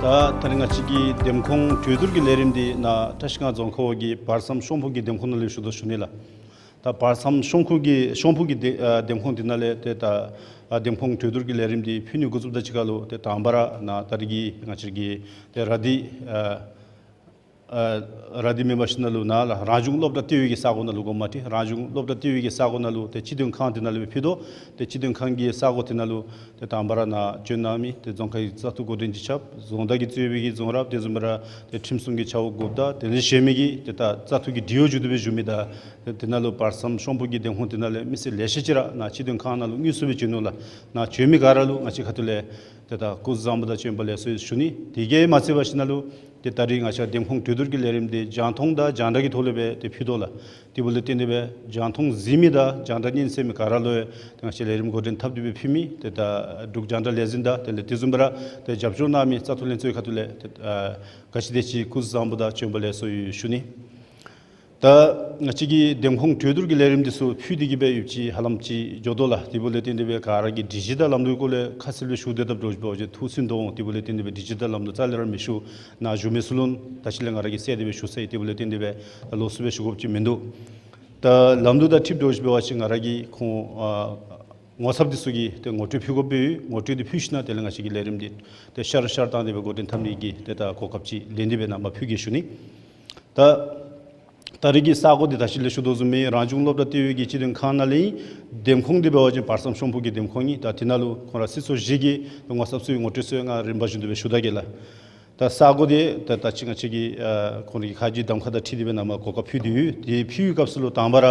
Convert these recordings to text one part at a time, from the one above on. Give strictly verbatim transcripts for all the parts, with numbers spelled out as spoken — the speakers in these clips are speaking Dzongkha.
ད་ད་རིས་ང་བཅས་ཀྱི་འདེམས་ཁོངས་གྲོས་བསྡུར་གྱི་ལས་རིམ་འདི་ནཱ་བཀྲིས་སྒང་རྫོང་ཁག་འོག་གི་བར་མཚམས་གཤོང་ཕུག་གི་འདེམས་ཁོངས་ནང་ལུ་ཞུ་དོ་ཞུ་ནི་ལགས། ད་བར་མཚམས་གཤོང་ཕུག་གི་གཤོང་ཕུག་གི་འདེ་ཨ་འདེམས་ཁོངས་འདི་ནང་ལས་ཏེ་ད་ཨ་འདེམས་ཁོངས་གྲོས་བསྡུར་གྱི་ལས་རིམ་འདི་ཕུལ་ནི་འགོ་བཙུགསཔ་དང་གཅིག་ཁར་ལུ་ཏེ་དང་པ་ར་ནཱ་ད་རིས་ཀྱི་ང་བཅས་ཀྱི་ཏེ་ར་དྷི་ཨ་ཨ་ར་དྷི་མེན་པར་ཞིནམ་ལས་ནཱ་ལགས་རང་བྱུང་སློབ་གྲྭ་ལྟེ་བའི་གི་ས་གོ་ནང་ལུ་དགོངསམ་མ་ཁྲེལ། རང་བྱུང་སློབ་གྲྭ་ལྟེ་བའི་གི་ས་གོ་ནང་ལུ་ཏེ་སྤྱི་དོན་ཁང་འདི་ནང་ལུ་སྦེ་ཕུལ་དོ། ཏེ་སྤྱི་དོན་ཁང་གི་ས་གོ་འདི་ནང་ལུ་ཏེ་དང་པ་ར་ནཱ་བྱོན་གནང་མི་ཏེ་རྫོང་ཁག་གི་བཙག་འཐུ་འགོ་འདྲེན་སྤྱི་ཁྱབ་རྫོང་བདག་གིས་གཙོས་པའི་གི་རྫོང་རབ་དེ་བཟུམ་སྦེ་ར་ཏེ་ཁྲིམས་སྲུང་གི་ཆ་འོག་འགོ་བདག་དེ་ལས་གཞན་མི་གི་ཏེ་ད་བཙག་འཐུ་གི་འབྲེལ་ཡོད་བརྒྱུད་དེ་སྦེ་བཞུགས་མི་དང་ཏེ་དེ་ནང་ལུ་བར་མཚམས་གཤོང་ཕུག་གི་འདེམས་ཁོངས་འདི་ནང་ལས་མི་སེར་ལེ་ཤ་ཅིག་ར་ནཱ་སྤྱི་དོན་ཁང་ནང་ལུ་དངོས་སུ་སྦེ་བྱོན་ནུག་ལགས། ནཱ་བྱོན་མི་ག་ར་ལུ་ང་བཅས་ཁ་ཐུག་ལས་ཏེ་ད་སྐུ་གཟུགས་བཟང་པོ་དང་བྱོན་པ་ལེགས་སོ་ཞུ་ནི། དེ་གིས་མ་ཚད་པར་ཞིནམ་ལས་ཏེ་ད་རིས་ང་བཅས་འདེམས་ཁོངས་གྲོས་བསྡུར་གྱི་ལས་རིམ་འདི་རྒྱང་མཐོང་དང་རྒྱང་བསྒྲགས་ཀྱི་ཐོག་ལས་སྦེ་ཏེ་ཕུལ་དོ་ལགས། དེ་འབདཝ་ལས་བརྟེན་ཏེ་སྦེ་རྒྱང་མཐོང་གཟིགས་མི་དང་རྒྱང་བསྒྲགས་ཉན་གསན་མི་ག་ར་ལུ་ཡང་ཏེ་ང་བཅས་ལས་རིམ་འགོ་འདྲེན་འཐབ་སྟེ་སྦེ་ཕུལ་མི་ཏེ་ད་འབྲུག་རྒྱང་བསྒྲགས་ལས་འཛིན་དང་དེ་ལས་དེ་བཟུམ་སྦེ་ར་ཏེ་རྒྱབ་སྐྱོར་གནང་མི་བཙག་འཐུ་ལྷན་ཚོགས་ཁ་ཐུག་ལས་ཏེ་ཨ་ག་ཅི་དེ་ཅིག་སྐུ་གཟུགས་བཟང་པོ་དང་བྱོན་པ་ལེགས་སོ་ཡོད་ཞུ་ནི། ད་ང་བཅས་ཀྱི་འདེམས་ཁོངས་གྲོས་བསྡུར་གྱི་ལས་རིམ་འདི་ཚུ་ཕུལ་ཏེ་གི་སྦེ་ཡོདཔ་ཅིག་ཧ་ལམ་ཅིག་འགྱོ་དོ་ལགས། དེ་འབདཝ་ལས་བརྟེན་ཏེ་སྦེ་ག་ར་གིས་སྒྲིག་གཞི་དང་ལམ་ལུགས་སྐོར་ལས་ཁ་གསལ་སྦེ་ཞུ་སྟེ་ད་འགྱོ་ཞུ་བ་ཅིན་ཐུགས་སུན་འདུག་འོང་། དེ་འབདཝ་ལས་བརྟེན་ཏེ་སྦེ་སྒྲིག་གཞི་དང་ལམ་ལུགས་རྩ་ལས་ར་མི་ཞུ། ནཱ་བཞུགས་མི་ཚུ་ལུ་ད་ཅི་ལས་ང་ར་གིས་གསལ་ཏེ་སྦེ་ཞུ་ཚར་ཡི། དེ་འབདཝ་ལས་བརྟེན་ཏེ་སྦེ་ད་ལོགས་སུ་སྦེ་ཞུ་དགོཔ་ཅིག་མིན་འདུག། ད་ལམ་ལུགས་དང་འཁྲིལ་འགྱོ་ཞུ་བ་ཅིན་ང་ར་གིས་ཁོང་ཨ་ངོ་ཚབ་འདི་ཚུ་གི་ཏེ་ངོ་སྤྲོད་ཕུལ་དགོཔ་སྦེ་ཡོད། ངོ་སྤྲོད་འདི་ཕུལ་ཞིནམ་དེ་ལས་ང་བཅས་ཀྱི་ལས་རིམ་འདི་ཏེ་ཤར་ཤར་བཏང་སྟེ་སྦེ་འགོ་འདྲེན་འཐབ་ནི་གི་ཏེ་ད་གོ་སྐབས་ཅིག་ལེན་ཏེ་སྦེ་ནཱ་མར་ཕུལ་གེ་ཞུ་ནི། ད་ད་རིས་ཀྱི་ས་གོ་འདི་ད་ཅི་ལས་ཞུ་དོ་བཟུམ་སྦེ་རང་བྱུང་སློབ་གྲྭ་ལྟེ་བའི་གི་སྤྱི་དོན་ཁང་ནང་ལས་ཨིན། འདེམས་ཁོངས་འདི་འབད་བ་ཅིན་བར་མཚམས་གཤོང་ཕུག་གི་འདེམས་ཁོངས་ཨིན། ད་དེ་ནང་ལུ་ཁོང་ར་སྲིད་ཚོགས་བཞི་གི་ངོ་ཚབ་ཚུ་ངོ་སྤྲོད་ཚུ་ང་རིམ་པ་བཞིན་དུ་སྦེ་ཞུ་ད་གེ་ལགས། ད་ས་གོ་འདི་ད་ད་ཅི་ང་བཅས་ཀྱིས་ཨ་ཁོང་རའི་ཁ་རྗེ་གདམ་ཁ་དང་འཁྲིལ་ཏེ་སྦེ་ནཱ་མར་གོ་སྐབས་ཕུལ་ཏེ་ཡོད། དེ་ཕུལ་བའི་སྐབས་སུ་ལུ་དང་པ་ར་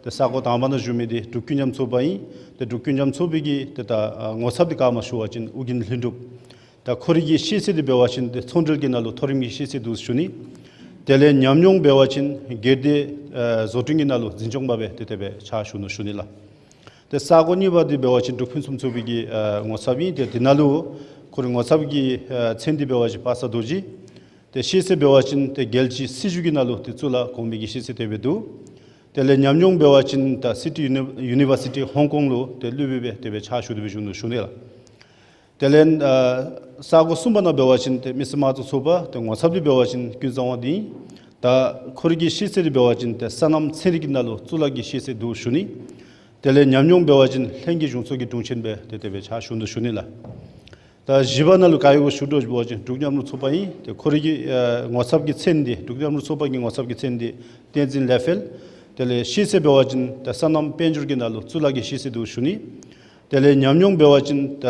ད་ས་གོ་དང་པ་ནང་བཞུགས་མི་འདི་འབྲུག་ཀུན་མཉམ་ཚོགས་པ་ཨིན། ད་འབྲུག་ཀུན་མཉམ་ཚོགས་པའི་གི་ད་ད་ཨ་ངོ་ཚབ་འདི་ག་སྨོ་ཞུ་བ་ཅིན་ཨོ་རྒྱན་ལྷུན་གྲུབ། ད་ཁོ་རའི་གི་ཤེས་ཚད་འདི་འབད་བ་ཅིན་ཏེ་ཚོང་འབྲེལ་གྱི་ནང་ལུ་མཐོ་རིམ་གྱི་ཤེས་ཚད་འདུག་ཞུ་ནི། དེ་ལས་ཉམས་མྱོང་འབད་བ་ཅིན་སྒེར་སྡེ་ཨ་བཟོ་སྐྲུན་གྱི་ནང་ལུ་འཛིན་སྐྱོང་པ་སྦེ་ཏེ་དེ་སྦེ་ཕྱག་ཞུ་ནུག་ཞུ་ནི་ལགས། ཏེ་ས་གོ་གཉིས་པ་འདི་འབད་བ་ཅིན་འབྲུག་ཕུན་སུམ་ཚོགས་པའི་གི་ཨ་ངོ་ཚབ་ཨིན། ཏེ་དེ་ནང་ལུ་ཁོ་རའི་ངོ་ཚབ་ཀྱི་ཨ་མཚན་འདི་འབད་བ་ཅིན་པ་སངས་རྡོ་རྗེ། ཏེ་ཤེས་ཚད་འབད་བ་ཅིན་ཏེ་རྒྱལ་སྤྱིའི་སྲིད་བྱུས་ཀྱི་ནང་ལུ་ཏེ་གཙུག་ལག་གོང་མའི་གི་ཤེས་ཚད་དེ་སྦེ་འདུག། དེ་ལས་ཉམས་མྱོང་འབད་བ་ཅིན་ད་སི་ཊི་ཡུ་ནི་ཡུ་ནི་བར་སི་ཊི་ཧོང་ཀོང་ལུ་ཏེ་སློབ་དཔོན་སྦེ་དེ་སྦེ་ཕྱག་ཞུ་སྟེ་སྦེ་བཞུགས་ནུག་ཞུ་ནི་ལགས། དེ་ལས་ཨ་ས་གོ་གསུམ་པ་ནང་འབད་བ་ཅིན་ཏེ་མི་སེར་དམངས་གཙོ་ཚོགས་པ་ཏེ་ངོ་ཚབ་འདི་འབད་བ་ཅིན་ཀུན་བཟང་དབང་འདུས། ད་ཁོ་རའི་གི་ཤེས་ཚད་འདི་འབད་བ་ཅིན་ཏེ་སོ་ནམ་ཚན་རིག་གི་ནང་ལུ་གཙུག་ལག་གི་ཤེས་ཚད་འདུག་ཞུ་ནི། དེ་ལས་ཉམས་མྱོང་འབད་བ་ཅིན་ལྷན་རྒྱས་གཞུང་ཚོགས་ཀྱི་དྲུང་ཆེན་སྦེ་ཏེ་དེ་སྦེ་ཕྱག་ཞུ་ནུག་ཞུ་ནི་ལགས། ད་བཞི་པ་ནང་ལུ་ག་ཡོད་གོ་ཞུ་དོ་ཞུ་བ་ཅིན་འབྲུག་མཉམ་རུབ་ཚོགས་པ་ཨིན། ཏེ་ཁོ་རའི་གི་ཨ་ངོ་ཚབ་ཀྱི་མཚན་འདི་འབྲུག་མཉམ་རུབ་ཚོགས་པ་གི་ངོ་ཚབ་ཀྱི་མཚན་འདི་བསྟན་འཛིན་ལེ་ཧྥེལ། དེ་ལས་ཤེས་ཚད་འབད་བ་ཅིན་ད་སོ་ནམ་དཔལ་འབྱོར་གྱི་ནང་ལུ་གཙུག་ལག་གི་ཤེས་ཚད་འདུག་ཞུ་ནི། དེ་ལས་ཉམས་མྱོང་འབད་བ་ཅིན་ད་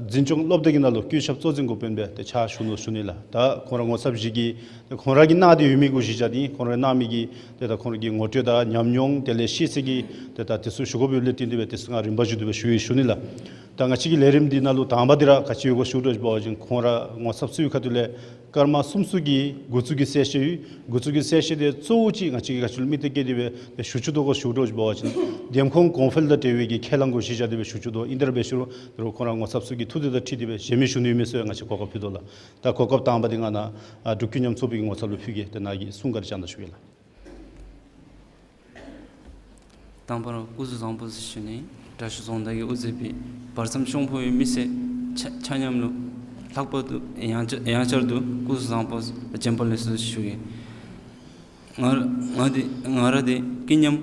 འཛིན་སྐྱོང་སློབ་སྡེ་གི་ནང་ལུ་སྐུ་ཞབས་གཙོ་འཛིན་འགོ་དཔོན་སྦེ་ཏེ་ཕྱག་ཞུ་ནུག་ཞུ་ནི་ལགས། ད་ཁོང་ར་ངོ་ཚབ་བཞི་གིས་ཏེ་ཁོང་ར་གིས་གནང་སྟེ་ཡོད་མི་གུ་གཞི་བཞག་སྟེ་ཁོང་ར་གནང་མི་གི་ཏེ་ད་ཁོང་ར་གི་ངོ་སྤྲོད་དང་ཉམས་མྱོང་དེ་ལས་ཤེས་ཚད་ཀྱི་ཏེ་ད་དེ་ཚུ་ཞུ་དགོཔ་ཡོད་ལས་བརྟེན་ཏེ་སྦེ་དེ་ཚུ་ང་རིམ་པ་བཞིན་དུ་སྦེ་ཞུ་ཡི་ཞུ་ནི་ལགས། ད་ང་བཅས་ཀྱི་ལས་རིམ་འདི་ནང་ལུ་དང་པ་འདི་ར་ག་ཅི་ཡོད་གོ་ཞུ་དོ་ཞུ་བ་ཅིན་ཁོང་ར་ངོ་ཚབ་ཚུ་གི་ཁ་ཐུག་ལས་སྐར་མ་གསུམ་ཚུ་གི་འགོ་བཙུགས་ཀྱི་གསལ་བཤད་ཡོད། འགོ་བཙུགས་ཀྱི་གསལ་བཤད་འདི་གཙོ་བོ་ཅིག་ང་བཅས་ཀྱིས་ག་ཅི་ལུ་དམིགས་གཏད་བསྐྱེད་དེ་སྦེ་ཞུ་བཅུག་དོ་གོ་ཞུ་དོ་ཞུ་བ་ཅིན་འདེམས་ཁོངས་གོང་འཕེལ་དང་འབྲེལ་བའི་གི་ཁས་བླངས་གུ་གཞི་བཞག་སྟེ་སྦེ་ཞུ་བཅུག་དོ། ཨིན་ཏེ་ར་འབད་ཞུ་རུང་ཁོང་ར་ངོ་ཚབ་ཚུ་གི་ཐུགས་འདོད་དང་འཁྲིལ་ཏེ་སྦེ་གཞན་མི་ཞུ་ནི་ཡོད་མེད་ཚུ་ཡང་ང་བཅས་གོ་སྐབས་ཕུལ་དོ་ལགས། ད་གོ་སྐབས་དང་པ་འདི་ང་ནཱ་ཨ་འབྲུག་ཀུན་མཉམ་ཚོགས་པའི་གི་ངོ་ཚབ་ལུ་ཕུལ་གེ། ཏེ་ནཱ་གིས་གསུང་བཀའ་དྲིན་བསྐྱང་ད་ཞུ་གེ་ལགས། དང་པ་ར་སྐུ་གཟུགས་བཟང་པོ་ཟེར་ཞུ་ནི། དྲག་ཤོས་རྫོང་བདག་གིས་དབུ་མཛད་པའི་བར་མཚམས་གཤོང་ཕུག་གི་མི་སེར་ཆ་ཆ་མཉམ་ལུ་ལྷག་པར་དུ་ཡང་བསྐྱར་ཡང་བསྐྱར་དུ་སྐུ་གཟུགས་བཟང་པོ་བྱོན་པ་ལེགས་སོ་ཞུ་གེ། ང་ང་འདི་ང་ར་འདི་ཀུན་མཉམ་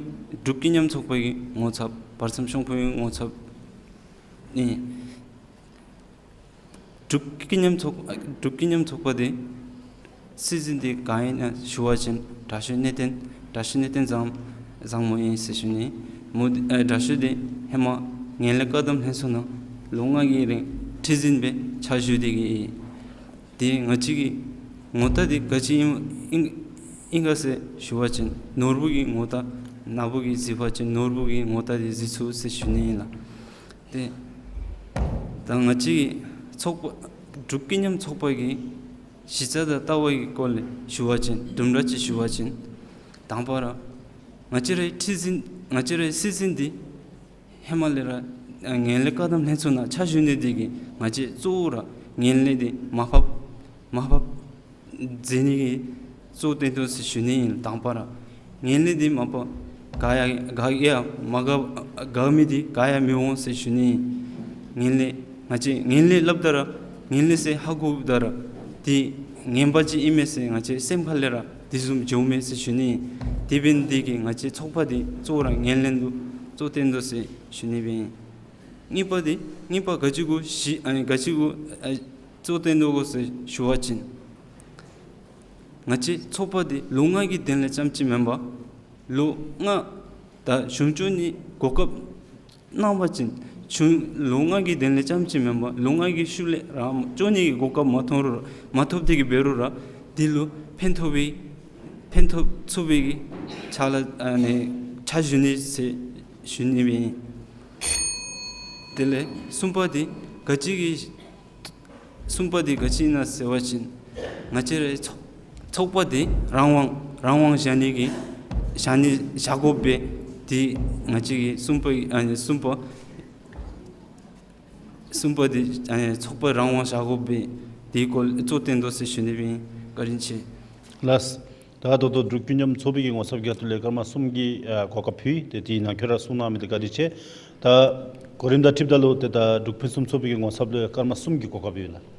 འབྲུག་ཀུན་མཉམ་ཚོགས་པ་གི་ངོ་ཚབ་བར་མཚམས་གཤོང་ཕུག་གི་ངོ་ཚབ་ཨིན། འབྲུག་ཀུན་མཉམ་ཚོགས་འབྲུག་ཀུན་མཉམ་ཚོགས་པ་འདི་སྲིད་འཛིན་འདི་ག་ཨིན་ན་ཞུ་བ་ཅིན་དྲག་ཤོས་གནས་བརྟན་དྲག་ཤོས་གནས་བརྟན་བཟང་བཟང་མོ་ཨིན་ཟེར་ཞུ་ནི། མོ་འདི་ཨེ་དྲག་ཤོས་འདི་ཧེ་མ་ངན་ལྷད་བཀག་སྡོམ་ལྷན་ཚོགས་ནང་ལོ་ལྔ་གི་རིང་ཁྲི་འཛིན་སྦེ་ཕྱག་ཞུ་སྡོད་ཀྱི་ཨིན། དེ་ང་བཅས་ཀྱི་ངོ་རྟགས་འདི་ག་ཅི་ཨིན་ཨིན་ཨིན་ག་ཟེར་ཞུ་བ་ཅིན་ནོར་བུ་གི་ངོ་རྟགས་ནག་པོ་གིས་གཟིགས་པ་ཅིན་ནོར་བུ་གི་ངོ་རྟགས་འདི་གཟིགས་ཚུགས་ཟེར་ཞུ་ནི་ཨིན་ལགས། ཏེ་ད་ང་བཅས་ཀྱི་ཚོགས་པ་འབྲུག་ཀུན་མཉམ་ཚོགས་པ་གི་གཞི་རྩ་དང་ལྟ་བ་གི་སྐོར་ལས་ཞུ་བ་ཅིན་དུམ་གྲ་ཅིག་ཞུ་བ་ཅིན་དང་པ་ར་ང་བཅས་རའི་ཁྲི་འཛིན་ང་བཅས་རའི་སྲིད་འཛིན་འདི་ཧེ་མ་ལས་ར་ངན་ལྷད་བཀག་སྡོམ་ལྷན་ཚོགས་ནང་ཕྱག་ཞུ་ནི་འདི་གིས་ང་བཅས་གཙོ་བོ་ར་ངན་ལྷད་འདི་མར་ཕབ་མར་ཕབ་མཛད་ནི་གི་གཙོ་བོ་བཏོན་དོ་ཟེར་ཞུ་ནི་ཨིན། དང་པ་ར་ངན་ལྷད་འདི་མ་པ་འགག་ཡང་འགག་ཡང་མ་འགག་འགག་མི་འདི་འགག་ཡང་མི་འོང་ཟེར་ཞུ་ནི་ཨིན། ངན་ལྷད་ང་བཅས་ངན་ལྷད་སླབ་ད་ར་ངན་ལྷད་ཟེར་ཧ་གོཝ་ད་ར་ འདི་ངན་པ་ཅིག་ཨིན་མས་ཟེར་ང་བཅས་སེམས་ཁ་ལས་ར་འདི་བཟུམ་འགྱོཝ་མས་ཟེར་ཞུ་ནི། དེ་འབད་ནི་འདི་གིས་ང་བཅས་ཚོགས་པ་འདི་གཙོ་བོ་ར་ངོས་ལེན་འདུག་གཙོ་བསྟེན་འདུག་ཟེར་ཞུ་ནི་སྦེ་ཨིན། གཉིས་པ་འདི་གཉིས་པ་ག་ཅི་གུ་ཞི་ཨ་ནི་ག་ཅི་གུ་ཨ་གཙོ་བསྟེན་འདུག་གོ་ཟེར་ཞུ་བ་ཅིན། ང་བཅས་ཚོགས་པ་འདི་ལོ་ལྔ་གི་དོན་ལས་རྐྱངམ་ཅིག་མེན་པར་ལོ་ལྔ་ད་གཞུང་སྐྱོང་ནི་གོ་སྐབས་གནང་བ་ཅིན་གཞུང་ལོ་ལྔ་གི་དོན་ལས་རྐྱངམ་ཅིག་མེན་པར་ལོ་ལྔ་གི་ཤུལ་ལས་རང་སྐྱོང་ནི་གི་གོ་སྐབས་མ་ཐོབ་རུང་ར་མ་ཐོབ་སྟེ་གི་འབད་རུང་ར་འདི་ལུ་ཕན་ཐོགས་པའི་ཕན་ཐོགས་ཚུགས་པའི་གི་ཕྱག་ལཱ་ཨ་ནི་ཕྱག་ཞུ་ནི་ཟེར་ཞུ་ནི་སྦེ་ཨིན། དེ་ལས་གསུམ་པ་འདི་ག་ཅི་གི་གསུམ་པ་འདི་ག་ཅི་ཨིན་ན་ཟེར་བ་ཅིན་ང་བཅས་རའི་ཚོགས་ཚོགས་པ་འདི་རང་དབང་རང་དབང་བཞག་ནི་གི་བཞག་ནི་བཞག་དགོ་པས། འདི་ང་བཅས་ཀྱི་གསུམ་པ་ཨ་ནི་གསུམ་པ་གསུམ་པ་འདི་ཨ་ནི་ཚོགས་པ་རང་དབང་བཞག་དགོ་པས། འདི་སྐོར་གཙོ་བསྟེན་དོ་ཟེར་ཞུ་ནི་སྦེ་ཨིན། བཀའ་དྲིན་ཆེ། ལགས། ད་ད་ལྟོ་འབྲུག་ཀུན་མཉམ་ཚོགས་པའི་གི་ངོ་ཚབ་ཀྱི་ཁ་ཐུག་ལས་སྐར་མ་གསུམ་གྱི་ཨ་གོ་སྐབས་ཕུལ། ཏེ་དེའི་ནང་ཁྱོད་ར་གསུང་གནང་མི་འདི་བཀའ་དྲིན་ཆེ། ད་གོ་རིམ་དང་འཁྲིལཝ་ད་ལུ་ཏེ་ད་འབྲུག་ཕུན་སུམ་ཚོགས་པའི་གི་ངོ་ཚབ་ལུ་སྐར་མ་གསུམ་གྱི་གོ་སྐབས་ཡོད་ལགས།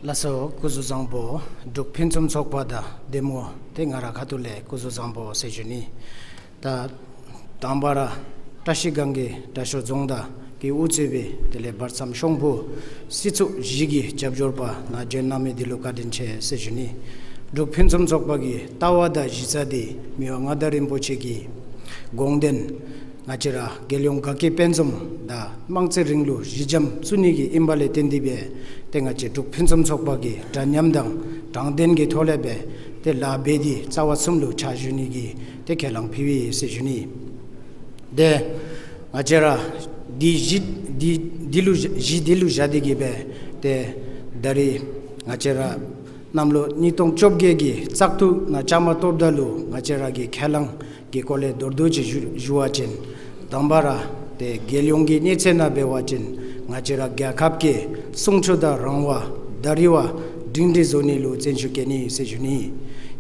ལགས་སོ། སྐུ་གཟུགས་བཟང་པོ། འབྲུག་ཕུན་སུམ་ཚོགས་པ་དང་འདེམས་ངོ་ཏེ་ང་ར་ཁ་ཐུག་ལས་སྐུ་གཟུགས་བཟང་པོ་ཟེར་ཞུ་ནི། ད་དང་པ་ར་བཀྲ་ཤིས་སྒང་གི་དྲག་ཤོས་རྫོང་བདག་གིས་དབུ་གཙོས་པའི་དེ་ལས་བར་མཚམས་ཤོང་ཕུ་སྲིད་ཚོགས་བཞི་གི་རྒྱབ་སྐྱོར་པ་ནཱ་བྱོན་གནང་མི་འདི་ལུ་བཀའ་དྲིན་ཆེ་ཟེར་ཞུ་ནི། འབྲུག་ཕུན་སུམ་ཚོགས་པ་གི་ལྟ་བ་དང་གཞི་རྩ་འདི་མི་དབང་མངའ་བདག་རིན་པོ་ཆེ་གི་དགོངས་དོན་ང་བཅས་ར་རྒྱལ་ཡོངས་དགའ་སྐྱིད་དཔལ་འཛོམས་དང་དམངས་གཙོའི་རིང་ལུགས་གཞི་འགྱམ་བཙུགས་ནི་གི་ཨིནམ་ལས་བརྟེན་ཏེ་སྦེ་ཏེ་ང་བཅས་འབྲུག་ཕུན་སུམ་ཚོགས་པ་གིས་འདྲ་མཉམ་དང་དྲང་བདེན་གྱི་ཐོག་ལས་སྦེ་ཏེ་ལཱ་འབད་དེ་རྩ་བ་གསུམ་ལུ་ཕྱག་ཞུ་ནི་གི་ཏེ་ཁས་བླངས་ཕུལ་བས་ཟེར་ཞུ་ནི། ཏེ་ང་བཅས་ར་འདི་གཞི་འདི་འདི་ལུ་གཞི་འདི་ལུ་བཞག་སྟེ་གི་སྦེ་ཏེ་ད་རིས་ང་བཅས་ར་གནམ་ལོ་ཉིས་སྟོང་བཅོ་བརྒྱད་ཀྱི་བཙག་འཐུ་ནང་བཅའ་མར་གཏོགསཔ་ད་ལུ་ང་བཅས་ར་གི་ཁས་བླངས་ཀྱི་སྐོར་ལས་མདོར་བསྡུས་ཅིག་ཞུ་ཞུ་བ་ཅིན། དང་པ་ར་ཏེ་རྒྱལ་ཡོངས་ཀྱི་གནས་ཚད་ནང་འབད་བ་ཅིན་ང་བཅས་ར་རྒྱལ་ཁབ་ཀྱི་སྲུང་སྐྱོབ་དང་རང་དབང་ད་རིས་བ་སྒྲིང་སྒྲི་བཟོ་ནི་ལུ་བརྩོན་ཤུགས་བསྐྱེད་ནི་ཟེར་ཞུ་ནི།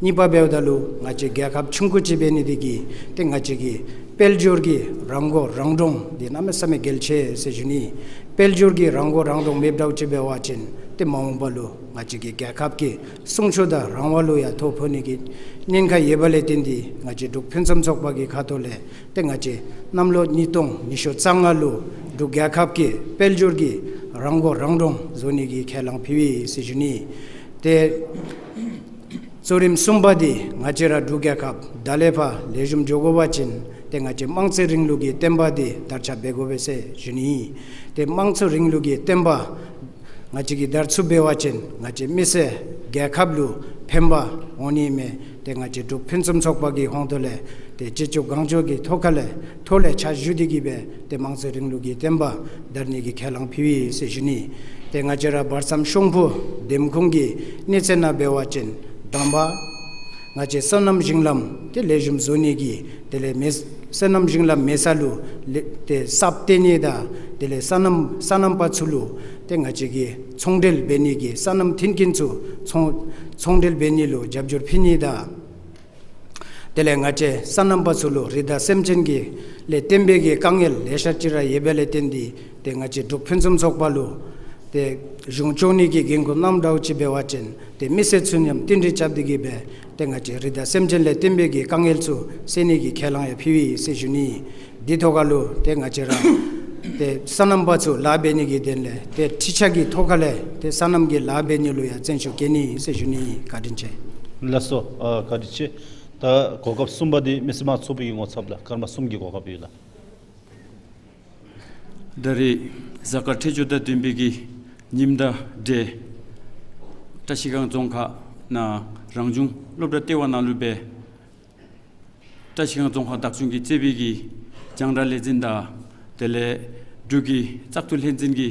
གཉིས་པ་འབདཝ་ད་ལུ་ང་བཅས་རྒྱལ་ཁབ་ཆུང་ཀུ་ཅིག་འབད་ནི་འདི་གིས་ཏེ་ང་བཅས་ཀྱི་དཔལ་འབྱོར་གྱི་རང་མགོ་རང་འདྲོངས་འདི་གནམ་མེད་ས་མེད་གལ་ཆེ་ཟེར་ཞུ་ནི། དཔལ་འབྱོར་གྱི་རང་མགོ་རང་འདྲོངས་མེདཔ་འདྲཝ་ཅིག་འབད་བ་ཅིན་ཏེ་མ་འོངས་པ་ལུ་ང་བཅས་ཀྱི་རྒྱལ་ཁབ་ཀྱི་སྲུང་སྐྱོབ་དང་རང་དབང་ལུ་ཡང་ཐོ་ཕོག་ནི་གི་ཉེན་ཁ་ཡོདཔ་ལས་བརྟེན་ཏེ་ང་བཅས་འབྲུག་ཕུན་སུམ་ཚོགས་པ་གི་ཁ་ཐུག་ལས་ཏེ་ང་བཅས་གནམ་ལོ་ཉིས་སྟོང་ཉི་ཤུ་རྩ་ལྔ་ལུ་འབྲུག་རྒྱལ་ཁབ་ཀྱི་དཔལ་འབྱོར་གྱི་རང་མགོ་རང་འདྲོངས་བཟོ་ནི་གི་ཁས་བླངས་ཕུལ་བས་ཟེར་ཞུ་ནི། ཏེ་གཙོ་རིམ་གསུམ་པ་འདི་ང་བཅས་ར་འབྲུག་རྒྱལ་ཁབ་ད་ལས་ཕར་ལེགས་ཤོམ་འགྱོ་དགོ་པ་ཅིན་ཏེ་ང་བཅས་དམངས་གཙོའི་རིང་ལུགས་ཀྱི་བསྟན་པ་འདི་དར་ཁྱབ་འབད་དགོ་པས་ཟེར་ཞུ་ནི། ཏེ་དམངས་གཙོའི་རིང་ལུགས་ཀྱི་བསྟན་པ་ང་བཅས་ཀྱིས་དར་ཚུགས་པ་ཅིན་ང་བཅས་མི་སེར་རྒྱལ་ཁབ་ལུ་ཕན་པ་འོང་ནི་མས། ཏེ་ང་བཅས་འབྲུག་ཕུན་སུམ་ཚོགས་པ་གི་ཧོངས་ཏོ་ལས་ཏེ་བྱེད་ཕྱོགས་གང་ཕྱོགས་ཀྱི་ཐོག་ཁ་ལས་ཐོག་ལས་ཕྱག་ཞུ་སྟེ་གི་སྦེ་ཏེ་དམངས་གཙོའི་རིང་ལུགས་ཀྱི་བསྟན་པ་དར་ནི་གི་ཁས་བླངས་ཕུལ་བས་ཟེར་ཞུ་ནི། ཏེ་ང་བཅས་ར་བར་མཚམས་ཤོང་ཕུ་འདེམས་ཁོངས་ཀྱི་གནས་ཚད་ནང་འབད་བ་ཅིན་དང་པ་ང་བཅས་སོ་ནམ་ཞིང་ལམ་ཏེ་ལེགས་ཤོམ་བཟོ་ནི་གི་དེ་ལས་མེ་སོ་ནམ་ཞིང་ལམ་མེད་ས་ལུ་ལེ་ཏེ་གསརཔ་བཏོན་ནི་དང་དེ་ལས་སོ་ནམ་སོ་ནམ་པ་ཚུ་ལུ་ཏེ་ང་བཅས་ཀྱིས་ཚོང་འབྲེལ་འབད་ནི་གི་སོ་ནམ་མཐུན་རྐྱེན་ཚུ་ཚོང་ཚོང་འབྲེལ་འབད་ནི་ལུ་རྒྱབ་སྐྱོར་ཕུལ་ནི་དང་དེ་ལས་ང་བཅས་སོ་ནམ་པ་ཚུ་ལུ་རི་དྭགས་སེམས་ཅན་གྱི་ལས་བརྟེན་པའི་གི་དཀའ་ངལ་ལེ་ཤ་ཅིག་ར་ཡོདཔ་ལས་བརྟེན་ཏེ་ཏེ་ང་བཅས་འབྲུག་ཕུན་སུམ་ཚོགས་པ་ལུ་ཏེ་གཞུང་སྐྱོང་ནི་གི་འགན་ཁུར་གནངམ་འདྲཝ་ཅིག་འབད་བ་ཅིན་ཏེ་མི་སེར་ཚུ་མཉམ་མཐུན་སྒྲིལ་རྐྱབ་སྟེ་གི་སྦེ་ཏེ་ང་བཅས་རི་དྭགས་སེམས་ཅན་ལས་བརྟེན་པའི་གི་དཀའ་ངལ་ཚུ་སེལ་ནི་གི་ཁས་བླངས་ཡང་ཕུལ་བས་ཟེར་ཞུ་ནི། དེ་ཐོག་ཁ་ལུ་ཏེ་ང་བཅས་ར་ཏེ་སོ་ནམ་པ་ཚུ་ལཱ་འབད་ནི་གི་དོན་ལས་ཏེ་འཕྲུལ་ཆས་ཀྱི་ཐོག་ཁ་ལས་ཏེ་སོ་ནམ་གྱི་ལཱ་འབད་ནི་ལུ་ཡང་བརྩོན་ཤུགས་བསྐྱེད་ནི་ཟེར་ཞུ་ནི། བཀའ་དྲིན་ཆེ། ལགས་སོ། ཨ་བཀའ་དྲིན་ཆེ། ད་གོ་སྐབས་གསུམ་པ་འདི་མི་སེར་དམངས་ཚོགས་པའི་གི་ངོ་ཚབ་ལུ་སྐར་མ་གསུམ་གྱི་གོ་སྐབས་ཡོད་ལགས། ད་རིས་གཟའ་སྐར་འཕྲོད་སྦྱོར་དང་ལྡན་པའི་གི་ཉིནམ་དང་འབྲེལ་བཀྲ་ཤིས་སྒང་རྫོང་ཁག་ནང་རང་བྱུང་སློབ་གྲྭ་ལྟེ་བ་ནང་ལུ་སྦེ་བཀྲ་ཤིས་སྒང་རྫོང་ཁག་བདག་སྐྱོང་གིས་གཙོས་པའི་གི་རྒྱང་བསྒྲགས་ལས་འཛིན་དང་དེ་ལས་འབྲུག་གི་བཙག་འཐུ་ལྷན་འཛིན་གྱི་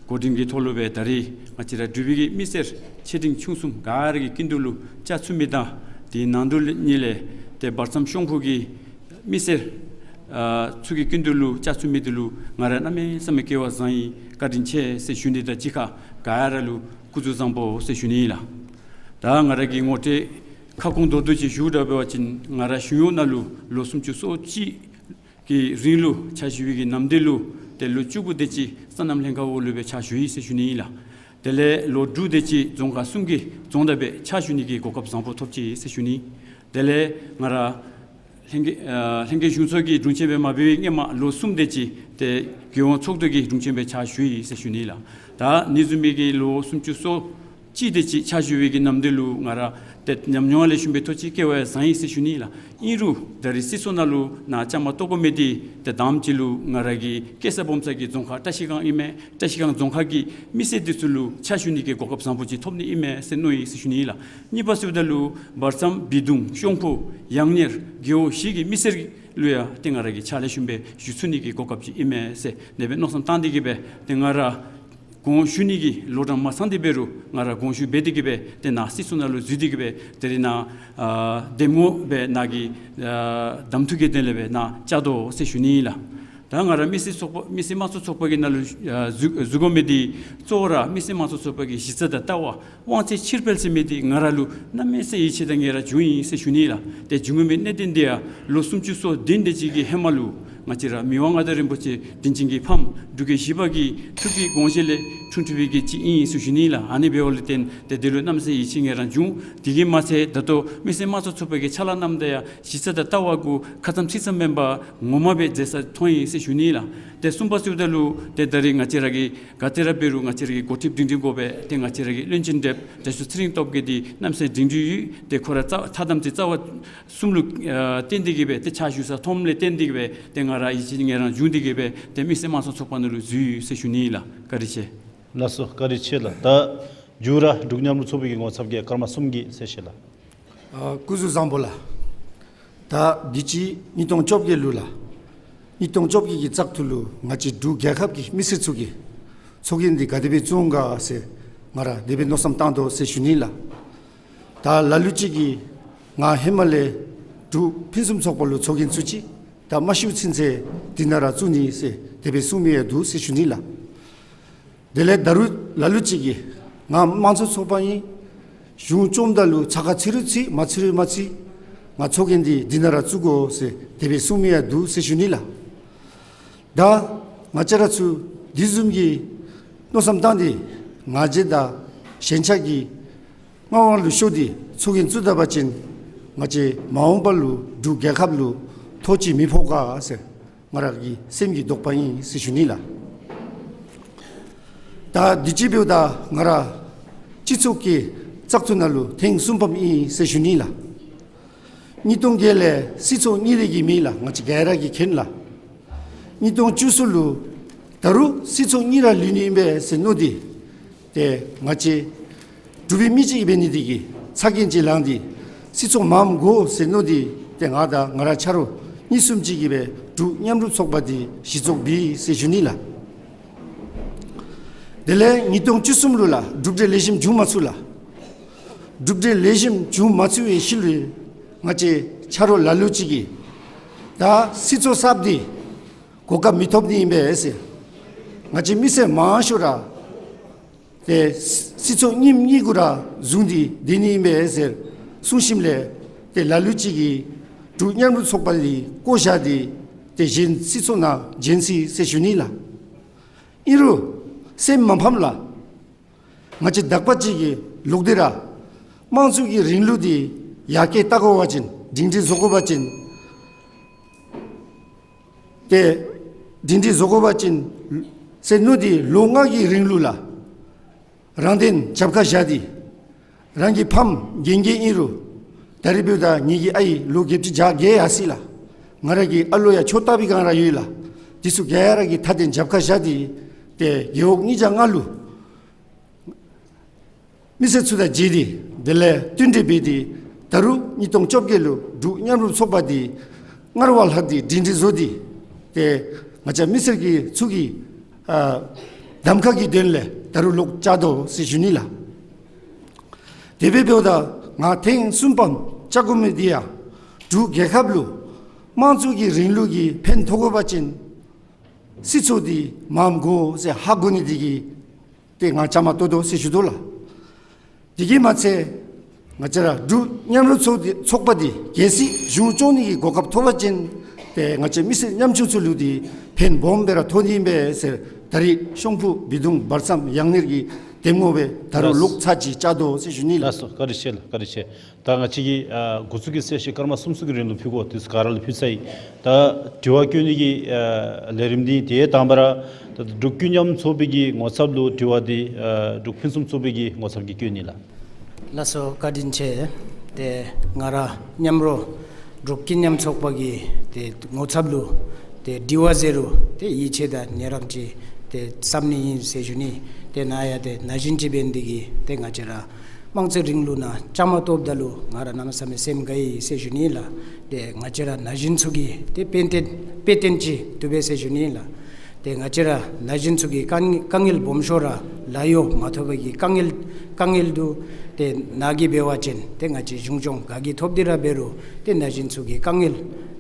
འགོ་འདྲེན་གྱི་ཐོག་ལུ་སྦེ་ད་རིས་ང་བཅས་ར་འབྲུག་པའི་གི་མི་སེར་ཆེ་འབྲིང་ཆུང་གསུམ་ག་ར་གི་སྐུ་མདུན་ལུ་བཅར་ཚུགས་མི་དང་དེའི་ནང་དོན་ལས་ཏེ་བར་མཚམས་ཤོང་ཕུ་གི་མི་སེར་ཨ་ཚུ་གི་སྐུ་མདུན་ལུ་བཅར་ཚུགས་མི་འདི་ལུ་ང་ར་གནམ་མེད་ས་མེད་སྐལ་བ་བཟང་ཡི་བཀའ་དྲིན་ཆེ་ཟེར་ཞུ་ནི་དང་གཅིག་ཁར་ག་ར་ལུ་སྐུ་གཟུགས་བཟང་པོ་ཟེར་ཞུ་ནི་ཨིན་ལགས། ད་ང་ར་གི་ངོ་སྤྲོད་ཁ་སྐོང་མདོར་བསྡུས་ཅིག་ཞུཝ་འདྲཝ་འབད་བ་ཅིན་ང་ར་གཞུང་གཡོག་ནང་ལུ་ལོ་སུམ་ཅུ་སོ་གཅིག་གི་རིང་ལུ་ཕྱག་ཞུ་བའི་གི་ནམ་དུས་ལུ་ཏེ་ལོ་བཅུ་དགུ་དེ་ཅིག་སོ་ནམ་ལྷན་ཁག་འོག་ལུ་སྦེ་ཕྱག་ཞུ་ཡི་ཟེར་ཞུ་ནི་ཨིན་ལགས། དེ་ལས་ལོ་དྲུག་དེ་ཅིག་རྫོང་ཁག་གསུམ་གྱི་རྫོང་བདག་སྦེ་ཕྱག་ཞུ་ནི་གི་གོ་སྐབས་བཟང་པོ་ཐོབ་ཅི་ཟེར་ཞུ་ནི། དེ་ལས་ང་ར་ལྷན་རྒྱས་ཨ་ལྷན་རྒྱས་གཞུང་ཚོགས་ཀྱི་དྲུང་ཆེན་སྦེ་མ་འབད་བའི་སྔོན་མ་ལོ་གསུམ་དེ་ཅིག་ཏེ་རྒྱལ་ཡོངས་ཚོགས་འདུ་གི་དྲུང་ཆེན་སྦེ་ཕྱག་ཞུ་ཡི་ཟེར་ཞུ་ནི་ལགས། ད་ཨ་ནི་བཟུམ་མའི་གི་ལོ་སུམ་ཅུ་སོ་གཅིག་དེ་ཅིག་ཕྱག་ཞུ་བའི་གི་ནམ་དུས་ལུ་ང་ར་ཏེ་ཉམས་མྱོང་ལེགས་ཤོམ་སྦེ་ཐོབ་ཅི། སྐལ་བ་ཡང་བཟང་ཡི་ཟེར་ཞུ་ནི་ལགས། ཨིན་རུང་ད་རེས་སྲིད་ཚོགས་ནང་ལུ་ནཱ་བཅའ་མར་གཏོགས་དགོ་མི་འདི་ཏེ་དང་པ་ཅིག་ལུ་ང་ར་གི་སྐྱེས་ས་སྦོམ་ས་གི་རྫོང་ཁག་བཀྲ་ཤིས་སྒང་ཨིན་མས། བཀྲ་ཤིས་སྒང་རྫོང་ཁག་གི་མི་སེར་འདི་ཚུ་ལུ་ཕྱག་ཞུ་ནི་གི་གོ་སྐབས་བཟང་པོ་ཅིག་ཐོབ་ནི་ཨིན་མས་ཟེར་མནོ་ཡི་ཟེར་ཞུ་ནི་ལགས། གཉིས་པ་ཟེརཝ་ད་ལུ་བར་མཚམས་སྦིས་གདུང་ཤོང་ཕུ་ཡང་གཉེར་རྒེད་འོག་བཞི་གི་མི་སེར་ལུ་ཡང་ཏེ་ང་ར་གིས་ཕྱག་ལེགས་ཤོམ་སྦེ་ཞུ་ཚུགས་ནི་གི་གོ་སྐབས་ཅིག་ཨིན་མས་ཟེར་དེ་སྦེ་མནོ་བསམ་བཏང་སྟེ་གི་སྦེ་ཏེ་ང་ར་དགོངས་ཞུ་ནི་གི་ལོ་གྲངས་མ་ཚང་སྟེ་འབད་རུང་ང་ར་དགོངས་ཞུ་འབད་དེ་གི་སྦེ་ཏེ་ནཱ་སྲིད་ཚོགས་ནང་ལུ་འཛུལ་ཏེ་གི་སྦེ་ཏེ་རེས་ནཱ་ཨ་འདེམས་ངོ་སྦེ་ནཱ་གི་ཨ་གདམ་འཐུ་གི་དོན་ལས་སྦེ་ནཱ་བཅར་དོ་ཟེར་ཞུ་ནི་ལགས། ད་ང་ར་མི་སེར་ཚོགས་པ་མི་སེར་དམངས་གཙོ་ཚོགས་པ་གི་ནང་ལུ་ཨ་འཛུལ་འཛུལ་དགོ་མི་འདི་གཙོ་བོ་ར་མི་སེར་དམངས་གཙོ་ཚོགས་པ་གི་གཞི་རྩ་དང་ལྟ་བ་དབང་ཚད་ཕྱིར་སྤེལ་ཟེར་མི་འདི་ང་ར་ལུ་གནམ་མེད་ས་མེད་ཡིད་ཆེས་དང་ངེས་ར་བྱུང་ཡི་ཟེར་ཞུ་ནི་ལགས། ཏེ་བྱུང་མི་གནད་དོན་འདི་ཡང་ལོ་སུམ་ཅུ་སོ་བདུན་དེ་ཅིག་གི་ཧེ་མ་ལུ་ང་བཅས་ར་མི་དབང་མངའ་བདག་རིན་པོ་ཆེ་དྲིན་ཅན་གྱི་ཕམ་འབྲུག་རྒྱལ་བཞི་པ་གི་ཐུགས་ཀྱི་དགོངས་བཞེད་ལས་འཁྲུངས་འཁྲུངས་པའི་གི་ཅིག་ཨིན་ཟེར་ཞུ་ནི་ལགས། ཨ་ནི་འབདཝ་ལས་བརྟེན་ཏེ་འདི་ལུ་གནམ་མེད་ས་མེད་ཡིད་ཆེས་ངེས་ར་བྱུང་། དེ་གིས་མ་ཚད་ད་ལྟོ་མི་སེར་དམངས་གཙོ་ཚོགས་པ་གི་ཕྱག་ལཱ་གནངམ་ད་ཡང་གཞི་རྩ་དང་ལྟ་བ་གུ་ཁ་ཙམ་ཚིག་ཙམ་མེན་པར་ངོ་མ་སྦེ་མཛད་ས་མཐོང་ཡི་ཟེར་ཞུ་ནི་ལགས། ཏེ་གསུམ་པ་ཟེརཝ་ད་ལུ་ཏེ་ད་རེས་ང་བཅས་ར་གི་ག་ཏེ་ར་འབད་རུང་ང་བཅས་ར་གི་འགོ་ཁྲིདཔ་སྒྲིང་སྒྲིང་དགོ་པས། ཏེ་ང་བཅས་ར་གི་བློན་ཆེན་འདི་དྲག་ཤོས་ཚེ་རིང་སྟོབས་རྒྱས་འདི་གནམ་མེད་ས་མེད་སྒྲིང་སྒྲིང་ཡོད། ཏེ་ཁོ་ར་རྩ་ཐ་དམ་ཚིག་རྩ་བ་གསུམ་ལུ་ཨ་བརྟེན་ཏེ་གི་སྦེ་ཏེ་ཕྱག་ཞུ་ས་མཐོངམ་ལས་བརྟེན་ཏེ་གི་སྦེ་ཏེ་ང་ར་ཡིད་ཆེས་ངེས་ར་བྱུང་སྟེ་གི་སྦེ་ཏེ་མི་སེར་དམངས་གཙོ་ཚོགས་པ་ནང་ལུ་འཛུལ་ཡི་ཟེར་ཞུ་ནི་ལགས། བཀའ་དྲིན་ཆེ། ལགས་སོ། བཀའ་དྲིན་ཆེ་ལགས། ད་མཇུག་ར་འབྲུག་མཉམ་རུབ་ཚོགས་པའི་གི་ངོ་ཚབ་ཀྱིས་སྐར་མ་གསུམ་གྱི་གསལ་བཤད་ལགས། ཨ་སྐུ་གཟུགས་བཟང་པོ་ལགས། ད་འདི་ཅིག་ཉིས་སྟོང་བཅོ་བརྒྱད་ལུ་ལགས། ཉིས་སྟོང་བཅོ་བརྒྱད་ཀྱི་བཙག་འཐུ་ལུ་ང་བཅས་འབྲུག་རྒྱལ་ཁབ་ཀྱི་མི་སེར་ཚུ་གིས་ཚོགས་རྒྱན་འདི་ག་དེ་སྦེ་བཙུགས་འོང་ག་ཟེར་ང་ར་དེ་སྦེ་མནོ་བསམ་བཏང་དོ་ཟེར་ཞུ་ནི་ལགས། ད་ལ་ལུ་ཅིག་གིས་ང་ཧེ་མ་ལས་འབྲུག་ཕུན་སུམ་ཚོགས་པ་ལུ་ཚོགས་རྒྱན་བཙུགས་ཅི། ད་མ་ཤིཝ་ཚུན་ཚོད་འདི་ནང་ར་བཙུགས་ནི་ཟེར་དེ་སྦེ་གསུང་མི་ཡང་འདུག་ཟེར་ཞུ་ནི་ལགས། དེ་ལས་ད་རུང་ལ་ལུ་ཅིག་གིས་ང་དམངས་གཙོ་ཚོགས་པ་ཨིན། གཞུང་བཅོམ་ད་ལུ་ཚ་ཁ་ཚུད་རུང་ཚུད་མ་ཚུད་རུང་མ་ཚུད་ང་ཚོགས་རྒྱན་འདི་འདི་ནང་ར་བཙུགས་དགོ་ཟེར་དེ་སྦེ་གསུང་མི་ཡང་འདུག་ཟེར་ཞུ་ནི་ལགས། ད་ང་བཅས་ར་ཚུ་འདི་བཟུམ་གྱི་མནོ་བསམ་བཏང་སྟེ་ང་བཅས་དང་གཞན་ཆ་གི་མངའ་དབང་ལུ་ཤོར་ཏེ་ཚོགས་རྒྱན་བཙུགས་ད་པ་ཅིན་ང་བཅས་མ་འོངས་པ་ལུ་འབྲུག་རྒྱལ་ཁབ་ལུ་ཐོགས་ཅིག་མི་ཕོག་ག་ཟེར་ང་ར་གི་སེམས་ཀྱི་དོགས་པ་ཨིན་ཟེར་ཞུ་ནི་ལགས། ད་འདི་ཅིག་འབདཝ་ད་ང་ར་སྤྱི་ཚོགས་ཀྱི་བཙག་འཐུ་ནང་ལུ་ཐེངས་གསུམ་པམ་ཨིན་ཟེར་ཞུ་ནི་ལགས། ཉིས་སྟོང་བརྒྱད་ལས་སྲིད་ཚོགས་གཉིས་ལས་ཀྱི་མེད་ལགས། ང་བཅས་ག་ར་གིས་མཁྱེན་ལགས། ཉིས་སྟོང་བཅུ་གསུམ་ལུ་ད་རུང་སྲིད་ཚོགས་གཉིས་ར་ལུས་ནི་ཨིན་པས་ཟེར་མནོ་སྟེ་ཏེ་ང་བཅས་འབྲུག་པའི་མི་ཅིག་འབད་ནི་འདི་གིས་ཚ་གྱང་ཅིག་ལངས་ཏེ་སྲིད་ཚོགས་མངམ་དགོ་ཟེར་མནོ་སྟེ་ཏེ་ང་དང་ང་ར་ཆ་རོགས་གཉིས་གསུམ་ཅིག་གིས་སྦེ་འབྲུག་མཉམ་རུབ་ཚོགས་པ་འདི་གཞི་བཙུགས་འབད་ཡི་ཟེར་ཞུ་ནི་ལགས། དེ་ལས་ཉིས་སྟོང་བཅུ་གསུམ་ལུ་ལགས་གྲུབ་འབྲས་ལེགས་ཤོམ་བྱུང་མ་ཚུགས་ལགས། གྲུབ་འབྲས་ལེགས་ཤོམ་བྱུང་མ་ཚུགས་པའི་ཤུལ་ལུ་ང་བཅས་ཆ་རོགས་ལ་ལུ་ཅིག་གིས་ད་སྲིད་ཚོགས་གསརཔ་འདི་གོ་སྐབས་མི་ཐོབ་ནི་ཨིན་པས་ཟེར། ང་བཅས་མི་སེར་མང་ཤོས་ར་ཏེ་སྲིད་ཚོགས་གཉིསམ་གཉིས་གུ་ར་བཟུང་སྟེ་སྡོད་ནི་ཨིན་པས་ཟེར་གསུངས་ཞིནམ་ལས་ཏེ་ལ་ལུ་ཅིག་གིས་འབྲུག་མཉམ་རུབ་ཚོགས་པ་འདི་བཀོ་བཞག་སྟེ་ཏེ་གཞན་སྲིད་ཚོགས་ནང་བྱོན་ཅི་ཟེར་ཞུ་ནི་ལགས། ཨིན་རུང་སེམས་མ་ཕམ་ལགས། ང་བཅས་དག་པ་ཅིག་གི་ལོག་སྟེ་ར་དམངས་གཙོ་གི་རིང་ལུགས་འདི་ཡར་རྒྱས་བཏང་དགོ་པ་ཅིན་སྒྲིང་སྒྲི་བཟོ་དགོ་པ་ཅིན་ཏེ་སྒྲིང་སྒྲི་བཟོ་དགོ་པ་ཅིན་ཟེར་མནོ་སྟེ་ལོ་ལྔ་གི་རིང་ལུགས་ལགས། རང་དོན་རྒྱབ་ཁར་བཞག་སྟེ་རང་གི་ཕམ་རྒན་རྒས་ཨིན་རུང་ད་རིས་འབདཝ་ད་ངེ་གི་ཨའི་ལོ་བརྒྱད་ཅུ་གྱ་བརྒྱད་ཡར་སོ་ཡི་ལགས། ང་ར་གི་ཨ་ལོ་ཡང་ཁྱོ་ལྟ་བུའི་སྒང་ར་ཡོད་ལགས། དེ་ཚུ་ག་ར་གིས་མཐའ་དོན་རྒྱབ་ཁར་བཞག་སྟེ་ཏེ་རྒེད་འོག་གཉིས་བརྒྱ་ལྔ་ལུ་མི་སེར་ཚུ་དང་མཇལ་ཏེ་དེ་ལས་བསྟུན་གྲོས་འབད་དེ་ད་རུང་ཉིས་སྟོང་བཅོ་བརྒྱད་ལུ་འབྲུག་མཉམ་རུབ་ཚོགས་པ་འདི་སྔར་བ་ལྷག་སྟེ་སྒྲིང་སྒྲི་བཟོ་སྟེ་ཏེ་ང་བཅས་མི་སེར་གྱི་ཚུ་གི་ཨ་གདམ་ཁ་གི་དོན་ལས་ད་རུང་ལོག་བཅར་དོ་ཟེར་ཞུ་ནི་ལགས། དེ་སྦེ་འབདཝ་ད་ང་ཐེངས་གསུམ་པམ་བཅར་དགོ་མི་འདི་ཡང་འབྲུག་རྒྱལ་ཁབ་ལུ་དམངས་གཙོ་གི་རིང་ལུགས་ཀྱི་ཕན་ཐོགས་དགོ་པ་ཅིན་སྲིད་ཚོགས་འདི་མངམ་དགོ་ཟེར་ཧ་གོ་ནི་འདི་གིས་ཏེ་ང་བཅའ་མར་གཏོགས་དོ་ཟེར་ཞུ་དོ་ལགས། དེ་གིས་མ་ཚད་ང་བཅས་ར་འབྲུག་མཉམ་རུབ་ཚོགས་འདི་ཚོགས་པ་འདི་གལ་སྲིད་གཞུང་སྐྱོང་ནི་གི་གོ་སྐབས་ཐོབ་པ་ཅིན་ཏེ་ང་བཅས་མི་སེར་ཉམ་ཆུང་ཚུ་ལུ་འདི་ཕན་སྦོམ་སྦེ་ར་ཐོགས་ནི་ཨིན་པས་ཟེར་ད་རིས་ཤོང་ཕུ་སྦིས་དུང་བར་མཚམས་ཡང་གཉེར་གྱི་ འདེམས་ངོ་སྦེ་ད་རུང་ལགས། ལོག་ཚར་གཅིག་བཅར་དོ་ཟེར་ཞུ་ནི་ལགས། ལགས་སོ། བཀའ་དྲིན་ཆེ་ལགས། བཀའ་དྲིན་ཆེ། ད་ང་བཅས་ཀྱིས་ཨ་འགོ་བཙུགས་ཀྱི་གསལ་བཤད་སྐར་མ་གསུམ་གསུམ་གྱི་རིང་ལུ་ཕུལ་དགོ། དུས་ཚོད་ག་ར་ལུ་ཕུལ་ཚར་ཡི། ད་དྲི་བ་བཀོད་ནི་གི་ཨ་ལས་རིམ་འདི་ཏེ་དང་པ་ར་ད་འབྲུག་ཀུན་མཉམ་ཚོགས་པའི་གི་ངོ་ཚབ་ལུ་དྲི་བ་འདི་ཨ་འབྲུག་ཕུན་སུམ་ཚོགས་པའི་གི་ངོ་ཚབ་ཀྱིས་བཀོད་ནི་ལགས། ལགས་སོ། བཀའ་དྲིན་ཆེ། ཏེ་ང་ར་མཉམ་རོགས་འབྲུག་ཀུན་མཉམ་ཚོགས་པ་གི་ཏེ་ངོ་ཚབ་ལུ་ཏེ་དྲི་བ་ཟེར་རུང་ཏེ་ཡིད་ཆེས་དང་ཉེ་རབས་ཅིག་ཏེ་བསམ་ནི་ཨིན་ཟེར་ཞུ་ནི། ཏེ་ནཱ་ཡང་ཏེ་ན་གཞོན་ཅིག་འབད་ནི་དེ་གིས་ཏེ་ང་བཅས་ར་དམངས་གཙོའི་རིང་ལུགས་ནང་བཅའ་མར་གཏོགསཔ་ད་ལུ་ང་ར་གནམ་མེད་ས་མེད་སེམས་དགའ་ཡི་ཟེར་ཞུ་ནི་ལགས། ཏེ་ང་བཅས་ར་ན་གཞོན་ཚུ་གི་ཏེ་དཔེ་སྟོན་དཔེ་སྟོན་ཅིག་བཏུབ་པས་ཟེར་ཞུ་ནི་ལགས། ཏེ་ང་བཅས་ར་ན་གཞོན་ཚུ་གི་དཀའ་དཀའ་ངལ་སྦོམ་ཤོས་ར་ལཱ་གཡོག་མ་ཐོབ་པའི་གི་དཀའ་ངལ་དཀའ་ངལ་འདུག། ཏེ་ནཱ་གིས་འབད་བ་ཅིན་ཏེ་ང་བཅས་གཞུང་སྐྱོང་ག་གིས་ཐོབ་སྟེ་ར་འབད་རུང་ཏེ་ན་གཞོན་ཚུ་གི་དཀའ་ངལ་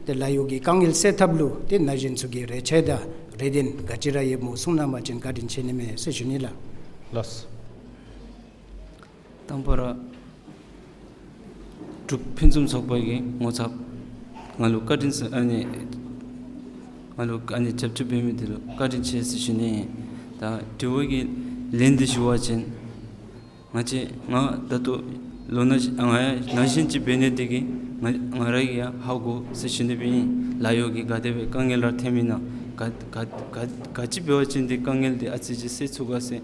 ཏེ་ལཱ་གཡོག་གི་དཀའ་ངལ་སེལ་ཐབས་ལུ་ཏེ་ན་གཞོན་ཚུ་གི་རེ་ཆེ་དང་རེ་འདུན་ག་ཅི་ར་ཡོདཔ་སྨོ་གསུང་གནང་བ་ཅིན་བཀའ་དྲིན་ཆེ་ནི་མས་ཟེར་ཞུ་ནི་ལགས། ལགས། དང་པ་ར་འབྲུག་ཕུན་སུམ་ཚོགས་པ་གི་ངོ་ཚབ་ང་ལུ་བཀའ་དྲིན་ཟེར་ཨ་ནི་ང་ལུ་ཨ་ནི་རྒྱབ་སྐྱོར་འབད་མི་དེ་ལུ་བཀའ་དྲིན་ཆེ་ཟེར་ཞུ་ནི། ད་དྲི་བ་གི་ལན་འདི་ཞུ་བ་ཅིན་ང་བཅས་ང་ད་ལྟོ་ལོ་ན་ང་ཡང་ན་གཞོན་ཅིག་འབད་ནི་དེ་གིས་ང་ང་ར་གིས་ཡང་ཧ་གོ་ཟེར་ཞུ་ནི་སྦེ་ཨིན། ལཱ་གཡོག་གི་ག་དེ་སྦེ་དཀའ་ངལ་ར་ཐོནམ་ཨིན་ན་ག་ག་ག་ག་ཅི་འབད་བ་ཅིན་དེ་དཀའ་ངལ་དེ་ཨ་ཙི་ཅིག་སེལ་ཚུགས་ག་ཟེར་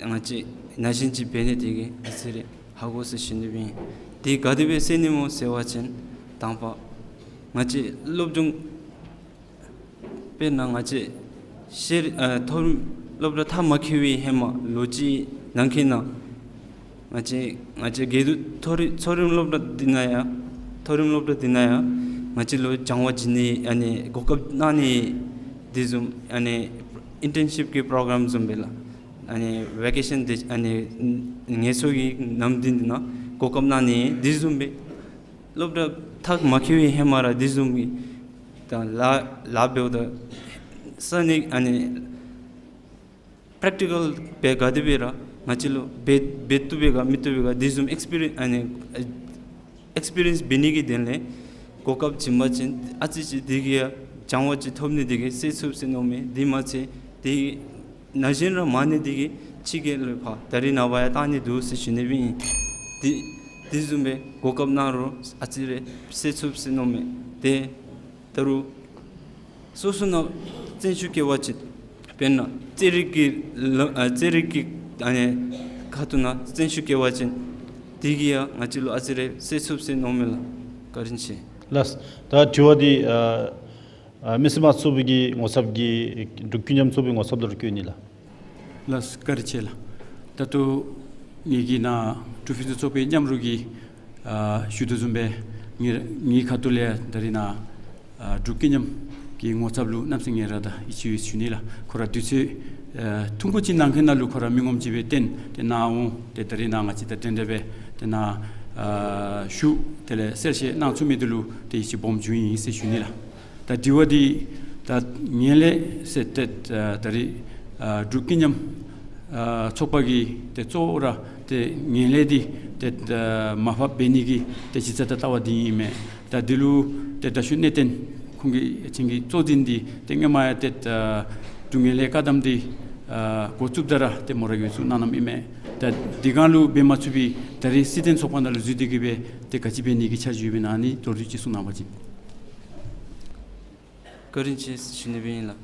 ང་བཅས་ན་གཞོན་ཅིག་འབད་ནི་དེ་གིས་ཨ་ཙི་རེ་ཧ་གོ་ཟེར་ཞུ་ནི་སྦེ་ཨིན། དེ་ག་དེ་སྦེ་སེལ་ནི་སྨོ་ཟེར་བ་ཅིན་དང་པ་ང་བཅས་སློབ་སྦྱོང་དཔེར་ན་ང་བཅས་ཤེས་རིག་ཨ་མཐོ་རིམ་སློབ་གྲྭ་མཐར་མ་འཁྱོལ་བའི་ཧེ་མ་ལོ་གཅིག་ནང་འཁོད་ནང་ང་བཅས་ང་བཅས་དགེ་འདུན་མཐོ་རིམ་མཐོ་རིམ་སློབ་གྲྭ་འདི་ནང་ཡང་མཐོ་རིམ་སློབ་གྲྭ་འདི་ནང་ཡང་ང་བཅས་ལུ་སྦྱང་བ་བྱིན་ནི་ཨ་ནི་གོ་སྐབས་གནང་ནི་དེ་བཟུམ་ཨ་ནི་ཨིན་ཊརན་ཤིབ་ཀྱི་པྲོ་གརམ་བཟུམ་སྦེ་ལགས། ཨ་ནི་ཝེ་ཀེ་ཤཱན་དེ་ཨ་ནི་ངལ་གསོ་གི་ནམ་དུས་འདི་ནང་གོ་སྐབས་གནང་ནི་དེ་བཟུམ་སྦེ་སློབ་གྲྭ་མཐར་མ་འཁྱོལ་བའི་ཧེ་མ་ར་དེ་བཟུམ་གྱི་ད་ལཱ་ལཱ་འབདཝ་ད་ས་གནས་ཨ་ནི་པེརེག་ཊི་ཀཱལ་སྦེ་ག་དེ་སྦེ་ར་ང་བཅས་ལུ་འབད་འབད་བཏུབ་པས་ག་མི་བཏུབ་པས་ག་དེ་བཟུམ་ཨེགསི་པི་རི་ཨ་ནི་ཨེགསི་པི་རི་ཡེནསི་འབད་ནི་གི་དོན་ལས་གོ་སྐབས་བྱིན་པ་ཅིན་ཨ་ཙི་ཅིག་དེ་གིས་ཡང་སྦྱང་བ་ཅིག་ཐོབ་ནི་དེ་གིས་སེལ་ཚུགས་ཟེར་མནོཝ་མས། དེ་མ་ཚད་དེ་ན་གཞོན་ར་མང་ནི་དེ་གིས་ཕྱི་རྒྱལ་ལུ་ཕར་ད་རིས་ནངས་པ་ཡང་བཏང་ནི་འདུག་ཟེར་ཞུ་ནི་སྦེ་ཨིན། དེ་དེ་བཟུམ་སྦེ་གོ་སྐབས་གནང་རུང་ཨ་ཙི་རེ་སེལ་ཚུགས་ཟེར་མནོཝ་མས། ཏེ་ད་རུང་སོ་སོ་ནང་བརྩོན་ཤུགས་བསྐྱེད་པ་ཅིན་དཔེར་ན་རྩེད་རིགས་ཀྱི་ལ་ཨ་རྩེད་རིགས་ཀྱི་ཨ་ནི་ཁ་ཐུག་ནང་བརྩོན་ཤུགས་བསྐྱེད་པ་ཅིན་དེ་གིས་ཡང་ང་བཅས་ལུ་ཨ་ཙི་རེ་སེལ་ཚུགས་ཟེར་མནོཝ་མས་ལགས། བཀའ་དྲིན་ཆེ། ལགས། ད་དྲི་བ་འདི་ཨ་ཨ་མི་སེར་དམངས་གཙོའི་གི་ངོ་ཚབ་ཀྱིས་འབྲུག་ཀུན་མཉམ་ཚོགས་པའི་ངོ་ཚབ་ལུ་བཀོད་ནི་ལགས། ལགས་བཀའ་དྲིན་ཆེ་ལགས། ད་ལྟོ་ངེ་གི་ནཱ་འབྲུག་ཕུན་སུམ་ཚོགས་པའི་མཉམ་རོགས་ཀྱིས་ཨ་ཞུ་དོ་བཟུམ་སྦེ་ངེ་ངེ་ཁ་ཐུག་ལས་ད་རིས་ནཱ་ཨ་འབྲུག་ཀུན་མཉམ་གྱི་ངོ་ཚབ་ལུ་གནམ་མེད་ས་མེད་ངེ་ར་ད་ཡིད་ཆེས་ཡོད་ཟེར་ཞུ་ནི་ལགས། ཁོ་ར་དུས་ཚོད་ཨ་ཐུང་ཀུ་ཅིག་ནང་འཁོད་ནང་ལུ་ཁོ་ར་མི་ངོམ་ཅིག་སྦེ་བཏོན་ཏེ་ནཱ་འོང་སྟེ་ད་རིས་ནཱ་ང་བཅས་དང་འབྲེལ་འདྲིས་འབད་དེ་ནཱ་ཨ་ཞུ་དེ་ལས་གསལ་བཤད་གནང་ཚུགས་མི་འདི་ལུ་ཏེ་ཡིད་ཆེས་སྦོམ་བྱུང་ཡི་ཟེར་ཞུ་ནི་ལགས། ད་དྲི་བ་འདི་ད་ངན་ལྷད་ཟེར་ཏེ་ཨ་ད་རིས་ཨ་འབྲུག་ཀུན་མཉམ་ཨ་ཚོགས་པ་གི་ཏེ་གཙོ་བོ་ར་ཏེ་ངན་ལྷད་འདི་ཏེ་ཨ་མར་ཕབ་འབད་ནི་གི་ཏེ་གཞི་རྩ་དང་ལྟ་བ་འདི་ཨིན་མས། ད་འདི་ལུ་ཏེ་དྲག་ཤོས་གནས་བརྟན་ཁོང་གི་ཨ་ཅིན་གྱི་གཙོ་འཛིན་འདི་ཏེ་སྔོན་མ་ཡང་ཏེ་ཨ་འབྲུག་ངན་ལྷད་བཀག་སྡོམ་འདི་ཨ་འགོ་བཙུགསཔ་ད་ར་ཏེ་མོ་ར་གིས་བཙུགས་གནང་གནངམ་ཨིན་མས། ད་འདི་སྒང་ལུ་འབད་མ་ཚུགས་པའི་ད་རིས་སྲིད་དོན་ཚོགས་པ་ནང་ལུ་འཛུལ་ཏེ་གིས་སྦེ་ཏེ་ག་ཅི་འབད་ནི་གི་འཆར་གཞི་ཡོདཔ་ཨིན་ན་ཨ་ནི་མདོར་བསྡུས་ཅིག་གསུང་གནང་བ་ཅིན། བཀའ་དྲིན་ཆེ་ཞུ་ནི་སྦེ་ཨིན་ལགས།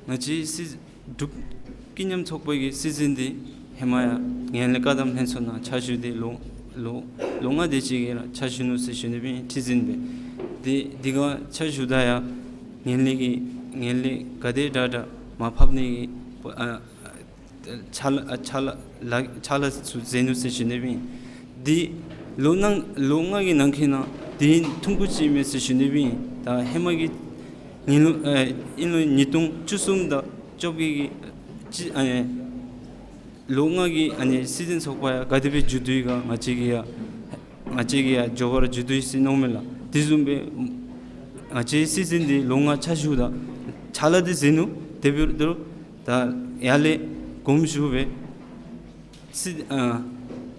ང་བཅས་སྲིད་འབྲུག་ཀུན་མཉམ་ཚོགས་པ་གི་སྲིད་འཛིན་འདི་ཧེ་མ་ཡང་ངན་ལྷད་བཀག་སྡོམ་ལྷན་ཚོགས་ནང་ཕྱག་ཞུ་སྟེ་ལོ་ལོ་ལོ་ལྔ་དེ་ཅིག་གི་ར་ཕྱག་ཞུ་ནུག་ཟེར་ཞུ་ནི་སྦེ་ཨིན། ཁྲི་འཛིན་སྦེ་དེ་དེ་སྒང་ཕྱག་ཞུཝ་ད་ཡང་ངན་ལྷད་ཀྱི་ངན་ལྷད་ག་དེ་དྲག་དྲག་མར་ཕབ་ནི་གི་ཨ་ཕྱག་ལཱ་ཨ་ཕྱག་ལཱ་ལཱ་ཕྱག་ལཱ་ཚུ་མཛད་ནུག་ཟེར་ཞུ་ནི་སྦེ་ཨིན། དེ་ལོ་ནང་ལོ་ལྔ་གི་ནང་འཁོད་ནང་དེ་ཐུང་ཀུ་ཅིག་མས་ཟེར་ཞུ་ནི་སྦེ་ཨིན། ད་ཧེ་མ་གི་ངན་ལྷད་ཨ་ཨིན་ལོ་ཉིས་སྟོང་བཅུ་གསུམ་དང་བཅོ་བརྒྱད་ཀྱི་ཅིག་ཨ་ལོ་ལྔ་གི་ཨ་ནི་སྲིད་འཛིན་ཚོགས་པ་ཡང་ག་དེ་སྦེ་མཇུག་བསྡུ་ཡི་ག་ང་བཅས་ཀྱིས་ཡང་ང་བཅས་ཀྱིས་ཡང་མགྱོགས་པ་ར་མཇུག་བསྡུ་ཡི་ཟེར་མནོཝ་མས་ལགས། དེ་བཟུམ་སྦེ་ང་བཅས་སྲིད་འཛིན་འདི་ལོ་ལྔ་ཕྱག་ཞུཝ་ད་ཕྱག་ལཱ་འདི་མཛད་ནུག། དེ་འབདཝ་ད་ད་ཡར་ལས་དགོངསམ་ཞུ་སྦེ་སྲིད་ཨ་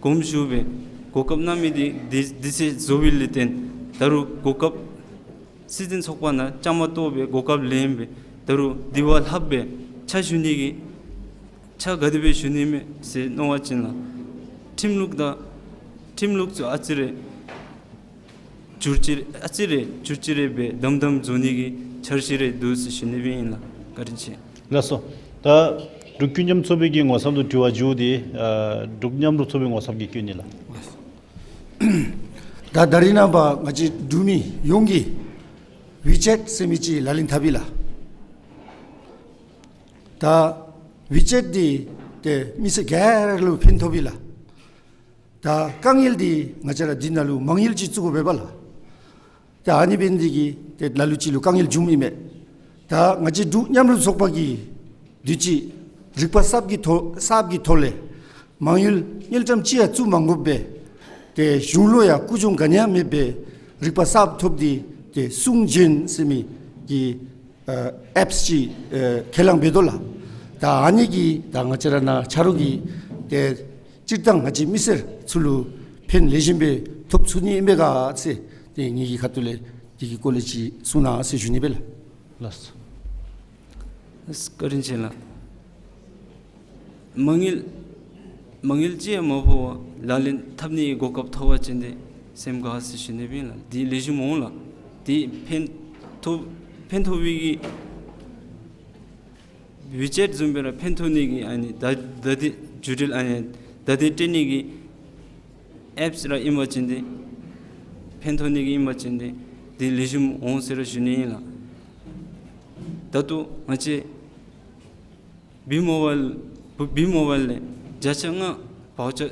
དགོངསམ་ཞུ་སྦེ་གོ་སྐབས་གནང་མི་འདི་འདི་འདི་ཚེ་རྫོགས་པའི་ལས་བརྟེན་ད་རུང་གོ་སྐབས་སྲིད་འཛིན་ཚོགས་པ་ནང་བཅའ་མར་གཏོགས་སྦེ་གོ་སྐབས་ལེན་སྦེ་ད་རུང་དེ་བ་ལྷགཔ་སྦེ་ཕྱག་ཞུ་ནི་གི་ ཆ་ག་དེ་སྦེ་ཞུ་ནི་མས་ཟེར་མནོ་བ་ཅིན་ལགས། ཁྲིམས་ལུགས་དང་ཁྲིམས་ལུགས་ཚུ་ཨ་ཙི་རེ་འགྱུར་བཅོས་ཨ་ཙི་རེ་འགྱུར་བཅོས་རེ་སྦེ་དམ་དམ་བཟོ་ནི་གི་འཆར་གཞི་རེ་འདུག་ཟེར་ཞུ་ནི་སྦེ་ཨིན་ལགས། བཀའ་དྲིན་ཆེ། ལགས་སོ། ད་འབྲུག་ཀུན་མཉམ་ཚོགས་པའི་གི་ངོ་ཚབ་ལུ་དྲི་བ་མཇུག་འདི་ཨ་འབྲུག་མཉམ་རུབ་ཚོགས་པའི་ངོ་ཚབ་ཀྱིས་བཀོད་ནི་ལགས། ད་ད་རིས་ནངས་པ་ང་བཅས་འབྲུག་མི་ཡོངས་ཀྱིས་ཝི་ཅེཊ་ཟེར་མི་ཅིག་ལག་ལེན་འཐབ་ཡི་ལགས། ད་ཝི་ཅེཊ་འདི་ཏེ་མི་སེར་ག་ར་ལུ་ཕན་ཐོགས་པས་ལགས། ད་དཀའ་ངལ་འདི་ང་བཅས་ར་འདི་ནང་ལུ་མ་དངུལ་ཅིག་བཙུགས་དགོ་པས་ལགས། ད་ཨ་ནི་འབད་ནི་འདི་གིས་ཏེ་ལ་ལུ་ཅིག་ལུ་དཀའ་ངལ་འབྱུངམ་ཨིན་མས། ད་ང་བཅས་འབྲུག་མཉམ་རུབ་ཚོགས་པ་གིས་དུས་ཅི་རིག་པ་གསརཔ་གི་ཐོག་གསརཔ་གི་ཐོག་ལས་མ་དངུལ་དངུལ་ཀྲམ་ཅིག་ཡང་བཙུགས་མ་དགོཔ་སྦེ་ཏེ་གཞུང་ལུ་ཡང་རྒུད་གདོང་ག་ནི་ཡང་མེདཔ་སྦེ་རིག་པ་གསརཔ་ཐོབ་སྟེ་ཏེ་གསུང་བྱོན་ཟེར་མི་གི་ཨ་ཨེཔསི་ཅིག་ཨ་ཁས་བླངས་འབད་དོ་ལགས། ད་ཨ་ནི་གིས་ད་ང་བཅས་ར་ནཱ་ཆ་རོགས་ཀྱིས་ཏེ་སྤྱིར་བཏང་ང་བཅས་མི་སེར་ཚུ་ལུ་ཕན་ལེགས་ཤོམ་སྦེ་ཐོབ་ཚུགས་ནི་ཨིན་པས་ག་ཟེར་ཏེ་ངེ་གི་ཁ་ཐུག་ལས་དེ་གི་སྐོར་ལས་ཅིག་གསུང་གནང་ཟེར་ཞུ་ནི་སྦེ་ལགས། ལགས་སོ། བཀའ་དྲིན་ཆེ་ལགས། མ་དངུལ་མ་དངུལ་ཅིག་ཡང་མ་ཕོག་པར་ལག་ལེན་འཐབ་ནི་གི་གོ་སྐབས་ཐོབ་པ་ཅིན་ཏེ་སེམས་དགའ་ཟེར་ཞུ་ནི་སྦེ་ལགས། འདི་ལེགས་ཤོམ་འོང་ལགས། འདི་ཕན་ཐོགས་ཕན་ཐོགས་པའི་གི་ཝི་ཅེཊ་བཟུམ་སྦེ་ར་ཕན་ཐོགས་ནི་གི་ཨ་ནི་ད་ད་འདི་བརྒྱུད་འབྲེལ་ཨ་ནི་ད་འདི་སྤྲོད་ནི་གི་ཨེཔསི་ར་ཨིན་པ་ཅིན་ཏེ་ཕན་ཐོགས་ནི་གི་ཨིན་པ་ཅིན་ཏེ་འདི་ལེགས་ཤོམ་འོང་ཟེར་ར་ཞུ་ནི་ཨིན་ལགས། ད་ལྟོ་ང་བཅས་བི་མོ་བཱའིལ་བི་མོ་བཱའིལ་ལས་བརྒྱ་ཆ་ལྔ་བའུ་ཅར་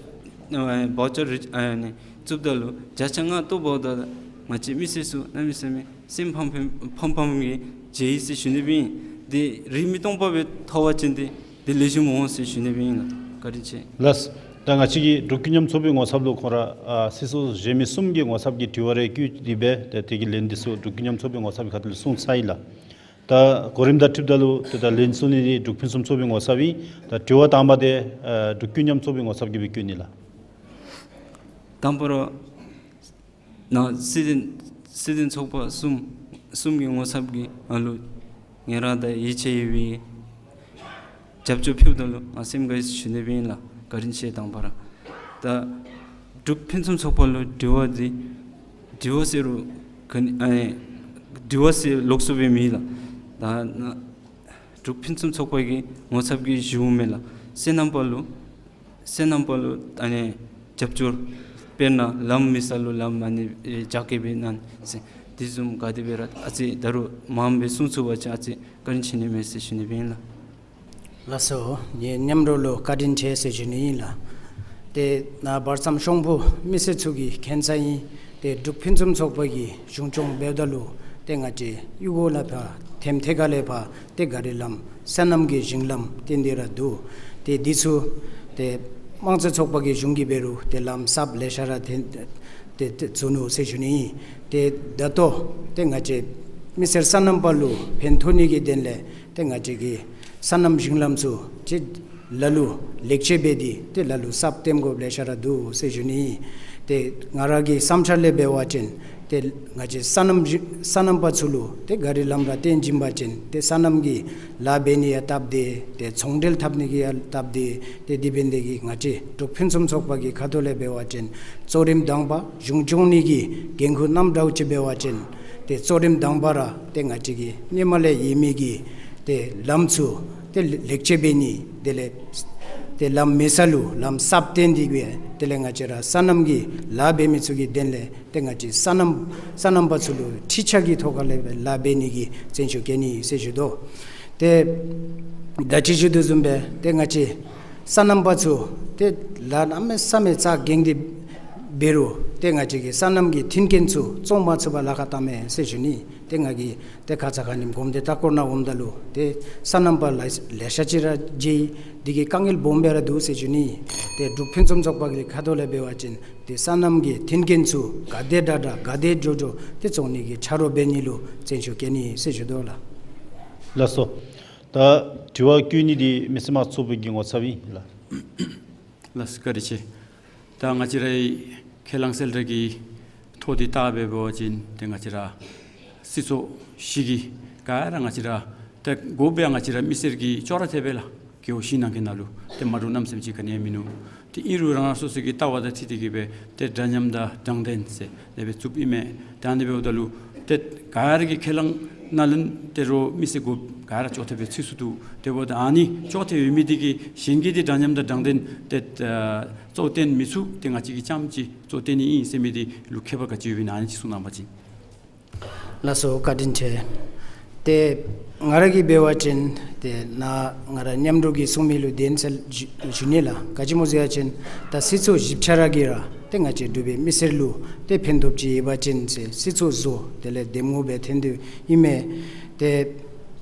ཨ་བའུ་ཅར་རི་ཨ་ནི་བཙུགསཔ་ད་ལུ་བརྒྱ་ཆ་ལྔ་བཏོག་འབདཝ་ད་ང་བཅས་མི་སེར་ཚུ་གནམ་མེད་ས་མེད་སེམས་ཕམ་ཕམ་ཕམ་ཕམ་གྱིས་མཇལ་ཡི་ཟེར་ཞུ་ནི་སྦེ་ཨིན། འདི་རིན་མེད་སྟོང་པ་སྦེ་ཐོབ་པ་ཅིན་ཏེ་འདི་ལེགས་ཤོམ་འོང་ཟེར་ཞུ་ནི་སྦེ་ཨིན་ལགས། བཀའ་དྲིན་ཆེ། ལགས། ད་ང་བཅས་ཀྱི་འབྲུག་ཀུན་མཉམ་ཚོགས་པའི་ངོ་ཚབ་ལུ་ཁོང་ར་ཨ་སྲིད་ཚོགས་གཞན་མི་གསུམ་གྱི་ངོ་ཚབ་ཀྱིས་དྲི་བ་རེ་བཀོད་དེ་སྦེ་ཏེ་དེ་གི་ལན་འདི་ཚུ་འབྲུག་ཀུན་མཉམ་ཚོགས་པའི་ངོ་ཚབ་ཀྱི་ཁ་ཐུག་ལས་གསུངས་ཚར་ཡི་ལགས། ད་གོ་རིམ་དང་འཁྲིལཝ་ད་ལུ་ཏེ་ད་ལན་གསུང་ནི་འདི་འབྲུག་ཕུན་སུམ་ཚོགས་པའི་ངོ་ཚབ་ཨིན། ད་དྲི་བ་དང་པ་འདི་ཨ་འབྲུག་ཀུན་མཉམ་ཚོགས་པའི་ངོ་ཚབ་ཀྱིས་སྦེ་བཀོད་ནི་ལགས། དང་པ་ར་ནཱ་སྲིད་དོན་སྲིད་དོན་ཚོགས་པ་གསུམ་གསུམ་གྱི་ངོ་ཚབ་ཀྱིས་ང་ལུ་ངེ་རང་དང་ཡིད་ཆེས་ཡོད་པའི་རྒྱབ་སྐྱོར་ཕུལཝ་ད་ལུ་ང་སེམས་དགའ་ཡི་ཟེར་ཞུ་ནི་སྦེ་ཨིན་ལགས། བཀའ་དྲིན་ཆེ། དང་པ་ར་ད་འབྲུག་ཕུན་སུམ་ཚོགས་པ་ལུ་དྲི་བ་འདི་དྲི་བ་ཟེར་རུང་ག་ནི་ཨ་ནི་དྲི་བ་ཟེར་ལོགས་སུ་སྦེ་མེད་ལགས། ད་ནཱ་འབྲུག་ཕུན་སུམ་ཚོགས་པ་གི་ངོ་ཚབ་ཀྱིས་ཞུཝ་མས་ལགས། སོ་ནམ་པ་ལུ་སོ་ནམ་པ་ལུ་ཨ་ནི་རྒྱབ་སྐྱོར་དཔེར་ན་ལམ་མེད་ས་ལུ་ལམ་ཨ་ནི་ཨེ་རྒྱ་སྐྱེད་འབད་གནང་ཟེར་དེ་བཟུམ་ག་དེ་སྦེ་ར་ཨ་ཙི་ད་རུང་མངམ་སྦེ་གསུང་ཚུགས་པ་ཅིན་ཨ་ཙི་བཀའ་དྲིན་ཆེ་ནི་མས་ཟེར་ཞུ་ནི་སྦེ་ཨིན་ལགས། ལགས་སོ། ངེའི་མཉམ་རོགས་ལུ་བཀའ་དྲིན་ཆེ་ཟེར་ཞུ་ནི་ཨིན་ལགས། ཏེ་ནཱ་བར་མཚམས་ཤོང་བུ་མི་སེར་ཚུ་གིས་མཁྱེན་ས་ཨིན། ཏེ་འབྲུག་ཕུན་སུམ་ཚོགས་པ་གིས་གཞུང་སྐྱོང་འབདཝ་ད་ལུ་ཏེ་ང་བཅས་གཡུས་སྒོ་ལས་ཕར་ཐེམ་ཐེ་ཁ་ལས་ཕར་ཏེ་ག་རི་ལམ་སོ་ནམ་གྱི་ཞིང་ལམ་ཏེ་འདི་ར་འདུག། ཏེ་འདི་ཚུ་ཏེ་དམངས་གཙོའི་ཚོགས་པ་གི་གཞུང་གིས་འབད་རུང་ཏེ་ལམ་གསརཔ་ལེ་ཤ་ར་ཏེ་ཏེ་ཏེ་བཙུགས་ནུག་ཟེར་ཞུ་ནི་ཨིན། ཏེ་ད་ལྟོ་ཏེ་ང་བཅས་མི་སེར་སོ་ནམ་པ་ལུ་ཕན་ཐོགས་ནི་གི་དོན་ལས་ཏེ་ང་བཅས་ཀྱི་སོ་ནམ་ཞིང་ལམ་ཚུ་ཅིག་ལ་ལུ་ལེགས་བཅོས་འབད་དེ་ཏེ་ལ་ལུ་གསརཔ་བཏོན་དགོཔ་ལེ་ཤ་ར་འདུག་ཟེར་ཞུ་ནི་ཨིན། ཏེ་ང་ར་གི་བསམ་འཆར་ལས་འབད་བ་ཅིན་ཏེ་ང་བཅས་སོ་ནམ་ཞིང་སོ་ནམ་པ་ཚུ་ལུ་ཏེ་ག་རི་ལམ་ར་བཏོན་བྱིན་པ་ཅིན་ཏེ་སོ་ནམ་གྱི་ལཱ་འབད་ནི་ཡང་སྟབས་བདེ། ཏེ་ཚོང་འབྲེལ་འཐབ་ནི་གི་ཡང་སྟབས་བདེ། ཏེ་དེ་འབད་ནི་དེ་གིས་ང་བཅས་འབྲུག་ཕུན་སུམ་ཚོགས་པ་གི་ཁ་ཐུག་ལས་འབད་བ་ཅིན་གཙོ་རིམ་དང་པ་གཞུང་སྐྱོང་ནི་གི་འགན་ཁུར་བསྣམ་དྲགས་ཅིག་འབད་བ་ཅིན་ཏེ་གཙོ་རིམ་དང་པ་ར་ཏེ་ང་བཅས་ཀྱི་སྔོན་མ་ལས་ཡོད་མི་གི་ཏེ་ལམ་ཚུ་ཏེ་ལེགས་བཅོས་འབད་ནི། དེ་ལས་ཏེ་ལམ་མེད་ས་ལུ་ལམ་གསརཔ་བཏོན་ཏེ་སྦེ་དེ་ལས་ང་བཅས་ར་སོ་ནམ་གྱི་ལཱ་འབད་མི་ཚུ་གི་དོན་ལས་ཏེ་ང་བཅས་སོ་ནམ་སོ་ནམ་པ་ཚུ་ལུ་ཁྲིག་ཆ་གི་ཐོག་ཁ་ལས་སྦེ་ལཱ་འབད་ནི་གི་བརྩོན་ཤུགས་བསྐྱེད་ནི་ཟེར་ཞུ་དོ། ཏེ་ད་ཅི་ཞུ་དོ་བཟུམ་སྦེ་ཏེ་ང་བཅས་སོ་ནམ་པ་ཚུ་ཏེ་ལཱ་གནམ་མེད་ས་མེད་རྩ་འགེངས་ཏེ་འབད་རུང་ཏེ་ང་བཅས་ཀྱི་སོ་ནམ་གྱི་མཐུན་རྐྱེན་ཚུ་བཙོང་མ་ཚུགས་པར་ལཱ་ཁག་བཏངམ་མས་ཟེར་ཞུ་ནི། ཏེ་ང་གིས་ཏེ་ཁ་ཙ་ཁ་ཉིནམ་གོམ་འདྲིས་ལྟ་སྐོར་ནང་འོངམ་ད་ལུ་ཏེ་སོ་ནམ་པ་ལེ་ལེ་ཤ་ཅིག་ར་མཇལ་ཡི། དེ་གིས་དཀའ་ངལ་སྦོམ་སྦེ་ར་འདུག་ཟེར་ཞུ་ནི། ཏེ་འབྲུག་ཕུན་སུམ་ཚོགས་པ་གི་ཁ་ཐུག་ལས་འབད་བ་ཅིན་ཏེ་སོ་ནམ་གྱི་མཐུན་རྐྱེན་ཚུ་ག་དེ་དྲག་དྲག་ག་དེ་མགྱོགས་མགྱོགས་ཏེ་བཙོང་ནི་གི་ཆ་རོགས་འབད་ནི་ལུ་བརྩོན་ཤུགས་བསྐྱེད་ནི་ཟེར་ཞུ་དོ་ལགས། ལགས་སོ། ད་དྲི་བ་བཀོད་ནི་འདི་མི་སེར་དམངས་གཙོའི་གི་ངོ་ཚབ་ཨིན་ལགས། ལགས་སོ། བཀའ་དྲིན་ཆེ། ད་ང་བཅས་རའི་ཁས་བླངས་གསལ་བསྒྲགས་ཀྱི་ཐོ་འདི་བལྟ་སྦེ་འབད་བ་ཅིན་ཏེ་ང་བཅས་ར་སྲིད་ཚོགས་བཞི་གི་ག་ར་ང་བཅས་ར་ཏེ་དགོ་པའི་ང་བཅས་ར་མི་སེར་གྱི་ཅོག་ར་འཐདཔ་སྦེ་ལགས། རྒེད་འོག་བཞི་ནང་གི་ནང་ལུ་ཏེ་མ་འདྲཝ་གནམ་མེད་ས་མེད་ཅིག་ག་ནི་ཡང་མིན་ནུག། ཏེ་ཨིན་རུང་རང་རང་སོ་སོ་གི་ལྟ་བ་དང་འཁྲིལ་ཏེ་གིས་སྦེ་ཏེ་འདྲ་མཉམ་དང་དྲང་བདེན་ཟེར་དེ་སྦེ་བཙུགསཔ་ཨིན་མས། ཏེ་ཨ་ནི་འབདཝ་ད་ལུ་ཏེ་ག་ར་གིས་ཁས་བླངས་ནང་ལུ་ཏེ་རོགས་མི་སེར་དགོ་ག་ར་ཅོག་འཐདཔ་སྦེ་ཚུད་སོ་ནུག། དེ་འབདཝ་ད་ཨ་ནི་ཅོག་འཐདཔ་ཡོད་མི་འདི་གིས་གཞན་གྱིས་འདི་འདྲ་མཉམ་དང་དྲང་བདེན་ཏེ་ཨ་གཙོ་བོ་བཏོན་མི་ཚུགས། ཏེ་ང་བཅས་ཀྱིས་རྐྱངམ་ཅིག་གཙོ་བོ་བཏོན་ནི་ཨིན་ཟེར་མི་འདི་ལུ་ཁྱད་པར་ག་ཅི་ཡོདཔ་ཨིན་ན་ཨ་ནི་ཅིག་གསུང་གནང་བ་ཅིན། ལགས་སོ། བཀའ་དྲིན་ཆེ། ཏེ་ང་ར་གིས་འབད་བ་ཅིན་ཏེ་ནཱ་ང་ར་མཉམ་རོགས་ཀྱིས་གསུང་མི་ལུ་བདེན་ཟེར་ཞུ་ཞུ་ནི་ལགས། ག་ཅི་སྨོ་ཟེར་བ་ཅིན་ད་སྲིད་ཚོགས་བཞི་ཆ་ར་གིས་ར་ཏེ་ང་བཅས་འབྲུག་པའི་མི་སེར་ལུ་ཏེ་ཕན་ཐོགས་ཅིག་ཡོད་པ་ཅིན་ཟེར་སྲིད་ཚོགས་བཟོ་དེ་ལས་འདེམས་ངོ་སྦེ་འཐོན་དོ་ཨིན་མས། ཏེ་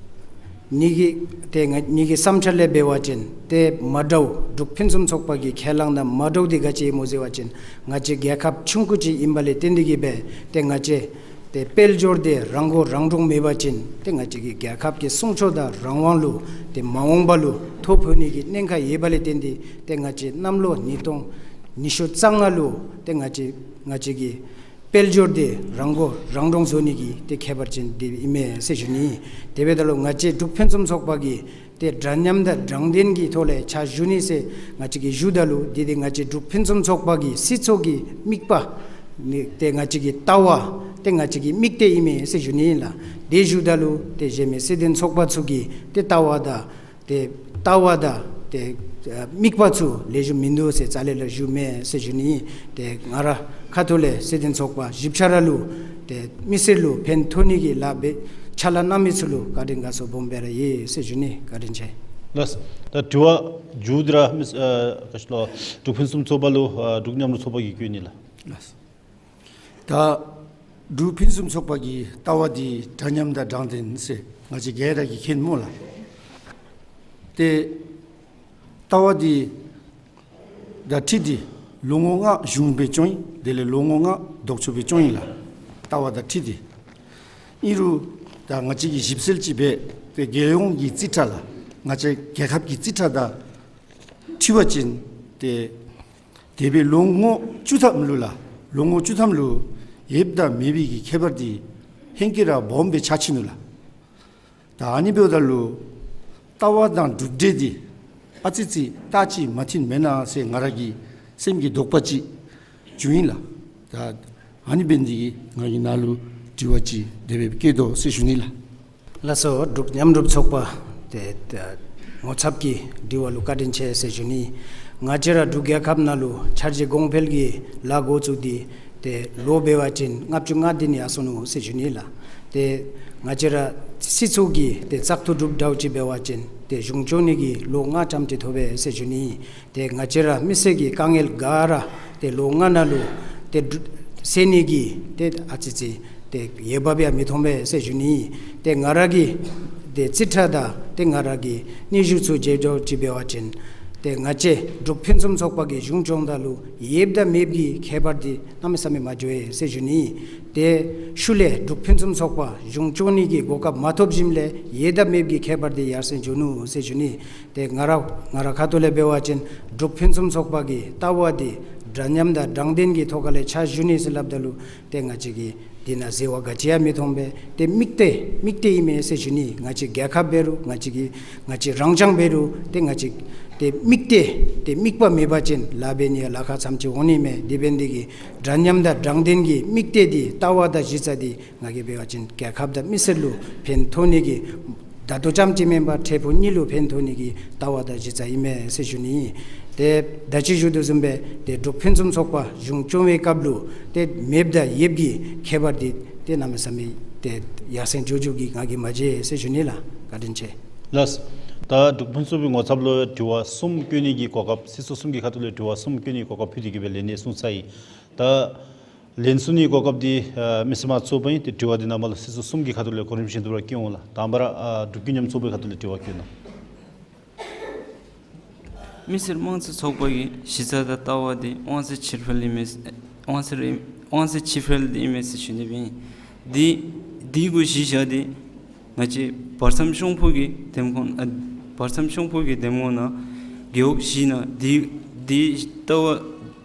ངེ་གི་ཏེ་ང་ངེ་གི་བསམ་འཆར་ལས་འབད་བ་ཅིན་ཏེ་མ་འདྲཝ་འབྲུག་ཕུན་སུམ་ཚོགས་པ་གི་ཁས་བླངས་དང་མ་འདྲཝ་འདི་ག་ཅི་སྨོ་ཟེར་བ་ཅིན་ང་བཅས་རྒྱལ་ཁབ་ཆུང་ཀུ་ཅིག་ཨིན་པ་ལས་བརྟེན་ཏེ་གིས་སྦེ་ཏེ་ང་བཅས་ཏེ་དཔལ་འབྱོར་འདི་རང་མགོ་རང་འདྲོངས་མེད་པ་ཅིན་ཏེ་ང་བཅས་ཀྱི་རྒྱལ་ཁབ་ཀྱི་སྲུང་སྐྱོབ་དང་རང་དབང་ལུ་ཏེ་མ་འོངས་པ་ལུ་ཐོ་ཕོག་ནི་གི་གནད་འགག་ཡོད་པ་ལས་བརྟེན་ཏེ་ཏེ་ང་བཅས་གནམ་ལོ་ཉིས་སྟོང་ཉི་ཤུ་རྩ་ལྔ་ལུ་ཏེ་ང་བཅས་ང་བཅས་ཀྱི་དཔལ་འབྱོར་འདི་རང་མགོ་རང་འདྲོངས་བཟོ་ནི་གི་ཏེ་ཁྱད་པར་ཅན་འདི་ཨིན་མས་ཟེར་ཞུ་ནི། དེ་འབདཝ་ད་ལུ་ང་བཅས་འབྲུག་ཕུན་སུམ་ཚོགས་པ་གིས་ཏེ་འདྲ་མཉམ་དང་དྲང་བདེན་གྱི་ཐོག་ལས་ཕྱག་ཞུ་ནི་ཟེར་ང་བཅས་ཀྱིས་ཞུཝ་ད་ལུ་འདི་ཏེ་ང་བཅས་འབྲུག་ཕུན་སུམ་ཚོགས་པ་གི་སྲིད་ཚོགས་ཀྱི་དམིགས་པ་ནི་ཏེ་ང་བཅས་ཀྱི་ལྟ་བ་ཏེ་ང་བཅས་ཀྱི་དམིགས་གཏད་ཨིན་མས་ཟེར་ཞུ་ནི་ཨིན་ལགས། དེ་ཞུཝ་ད་ལུ་ཏེ་གཞན་མི་སྲིད་དོན་ཚོགས་པ་ཚུ་གི་ཏེ་ལྟ་བ་དང་ཏེ་ལྟ་བ་དང་ཏེ་ཨ་དམིགས་པ་ཚུ་ལེགས་ཤོམ་མིན་འདུག་ཟེར་རྩ་ལས་ར་ཞུཝ་མེན་ཟེར་ཞུ་ནི། ཏེ་ང་ར་ཁ་ཐུག་ལས་སྲིད་དོན་ཚོགས་པ་བཞི་ཆ་ར་ལུ་ཏེ་མི་སེར་ལུ་ཕན་ཐོགས་ནི་གི་ལཱ་འབད་ཕྱག་ལཱ་གནང་མི་ཚུ་ལུ་བཀའ་དྲིན་དགའ་ཚོར་སྦོམ་སྦེ་ར་ཡོད་ཟེར་ཞུ་ནི། བཀའ་དྲིན་ཆེ། ལགས། ད་དྲི་བ་མཇུག་འདི་ར་མི་ཨ་ག་ཅི་ལོ་འབྲུག་ཕུན་སུམ་ཚོགས་པ་ལུ་ཨ་འབྲུག་མཉམ་རོགས་ཚོགས་པ་གིས་བཀོད་ནི་ལགས། ལགས། ད་འབྲུག་ཕུན་སུམ་ཚོགས་པ་གི་ལྟ་བ་འདི་འདྲ་མཉམ་དང་དྲང་བདེན་ཟེར་ང་བཅས་ག་ར་གིས་མཁྱེན་སྨོ་ལགས། ཏེ་ལྟ་བ་འདི་དང་འཁྲིལ་ཏེ་ལོ་ངོ་ལྔ་གཞུང་སྦེ་སྐྱོང་ཡི། དེ་ལས་ལོ་ངོ་ལྔ་ལྡོག་ཕྱོགས་སྦེ་སྐྱོང་ཡི་ལགས། ལྟ་བ་དང་འཁྲིལ་ཏེ། ཨིན་རུང་ད་ང་བཅས་ཀྱིས་ཞིབ་འཚོལ་ཅིག་འབད་ཏེ་རྒྱལ་ཡོངས་ཀྱི་རྩིས་ཁྲ་ལགས། ང་བཅས་རྒྱལ་ཁབ་ཀྱི་རྩིས་ཁྲ་དང་འཁྲིལ་བ་ཅིན་ཏེ་འདས་པའི་ལོ་ངོ་བཅུ་ཐམ་ལུ་ལགས། ལོ་ངོ་བཅུ་ཐམ་ལུ་ཡོདཔ་དང་མེད་པའི་གི་ཁྱད་པར་འདི་ཧེང་སྐལ་ར་སྦོམ་སྦེ་ཆགས་ཅི་ནུག་ལགས། ད་ཨ་ནི་འབདཝ་ད་ལུ་ལྟ་བ་དང་གྲུབ་འབྲས་འདི་ཨ་ཙི་ཅིག་ལྟ་ཅི་མ་མཐུན་མེན་ན་ཟེར་ང་ར་གི་སེམས་ཀྱི་དོགས་པ་ཅིག་བྱུང་ཡི་ལགས། ད་ཨ་ནི་འབད་ནི་འདི་གིས་ང་གིས་ནཱ་ལུ་དྲི་བ་ཅིག་དེ་སྦེ་བཀོད་དོ་ཟེར་ཞུ་ནི་ལགས། ལགས་སོ། འབྲུག་མཉམ་རུབ་ཚོགས་པ་ཏེ་ཏེ་ངོ་ཚབ་ཀྱི་དྲི་བ་ལུ་བཀའ་དྲིན་ཆེ་ཟེར་ཞུ་ནི། ང་བཅས་ར་འབྲུག་རྒྱལ་ཁབ་ནང་ལུ་འཆར་གཞི་གོང་འཕེལ་གྱི་ལཱ་འགོ་བཙུགས་ཏེ་ཏེ་ལོ་འབད་བ་ཅིན་ལྔ་བཅུ་ང་བདུན་ཡར་སོ་ནུག་ཟེར་ཞུ་ནི་ལགས། ཏེ་ང་བཅས་ར་སྲིད་ཚོགས་ཀྱི་ཏེ་བཙག་འཐུ་གྲུབ་འདྲཝ་ཅིག་འབད་བ་ཅིན་ཏེ་གཞུང་སྐྱོང་ནི་གི་ལོ་ལྔ་ཙམ་ཅིག་ཐོབ་པས་ཟེར་ཞུ་ནི། ཏེ་ང་བཅས་ར་མི་སེར་གྱི་དཀའ་ངལ་ག་ར་ཏེ་ལོ་ལྔ་ནང་ལུ་ཏེ་སེལ་ནི་གི་ཏེ་ཨ་ཙི་ཅིག་ཏེ་འོས་འབབ་ཡང་མི་མཐོང་པས་ཟེར་ཞུ་ནི། ཏེ་ང་ར་གི་ཏེ་རྩིས་ཁྲ་དང་ཏེ་ང་ར་གི་སྙན་ཞུ་ཚུ་མཇལ་འགྱོཝ་ཅིག་འབད་བ་ཅིན་ཏེ་ང་བཅས་འབྲུག་ཕུན་སུམ་ཚོགས་པ་གི་གཞུང་སྐྱོང་ད་ལུ་ཡོདཔ་དང་མེདཔ་གི་ཁྱད་པར་འདི་གནམ་མེད་ས་མེད་མ་འགྱོ་བས་ཟེར་ཞུ་ནི། ཏེ་ཤུལ་ལས་འབྲུག་ཕུན་སུམ་ཚོགས་པ་གཞུང་སྐྱོང་ནི་གི་གོ་སྐབས་མ་ཐོབ་ཞིནམ་ལས་ཡོདཔ་དང་མེདཔ་གི་ཁྱད་པར་འདི་ཡར་སེང་འགྱོ་ནུག་ཟེར་ཞུ་ནི། ཏེ་ང་ར་ང་ར་ཁ་ཐུག་ལས་འབད་བ་ཅིན་འབྲུག་ཕུན་སུམ་ཚོགས་པ་གི་ལྟ་བ་འདི་འདྲ་མཉམ་དང་དྲང་བདེན་གྱི་ཐོག་ཁ་ལས་ཕྱག་ཞུ་ནི་ཟེར་སླབ་ད་ལུ་ཏེ་ང་བཅས་ཀྱིས་འདི་ནང་འཛོལ་བ་ག་ཅི་ཡང་མི་མཐོང་པས། ཏེ་དམིགས་གཏད་དམིགས་གཏད་ཨིན་མས་ཟེར་ཞུ་ནི། ང་བཅས་རྒྱལ་ཁབ་འབད་རུང་ང་བཅས་ཀྱི་ང་བཅས་རང་རྐྱང་འབད་རུང་ཏེ་ང་བཅས་ཏེ་དམིགས་གཏད་ཏེ་དམིགས་པ་མེད་པ་ཅིན་ལཱ་འབད་ནི་ཡང་ལཱ་ཁག་ཙམ་ཅིག་འོང་ནི་མས། དེ་འབད་ནི་འདི་གིས་འདྲ་མཉམ་དང་དྲང་བདེན་གྱི་དམིགས་གཏད་འདི་ལྟ་བ་དང་གཞི་རྩ་འདི་ང་གིས་འབད་བ་ཅིན་རྒྱལ་ཁབ་དང་མི་སེར་ལུ་ཕན་ཐོགས་ནི་གི་ད་ལྟོ་ཙམ་ཅིག་མེན་པར་འཕྲལ་ཕུགས་གཉིས་ལུ་ཕན་ཐོགས་ནི་གི་ལྟ་བ་དང་གཞི་རྩ་ཨིན་མས་ཟེར་ཞུ་ནི། ཏེ་ད་ཅི་ཞུ་དོ་བཟུམ་སྦེ་ཏེ་འབྲུག་ཕུན་སུམ་ཚོགས་པ་གཞུང་སྐྱོང་བའི་སྐབས་ལུ་ཏེ་མེདཔ་དང་ཡོདཔ་གི་ཁྱད་པར་འདི་ཏེ་གནམ་མེད་ས་མེད་ཏེ་ཡར་སེང་འགྱོ་འགྱོཝ་གི་ང་གིས་མ་མཇལ་ཟེར་ཞུ་ནི་ལགས། བཀའ་དྲིན་ཆེ། ལགས། ད་འབྲུག་ཕུན་སུམ་པའི་ངོ་ཚབ་ལུ་དྲི་བ་གསུམ་བཀོད་ནི་གི་གོ་སྐབས་སྲིད་ཚོགས་གསུམ་གྱི་ཁ་ཐུག་ལས་དྲི་བ་གསུམ་བཀོད་ནི་གི་གོ་སྐབས་ཕུལ་ཏེ་གིས་སྦེ་ལན་གནང་ཚར་ཡི། ད་ལན་གསུང་ནི་གོ་སྐབས་འདི་ཨ་མི་སེར་མང་ཚོགས་པ་ཨིན། ཏེ་དྲི་བ་འདི་ནང་མ་ལུ་སྲིད་ཚོགས་གསུམ་གྱི་ཁ་ཐུག་ལས་གོ་རིམ་བཞིན་དུ་ར་བཀོད་འོང་ལགས། དང་པ་ར་ཨ་འབྲུག་རྒྱལ་མཉམ་ཚོགས་པའི་ཁ་ཐུག་ལས་དྲི་བ་བཀོད་གནང་། མི་སེར་དམངས་གཙོའི་ཚོགས་པ་གི་གཞི་རྩ་དང་ལྟ་བ་འདི་དབང་ཚད་ཕྱིར་འཕེལ་ཨིན་མས། དབང་ཚད་རེ་དབང་ཚད་ཕྱིར་འཕེལ་འདི་ཨིན་མས་ཟེར་ཞུ་ནི་སྦེ་ཨིན། འདི་འདི་གུ་གཞི་བཞག་སྟེ་ང་བཅས་བར་མཚམས་ཤོང་ཕུག་གི་འདེམས་ཁོངས་ཨ་བར་མཚམས་ཤོང་ཕུག་གི་འདེམས་ངོ་ནང་རྒེད་འོག་བཞི་ནང་འདི་འདི་ལྟ་བ་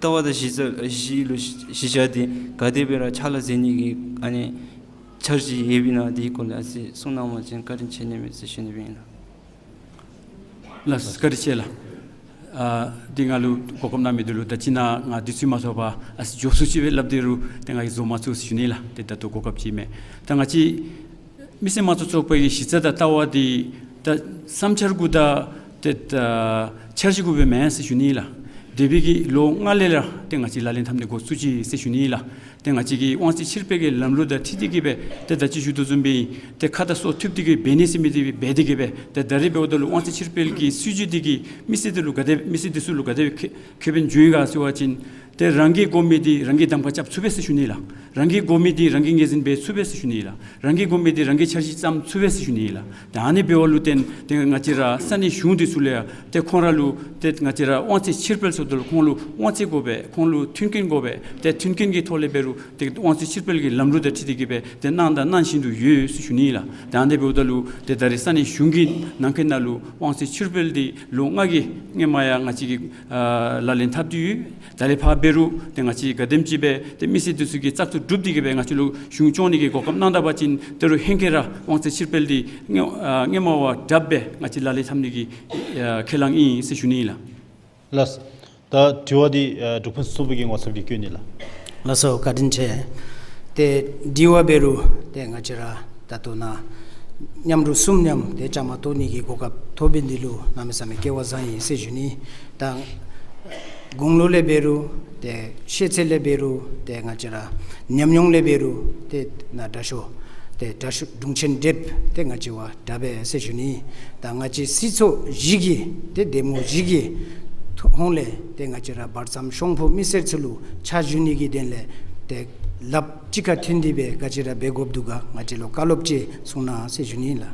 ལྟ་བ་དང་གཞི་རྩ་གཞི་ལུ་གཞི་བཞག་སྟེ་ག་དེ་སྦེ་ར་ཕྱག་ལཱ་མཛད་ནི་གི་ཨ་ནི་འཆར་གཞི་ཡོདཔ་ཨིན་ན་འདི་སྐོར་ལས་ཨ་ཙི་གསུང་གནང་བ་ཅིན་བཀའ་དྲིན་ཆེ་ནི་མས་ཟེར་ཞུ་ནི་སྦེ་ཨིན་ལགས། ལགས་སོ། བཀའ་དྲིན་ཆེ་ལགས། ཨ་འདི་ང་ལུ་གོ་སྐབས་གནང་མི་འདི་ལུ་ད་ཅི་ནཱ་ང་དུས་ཚོད་མ་ཚོར་བར་ཨ་ཙི་མགྱོགས་སུ་ཅིག་སྦེ་སླབ་སྟེ་རུང་ཏེ་ང་གིས་བཟོད་མ་ཚུགས་ཟེར་ཞུ་ནི་ལགས། ཏེ་ད་ལྟོ་གོ་སྐབས་ཅིག་མས། ད་ང་བཅས་མི་སེར་དམངས་གཙོ་ཚོགས་པ་གི་གཞི་རྩ་དང་ལྟ་བ་འདི་ད་བསམ་འཆར་གུ་དང་ཏེ་ད་འཆར་གཞི་གུ་སྦེ་མེན་ཟེར་ཞུ་ནི་ལགས། འདས་པའི་གི་ལོ་ལྔ་ལས་ར་ཏེ་ང་བཅས་ལག་ལེན་འཐབ་ནི་འགོ་བཙུགས་ཅི་ཟེར་ཞུ་ནི་ལགས། ཏེ་ང་བཅས་ཀྱི་དབང་ཚད་ཕྱིར་སྤེལ་གྱི་ལམ་ལུགས་དང་འཁྲིལ་ཏེ་གི་སྦེ་ཏེ་ད་ཅི་ཞུ་དོ་བཟུམ་སྦེ་ཏེ་ཁ་དང་སོ་མཐུད་དེ་གི་འབད་ནི་ཟེར་མི་འདི་འབད་དེ་གི་སྦེ་ཏེ་ད་རེས་འབདཝ་ད་ལུ་དབང་ཚད་ཕྱིར་སྤེལ་གྱི་སྲིད་བྱུས་འདི་གིས་མི་སེར་འདི་ལུ་ག་དེ་མི་སེར་འདི་ཚུ་ལུ་ག་དེ་ཁེ་ཁེ་ཕན་བྱུང་ཡི་ག་ཟེར་བ་ཅིན་ཏེ་རང་གིས་དགོ་མི་འདི་རང་གིས་གདམ་ཁ་རྐྱབ་ཚུགས་པས་ཟེར་ཞུ་ནི་ལགས། རང་གིས་དགོ་མི་འདི་རང་གིས་ངོས་འཛིན་འབད་ཚུགས་པས་ཟེར་ཞུ་ནི་ལགས། རང་གིས་དགོ་མི་འདི་རང་གིས་འཆར་གཞི་བརྩམ་ཚུགས་པས་ཟེར་ཞུ་ནི་ལགས། ཏེ་ཨ་ནི་འབདཝ་ལུ་བརྟེན་ཏེ་ང་བཅས་ར་ས་གནས་གཞུང་འདི་ཚུ་ལས་ཡང་ཏེ་ཁོང་ར་ལུ་ཏེ་ང་བཅས་ར་དབང་ཚད་ཕྱིར་སྤེལ་ཟེརཝ་ད་ལུ་ཁོང་ལུ་དབང་ཚད་དགོ་པས། ཁོང་ལུ་མཐུན་རྐྱེན་དགོ་པས། ཏེ་མཐུན་རྐྱེན་གྱི་ཐོག་ལས་འབད་རུང་ཏེ་དབང་ཚད་ཕྱིར་སྤེལ་གྱི་ལམ་ལུགས་དང་འཁྲིལ་ཏེ་གི་སྦེ་ཏེ་གནང་དང་གནང་བཞིན་དུ་ཡོད་ཟེར་ཞུ་ནི་ལགས། ཏེ་ཨ་ནི་འབདཝ་ད་ལུ་ཏེ་ད་རེས་ས་གནས་གཞུང་གི་ནང་འཁོད་ནང་ལུ་དབང་ཚད་ཕྱིར་སྤེལ་འདི་ལོ་ལྔ་གི་སྔོན་མ་ཡང་ང་བཅས་ཀྱིས་ཨ་ལག་ལེན་འཐབ་སྟེ་ཡོད། ད་ལས་ཕར་འབད་རུང་ཏེ་ང་བཅས་ག་དེམ་ཅིག་སྦེ་ཏེ་མི་སེར་འདི་ཚུ་གིས་བཙག་འཐུ་གྲུབ་སྟེ་གི་སྦེ་ང་བཅས་ལུ་གཞུང་སྐྱོང་ནི་གི་གོ་སྐབས་གནང་ད་པ་ཅིན་ད་རུང་ཧེང་སྐལ་ར་དབང་ཚད་ཕྱིར་སྤེལ་འདི་སྔོན་ཨ་སྔོན་མ་བ་དྲགཔ་སྦེ་ང་བཅས་ལག་ལེན་འཐབ་ནི་གི་ཨ་ཁས་བླངས་ཨིན་ཟེར་ཞུ་ནི་ལགས། ལགས། ད་དྲི་བ་འདི་ཨ་འབྲུག་ཕུན་སུམ་ཚོགས་པའི་གི་ངོ་ཚབ་ཀྱིས་བཀོད་ནི་ལགས། ལགས་སོ། བཀའ་དྲིན་ཆེ། ཏེ་དྲི་བ་འབད་རུང་ཏེ་ང་བཅས་ར་ད་ལྟོ་ནཱ་མཉམ་རུབ་གསུམ་མཉམ་ཏེ་བཅའ་མར་གཏོགས་ནི་གི་གོ་སྐབས་ཐོབ་པའི་འདི་ལུ་གནམ་མེད་ས་མེད་སྐལ་བ་བཟང་ཡི་ཟེར་ཞུ་ནི། ད་དགུང་ལོ་ལས་འབད་རུང་ཏེ་ཤེས་ཚད་ལས་འབད་རུང་ཏེ་ང་བཅས་ར་ཉམས་མྱོང་ལས་འབད་རུང་ཏེ་ནཱ་དྲག་ཤོས་ཏེ་དྲག་ཤོས་དྲུང་ཆེན་བགྲེསཔ་ཏེ་ང་བཅས་བ་དྲག་པས་ཟེར་ཞུ་ནི། ད་ང་བཅས་སྲིད་ཚོགས་བཞི་གི་ཏེ་འདེམས་ངོ་བཞི་གི་ཧོངས་ལས་ཏེ་ང་བཅས་ར་བར་མཚམས་ཤོང་ཕོ་མི་སེར་ཚུ་ལུ་ཕྱག་ཞུ་ནི་གི་དོན་ལས་ཏེ་ལགཔ་གཅིག་ཁར་མཐུན་ཏེ་སྦེ་ག་ཅི་ར་འབད་དགོཔ་འདུག་ག་ང་བཅས་ལུ་བཀའ་སློབ་ཅིག་གསུང་གནང་ཟེར་ཞུ་ནི་ལགས།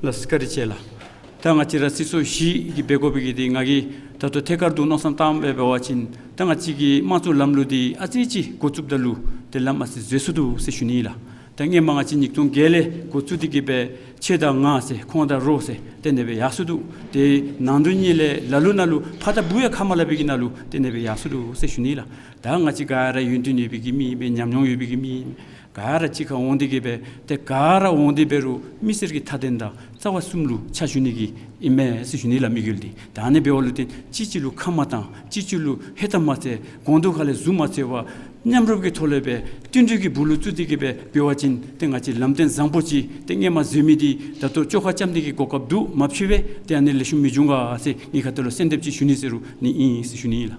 ལགས་སོ། བཀའ་དྲིན་ཆེ་ལགས། ད་ང་བཅས་ར་སྲིད་ཚོགས་བཞི་གིས་འབད་དགོ་པའི་གི་འདི་ང་གིས་ད་ལྟོ་ཐད་ཀར་དུ་མནོ་བསམ་བཏངམ་སྦེ་འབད་བ་ཅིན་ད་ང་བཅས་ཀྱི་དམངས་གཙོའི་ལམ་ལུགས་འདི་ཨ་ཙི་ཅིག་འགོ་བཙུགསཔ་ད་ལུ་ཏེ་ལམ་ཨ་ཙི་འཛོལ་སོ་འདུག་ཟེར་ཞུ་ནི་ལགས། ད་སྔོན་མ་ང་བཅས་ཉིས་སྟོང་བརྒྱད་ལས་འགོ་བཙུགས་ཏེ་གི་སྦེ་ཁྱེད་དང་ང་ཟེར་ཁོང་དང་རོགས་ཟེར་ཏེ་ཨ་ནེ་སྦེ་ཡར་སོ་འདུག། ཏེ་ནང་དོན་གཉིས་ལས་ལ་ལུ་ནང་ལུ་ཕ་དང་བུ་ཡང་ཁ་མ་སླབ་པའི་གི་ནང་ལུ་ཏེ་ཨ་ནེ་སྦེ་ཡར་སོ་འདུག་ཟེར་ཞུ་ནི་ལགས། ད་ང་བཅས་ག་ར་ཡོན་ཏན་ཡོད་པའི་གི་མི་ཨིན་པས། ཉམས་མྱོང་ཡོད་པའི་གི་མི་ཨིན་པས། ག་ར་གཅིག་ཁར་འོང་སྟེ་གི་སྦེ་ཏེ་ག་ར་འོང་སྟེ་འབད་རུང་མི་སེར་གྱི་མཐའ་དོན་དང་རྩ་བ་གསུམ་ལུ་ཕྱག་ཞུ་ནི་གི་ཨིན་མས་ཟེར་ཞུ་ནི་ལགས། དམིགས་ཡུལ་འདི། ད་ཨ་ནི་འབདཝ་ལུ་བརྟེན་གཅིག་གཅིག་ལུ་ཁ་མ་བཏང་། གཅིག་གཅིག་ལུ་ཧེ་ཏ་མ་བཙལ། གོང་དུ་ཁ་ལས་ཟུར་མ་བཙལ་བར་མཉམ་རུབ་ཀྱི་ཐོག་ལས་སྦེ་མཐུན་སྒྲིལ་གྱི་སྦུག་ལུ་བཙུགས་ཏེ་གི་སྦེ་འབད་བ་ཅིན་ཏེ་ང་བཅས་ལམ་སྟོན་བཟང་པོ་ཅིག་ཏེ་སྔོན་མ་འཛོལ་མི་འདི་ད་ལྟོ་བཅོ་ཁ་རྐྱབ་ནི་གི་གོ་སྐབས་འདུག། མ་ཕྱི་བས་ཏེ་ཨ་ནི་ལེགས་ཤོམ་མི་འབྱུང་ག་ཟེར་ངེའི་ཁ་ཐུག་ལུ་གསོལ་འདེབས་ཅིག་ཞུ་ནི་ཟེར་རུང་ནི་ཨིན་ཟེར་ཞུ་ནི་ལགས།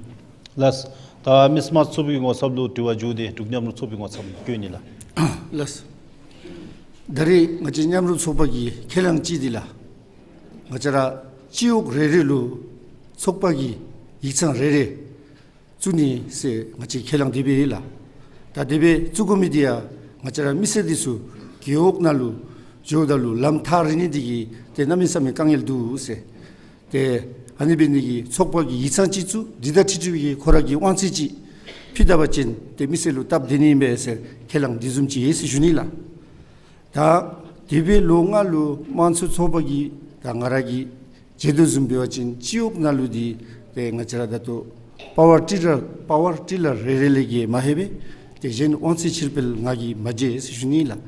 ལགས། ད་མི་སེར་དམངས་གཙོ་ཚོགས་པའི་ངོ་ཚབ་ལུ་དྲི་བ་བྱུང་སྟེ་འབྲུག་མཉམ་རུབ་ཚོགས་པའི་ངོ་ཚབ་ལུ་བཀོད་ནི་ལགས། ལགས། ད་རེས་ང་བཅས་མཉམ་རུབ་ཚོགས་པ་གི་ཁས་བླངས་ཅིག་འདི་ལགས། ང་བཅས་ར་སྤྱི་འོག་རེ་རེ་ལུ་ཚོགས་པ་གི་ཡིག་ཚང་རེ་རེ་བཙུགས་ནི་ཟེར་ང་བཅས་ཁས་བླངས་དེ་སྦེ་ཡོད་ལགས། ད་དེ་སྦེ་བཙུགས་དགོ་མི་འདི་ཡང་ང་བཅས་ར་མི་སེར་འདི་ཚུ་རྒེད་འོག་ནང་ལུ་འགྱོཝ་ད་ལུ་ལམ་ཐག་རིང་ནི་འདི་གིས་ཏེ་གནམ་མེད་ས་མེད་དཀའ་ངལ་འདུག་ཟེར། ཏེ་ཨ་ནི་འབད་ནི་གི་ཚོགས་པ་གི་ཡིག་ཚང་ཅིག་བཙུགས། འདི་དང་འཁྲིལ་འཁྲིལ་བའི་གི་ཁོ་ར་གི་དབང་ཚད་ཅིག་ཕུལ་ད་པ་ཅིན་ཏེ་མི་སེར་ལུ་སྟབས་བདེ་ནི་ཨིན་པས་ཟེར་ཁས་བླངས་འདི་བཟུམ་ཅིག་ཡོད་ཟེར་ཞུ་ནི་ལགས། ད་དེ་སྦེ་ལོ་ལྔ་ལུ་དམངས་གཙོ་ཚོགས་པ་གིས་ད་ང་ར་གི་མཇལ་དོ་བཟུམ་འབད་བ་ཅིན་སྤྱི་འོག་ནང་ལུ་འདི་ཏེ་ང་བཅས་ར་ད་ལྟོ་པ་ཝར་ཊི་ལར་པ་ཝར་ཊི་ལར་རེ་རེ་ལས་ཀྱི་མ་ཧེ་སྦེ་ཏེ་གཞན་དབང་ཚད་ཕྱིར་སྤེལ་ང་གིས་མ་མཇལ་ཟེར་ཞུ་ནི་ལགས།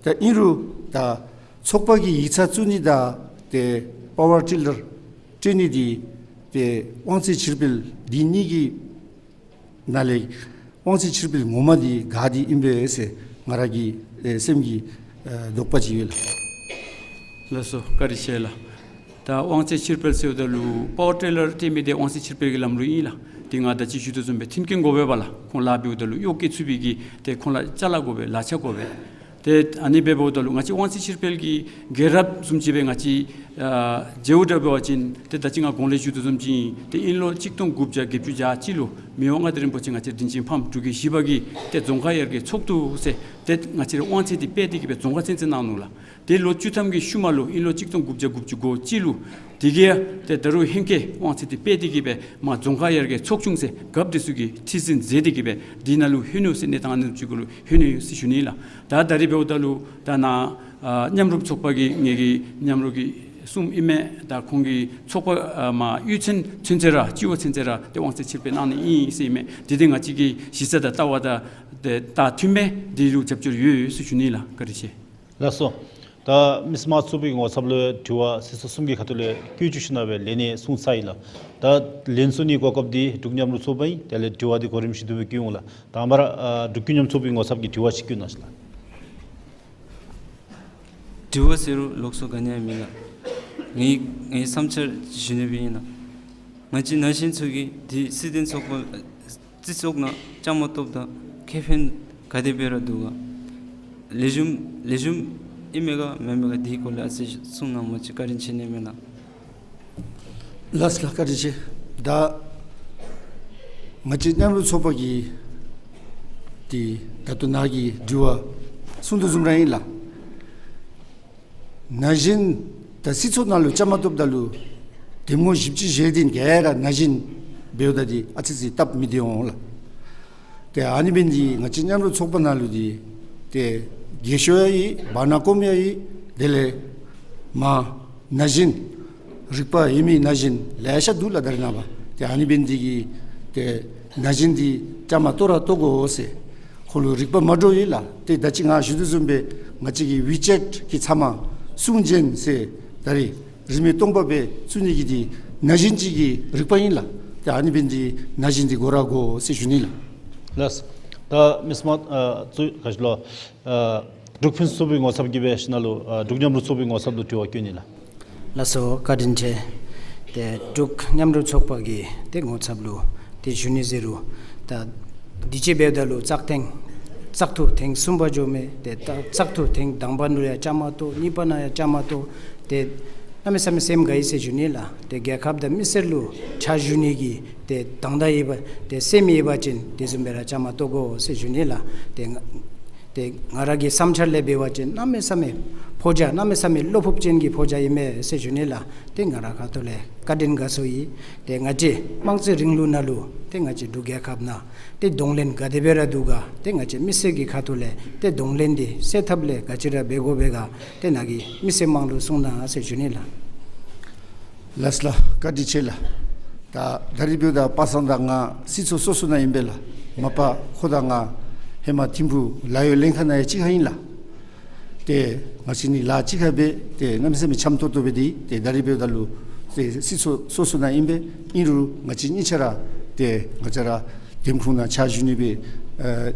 ད་ཨིན་རུང་ད་ཚོགས་པ་གི་ཡིག་ཚང་བཙུགས་ནི་དང་ཏེ་པ་ཝར་ཊི་ལར་སྤྲོད་ནི་འདི་ཏེ་དབང་ཚད་ཕྱིར་སྤེལ་འདི་གཉིས་ཀྱི་ནང་ལས་དབང་ཚད་ཕྱིར་སྤེལ་ངོ་མ་འདི་ག་འདི་ཨིན་པས་ཟེར་ང་ར་གི་ཨེ་སེམས་ཀྱི་ཨེ་དོགས་པ་ཅིག་ཡོད་ལགས། ལགས་སོ། བཀའ་དྲིན་ཆེ་ལགས། ད་དབང་ཚད་ཕྱིར་སྤེལ་ཟེརཝ་ད་ལུ་པ་ཝར་ཊི་ལར་སྤྲོད་མི་འདི་དབང་ཚད་ཕྱིར་སྤེལ་གྱི་ལམ་ལུགས་ཨིན་ལགས། ཏེ་ང་ད་ཅི་ཞུ་དོ་བཟུམ་སྦེ་མཐུན་རྐྱེན་དགོ་པས་པ་ལགས། ཁོང་ལཱ་འབདཝ་ད་ལུ་གཡོག་བཀོལ་ཚུགས་པའི་གི་ཏེ་ཁོང་ལུ་ཅ་ལ་དགོ་པས། ལག་ཆ་དགོ་པས། ཏེ་ཨ་ནི་སྦེ་འབདཝ་ད་ལུ་ང་བཅས་དབང་ཚད་ཕྱིར་སྤེལ་གྱི་རྒྱལ་རབས་བཟུམ་ཅིག་སྦེ་ང་བཅས་ཨ་མཇལཝ་ད་འབད་བ་ཅིན་ཏེ་ད་ཅི་ང་གོང་ལས་ཞུ་དོ་བཟུམ་ཅིག་ཨིན། ཏེ་དབྱིན་ལོ་གཅིག་སྟོང་དགུ་བརྒྱ་བརྒྱད་ཅུ་གྱ་གཅིག་ལུ་མི་དབང་མངའ་བདག་རིན་པོ་ཆེ་ང་བཅས་དྲིན་ཅན་ཕམ་འབྲུག་རྒྱལ་བཞི་པ་གིས་ཏེ་རྫོང་ཁག་ཡར་རྒྱས་ཚོགས་འདུ་ཟེར་ཏེ་ང་བཅས་ར་དབང་ཚད་འདི་སྤེལ་ཏེ་གི་སྦེ་རྫོང་ཁག་ཚུན་ཚོད་གནང་ནུག་ལགས། ཏེ་ལོ་བཅུ་ཐམ་གྱི་ཤུལ་མ་ལུ་དབྱིན་ལོ་གཅིག་སྟོང་དགུ་བརྒྱ་དགུ་བཅུ་གོ་གཅིག་ལུ་དེ་གིས་ཡང་ཏེ་ད་རུང་ཧེང་སྐལ་དབང་ཚད་འདི་སྤེལ་ཏེ་གི་སྦེ་མར་རྫོང་ཁག་ཡར་རྒྱས་ཚོགས་ཆུང་ཟེར་རྒཔོ་འདི་ཚུ་གིས་ཁྲི་འཛིན་མཛད་དེ་གི་སྦེ་འདི་ནང་ལུ་ལྷོད་ནུག་ཟེར་གནས་སྟངས་ཨ་ནི་ཅིག་གུ་ལུ་ལྷོད་ནུག་ཟེར་ཞུ་ནི་ལགས། ད་ད་རེས་འབདཝ་ད་ལུ་ད་ནཱ་ཨ་མཉམ་རུབ་ཚོགས་པ་གི་ངེ་གི་མཉམ་རུབ་ཀྱི་གསུམ་ཨིན་མས། ད་ཁོང་གི་ཚོགས་པ་ཨ་མ་གཡུས་ཚན་ཚུན་ཚོད་ར་སྤྱི་འོག་ཚུན་ཚོད་ར་ཏེ་དབང་ཚད་ཕྱིར་སྤེལ་གནང་ནི་ཨིན་ཟེར་ཨིན་མས། དེ་འདི་ང་བཅས་ཀྱི་གཞི་རྩ་དང་ལྟ་བ་དང་ཏེ་ད་མཐུན་མས། འདི་ལུ་རྒྱབ་སྐྱོར་ཡོད་ཟེར་ཞུ་ནི་ལགས། བཀའ་དྲིན་ཆེ། ལགས་སོ། ད་ ད་མི་སེར་དམངས་གཙོའི་ངོ་ཚབ་ལུ་དྲི་བ་སྲིད་ཚོགས་གསུམ་གྱི་ཁ་ཐུག་ལས་བཀོད་ཞུ་ཞུ་ནི་སྦེ་ལན་ནི་གསུངས་ཚར་ཡི་ལགས། ད་ལན་གསུང་ནི་གོ་སྐབས་འདི་འབྲུག་མཉམ་རུབ་ཚོགས་པ་ཨིན། དེ་ལས་དྲི་བ་འདི་གོ་རིམ་བཞིན་དུ་སྦེ་བཀོད་འོང་ལགས། དང་པ་ར་ཨ་འབྲུག་ཀུན་མཉམ་ཚོགས་པའི་ངོ་ཚབ་ཀྱི་དྲི་བ་ཅིག་བཀོད་གནང་ཞུ་ལགས། དྲི་བ་ཟེར་རུང་ལོགས་སུ་ག་ནི་ཡང་མེད་ལགས། ངེའི་ངེའི་བསམ་འཆར་ཞུ་ནི་སྦེ་ཨིན་ལགས། ང་བཅས་ན་གཞོན་ཚུ་གིས་འདི་སྲིད་དོན་ཚོགས་པ་སྲིད་ཚོགས་ནང་བཅའ་མར་གཏོགསཔ་ད་ཁེ་ཕན་ག་དེ་སྦེ་ར་འདུག་ག། ལེགས་ཤོམ་ལེགས་ཤོམ་ཨིན་མས་ག་མེན་མས་ག། དེའི་སྐོར་ལས་ཨ་ཙི་གསུང་གནང་བ་ཅིན་བཀའ་དྲིན་ཆེ་ནི་མས་ལགས། ལགས་ལགས། བཀའ་དྲིན་ཆེ། ད་ང་བཅས་མཉམ་རུབ་ཚོགས་པ་གི་འདི་ད་ལྟོ་ནཱ་གི་དྲི་བ་གསུང་དོ་བཟུམ་ར་ཨིན་ལགས། ན་གཞོན་ད་སྲིད་ཚོགས་ནང་ལུ་བཅའ་མར་གཏོགསཔ་ད་ལུ་གདམ་ངོ་བཞི་བཅུ་ཞེ་བདུན་ག་ར་ན་གཞོན་འབདཝ་ད་འདི་ཨ་ཙི་ཙི་སྟབས་མི་བདེ་འོང་ལགས། ཏེ་ཨ་ནི་འབད་ནི་འདི་ང་བཅས་མཉམ་རུབ་ཚོགས་པ་ནང་ལུ་འདི་ཏེ་རྒས་ཤོས་ཡང་ཡོད། བར་ན་གོངམ་ཡང་ཡོད། དེ་ལས་མར་ན་གཞོན་རིག་པ་ཡོད་མི་ན་གཞོན་ལེ་ཤ་འདུག་ལགས་ད་རེས་ནངས་པ། ཏེ་ཨ་ནི་འབད་ནི་འདི་གིས་ཏེ་ན་གཞོན་འདི་བཅའ་མར་གཏོགས་ར་གཏོགས་དགོ་ཟེར། ཁོང་ལུ་རིག་པ་མ་འདྲཝ་ཡོད་ལགས། ཏེ་ད་ཅི་ང་ཞུ་དོ་བཟུམ་སྦེ་ང་བཅས་ཀྱི་ཝི་ཅེཊ་གི་ཚབ་མ་སུང་ཅན་ཟེར་ད་རེས་རིན་མེད་སྟོང་པ་སྦེ་བཙུགས་ནི་གི་འདི་ན་གཞོན་ཅིག་གི་རིག་པ་ཨིན་ལགས། ཏེ་ཨ་ནི་འབད་ནི་འདི་ན་གཞོན་འདི་དགོ་ར་དགོ་ཟེར་ཞུ་ནི་ལགས། ལགས། ད་མི་སེར་དམངས་ཨ་ཚུ་ག་ཅི་ལོ་ཨ་འབྲུག་ཕུན་སུམ་ཚོགས་པའི་ངོ་ཚབ་ཀྱིས་སྦེ་ཞུ་ནི་ལུ་ཨ་འབྲུག་མཉམ་རུབ་ཚོགས་པའི་ངོ་ཚབ་ལུ་དྲི་བ་བཀོད་ནི་ལགས། ལགས་སོ། བཀའ་དྲིན་ཆེ། ཏེ་འབྲུག་མཉམ་རུབ་ཚོགས་པ་གི་ཏེ་ངོ་ཚབ་ལུ་ཏེ་ཞུ་ནི་ཟེར་རུང་ད་དུས་ཅི་འབདཝ་ད་ལུ་བཙག་ཐེངས་བཙག་འཐུ་ཐེངས་གསུམ་པ་འགྱོ་མི་ཏེ་ད་བཙག་འཐུ་ཐེངས་དང་པ་ནང་ཡང་བཅའ་མར་གཏོགས། གཉིས་པ་ནང་ཡང་བཅའ་མར་གཏོགས། ཏེ་གནམ་མེད་ས་མེད་སེམས་དགའ་ཡི་ཟེར་ཞུ་ནི་ལགས། ཏེ་རྒྱལ་ཁབ་དང་མི་སེར་ལུ་ཕྱག་ཞུ་ནི་གི་ཏེ་དང་ད་ཡོད་པ་ཏེ་སེམས་ཡོད་པ་ཅིན་དེ་བཟུམ་སྦེ་ར་བཅའ་མར་གཏོགས་དགོ་ཟེར་ཞུ་ནི་ལགས། ཏེ་ང་ཏེ་ང་ར་གི་བསམ་འཆར་ལས་འབད་བ་ཅིན་གནམ་མེད་ས་མེད་ཕོ་རྒྱས་གནམ་མེད་ས་མེད་བློ་ཕུགས་ཅན་གྱི་ཕོ་རྒྱས་ཨིན་མས་ཟེར་ཞུ་ནི་ལགས། ཏེ་ང་རའི་ཁ་ཐུག་ལས་བཀའ་དྲིན་དགའ་ཚོར་ཡི། ཏེ་ང་བཅས་དམངས་གཙོའི་རིང་ལུགས་ནང་ལུ་ཏེ་ང་བཅས་འབྲུག་རྒྱལ་ཁབ་ནང་ཏེ་གདོང་ལེན་ག་དེ་སྦེ་ར་འདུག་ག། ཏེ་ང་བཅས་མི་སེར་གྱི་ཁ་ཐུག་ལས་ཏེ་གདོང་ལེན་འདི་སེལ་ཐབས་ལས་ག་ཅི་ར་འབད་དགོ་པས་ག། ཏེ་ནཱ་གི་མི་སེར་དམངས་ལུ་གསུང་གནང་ཟེར་ཞུ་ནི་ལགས། ལགས་ལགས། བཀའ་དྲིན་ཆེ་ལགས། ད་ད་རིས་འབདཝ་ད་པ་སངས་དང་ང་སྲིད་ཚོགས་སོ་སོ་ནང་ཨིན་པས་ལགས། མ་པ་ཁོ་དང་ང་ཧེ་མ་ཐིམ་ཕུག་ལཱ་གཡོག་ལྷན་ཁག་ནང་ཡང་གཅིག་ཁར་ཨིན་ལགས། ཏེ་ང་བཅས་གཉིས་ལཱ་གཅིག་ཁར་འབད། ཏེ་གནམ་མེད་ས་མེད་འཆམ་ཏོག་ཏོ་སྦེ་སྡོད། ཏེ་ད་རིས་འབདཝ་ད་ལུ་ཏེ་སྲིད་ཚོགས་སོ་སོ་ནང་ཨིན་པས། ཨིན་རུང་ང་བཅས་གཉིས་ཆ་ར་ཏེ་ང་བཅས་ར་འདེམས་ཁོངས་ནང་ཕྱག་ཞུ་ནི་སྦེ་ཨ་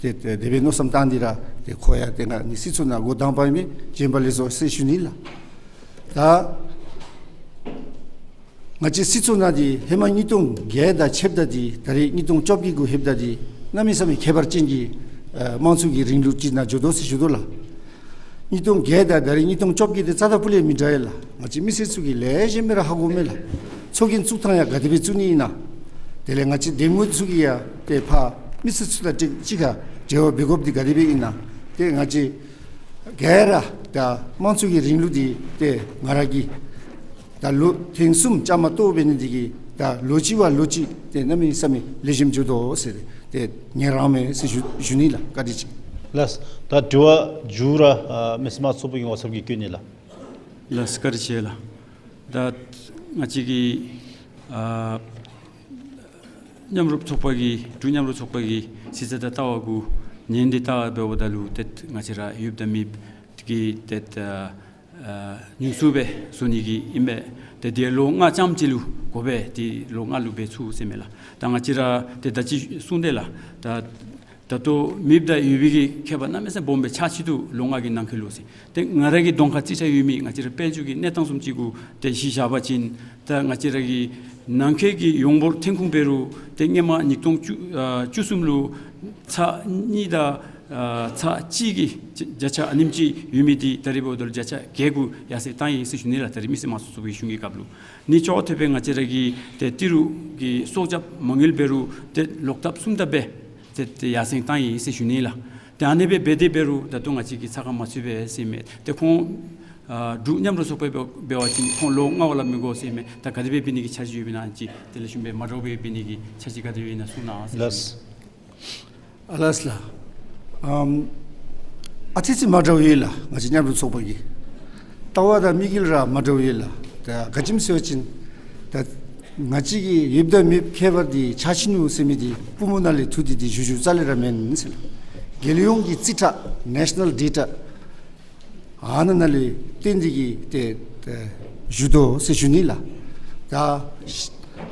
ཏེ་ཏེ་དེ་སྦེ་མནོ་བསམ་བཏང་སྟེ་ར་ཏེ་ཁོ་ཡང་ཏེ་ང་ནི་སྲིད་ཚོགས་ནང་འགོ་དང་པ་ཨིན་པས། བྱོན་པ་ལེགས་སོ་ཟེར་ཞུ་ནི་ལགས། ད་ང་བཅས་སྲིད་ཚོགས་ནང་འདི་ཧེ་མ་ཉིས་སྟོང་བརྒྱད་དང་ཕྱདཔ་ད་འདི་ད་རིས་ཉིས་སྟོང་བཅོ་བརྒྱད་གུ་ལྷོདཔ་ད་འདི་གནམ་མེད་ས་མེད་ཁྱད་པར་ཅན་གྱི་ཨ་དམངས་གཙོའི་རིང་ལུགས་ཅིག་ནང་འགྱོ་དོ་ཟེར་ཞུ་དོ་ལགས། ཉིས་སྟོང་བརྒྱད་དང་ད་རིས་ཉིས་སྟོང་བཅོ་བརྒྱད་འདི་རྩ་དང་ཕུ་ལས་མི་འདྲ་ཡི་ལགས། ང་བཅས་མི་སེར་ཚུ་གིས་ལེགས་ཤོམ་སྦེ་ར་ཧ་གོཝ་མས་ལགས། ཚོགས་རྒྱན་བཙུགས་ཐངས་ཡང་ག་དེ་སྦེ་བཙུགས་ནི་ཨིན་ན། དེ་ལས་ང་བཅས་འདེམས་ངོ་ཚུ་གིས་ཡང་ཏེ་ཕར་མི་སེར་ཚུ་དང་གཅིག་གཅིག་ཁར་འབྲེལ་བ་འབད་དགོཔ་འདི་ག་དེ་སྦེ་ཨིན་ན། ཏེ་ང་བཅས་ག་ར་ད་དམངས་གཙོའི་རིང་ལུགས་འདི་ཏེ་ང་ར་གིས་ད་ལོ་ཐེངས་གསུམ་བཅའ་མར་གཏོགས་འབད་ནི་འདི་གིས་ད་ལོ་གཅིག་བ་ལོ་གཅིག་ཏེ་གནམ་མེད་ས་མེད་ལེགས་ཤོམ་འགྱོ་དོ་ཟེར་ཏེ་ངལ་རངསམ་མས་ཟེར་ཞུ་ཞུ་ནི་ལགས། བཀའ་དྲིན་ཆེ། ལགས། ད་དྲི་བ་མཇུག་ར་ཨ་མི་སེར་དམངས་གཙོའི་ངོ་ཚབ་ཀྱིས་བཀོད་ནི་ལགས། ལགས་བཀའ་དྲིན་ཆེ་ལགས། ད་ང་བཅས་ཀྱི་ཨ་མཉམ་རུབ་ཚོགས་པ་གི་འབྲུག་མཉམ་རུབ་ཚོགས་པ་གི་གཞི་རྩ་དང་ལྟ་བ་གུ་ཉན་ཏེ་ལྟ་བ་འབདཝ་ད་ལུ་ཏེ་ང་བཅས་ར་ཡོདཔ་དང་མེདཔ་གི་ཏེ་ཨ་ཉུང་སུ་སྦེ་བཟོ་ནི་གི་ཨིན་པས། ཏེ་དེ་ལོ་ལྔ་ཙམ་ཅིག་ལུ་དགོ་པས། ཏེ་ལོ་ལྔ་ལུ་འབད་ཚུགས་ཟེར་མས་ལགས། ད་ང་བཅས་ར་ཏེ་ད་ཅི་གསུངས་ཏེ་ལགས། ད་ད་ལྟོ་མེདཔ་དང་ཡོད་པའི་གི་ཁྱད་པར་གནམ་མེད་ས་མེད་སྦོམ་སྦེ་ཆགས་ཅི་འདུག། ལོ་ལྔ་གི་ནང་འཁོད་ལུ་ཟེར། ཏེ་ང་ར་གི་གདོང་ཁར་རྩིས་ཆ་ཡོད་མི་ང་བཅས་ར་དཔལ་འབྱོར་གྱི་གནས་སྟངས་བཟུམ་ཅིག་གུ་ཏེ་གཞི་བཞག་པ་ཅིན་ད་ང་བཅས་ར་གི་ནང་འཁོད་ཀྱི་ཡོངས་འབོར་ཐོན་ཁུངས་འབད་རུང་ཏེ་སྔོན་མ་ཉིས་སྟོང་བཅུ་ཨ་བཅུ་གསུམ་ལུ་ཚག་གཉིས་དང་ཨ་ཚག་གཅིག་གི་བརྒྱ་ཆ་ཨ་ནེམ་ཅིག་ཡོད་མི་འདི་ད་རིས་འབདཝ་ད་ལུ་བརྒྱ་ཆ་བརྒྱད་གུ་ཡར་སེང་བཏང་ཡི་ཟེར་ཞུ་ནི་ལགས། ད་རིས་མི་སེར་དམངས་གཙོའི་གཞུང་གི་སྐབས་ལུ་ནི་ཅོག་འཐདཔ་སྦེ་ང་བཅས་ར་གི་ཏེ་ཏི་རུ་གི་སྲོག་སྐྱབས་མ་དངུལ་འབད་རུང་ཏེ་ལོག་ལྟབ་གསུམ་ལྟབ་སྦེ་ཏེ་ཏེ་ཡར་སེང་བཏང་ཡི་ཟེར་ཞུ་ནི་ལགས། ཏེ་ཨ་ནི་སྦེ་འབད་དེ་འབད་རུང་ད་ལྟོ་ང་བཅས་ཀྱིས་ཚགས་ཁར་མ་ཚུད་པས་ཟེར་མས། ཏེ་ཁོང་ཨ་འབྲུག་མཉམ་རུབ་ཚོགས་པ་འབད་འབད་བ་ཅིན་ཁོང་ལོ་ལྔ་བ་ལ་མི་དགོ་ཟེར་མས། ད་ག་དེ་སྦེ་འབད་ནི་གི་འཆར་གཞི་ཡོདཔ་ཨིན་ན་ཅིག་དེ་ལས་གཞུང་སྦེ་མ་འདྲཝ་སྦེ་འབད་ནི་གི་འཆར་གཞི་ག་དེ་སྦེ་ཨིན་ན་གསུང་གནང་ཟེར། ལགས། ཨ་ལགས་ལགས། ཨམ་ཨ་ཙི་ཙི་མ་འདྲཝ་ཡོད་ལགས། ང་བཅས་མཉམ་རུབ་ཚོགས་པ་གི་ལྟ་བ་དང་དམིགས་ཡུལ་ར་མ་འདྲཝ་ཡོད་ལགས། ད་ག་ཅི་སྨོ་ཟེར་བ་ཅིན་ད་ང་བཅས་ཀྱི་ཡོདཔ་དང་མེདཔ་ཁྱད་པར་འདི་ཆགས་ཅི་ནུག་ཟེར་མི་འདི་པུས་མོ་ནང་ལས་འཐུ་སྟེ་འདི་ཞུ་ཞུཝ་རྩ་ལས་ར་མེན་ཟེར་ལགས། རྒྱལ་ཡོངས་ཀྱི་རྩིས་ཁྲ་ནེ་ཤ་ནཱལ་ཌེ་ཊ་ ཨ་ནཱ་ནཱ་ལས་བརྟེན་ཏེ་གིས་ཏེ་ཏེ་བཞུགས་དོ་ཟེར་ཞུ་ནི་ལགས། ད་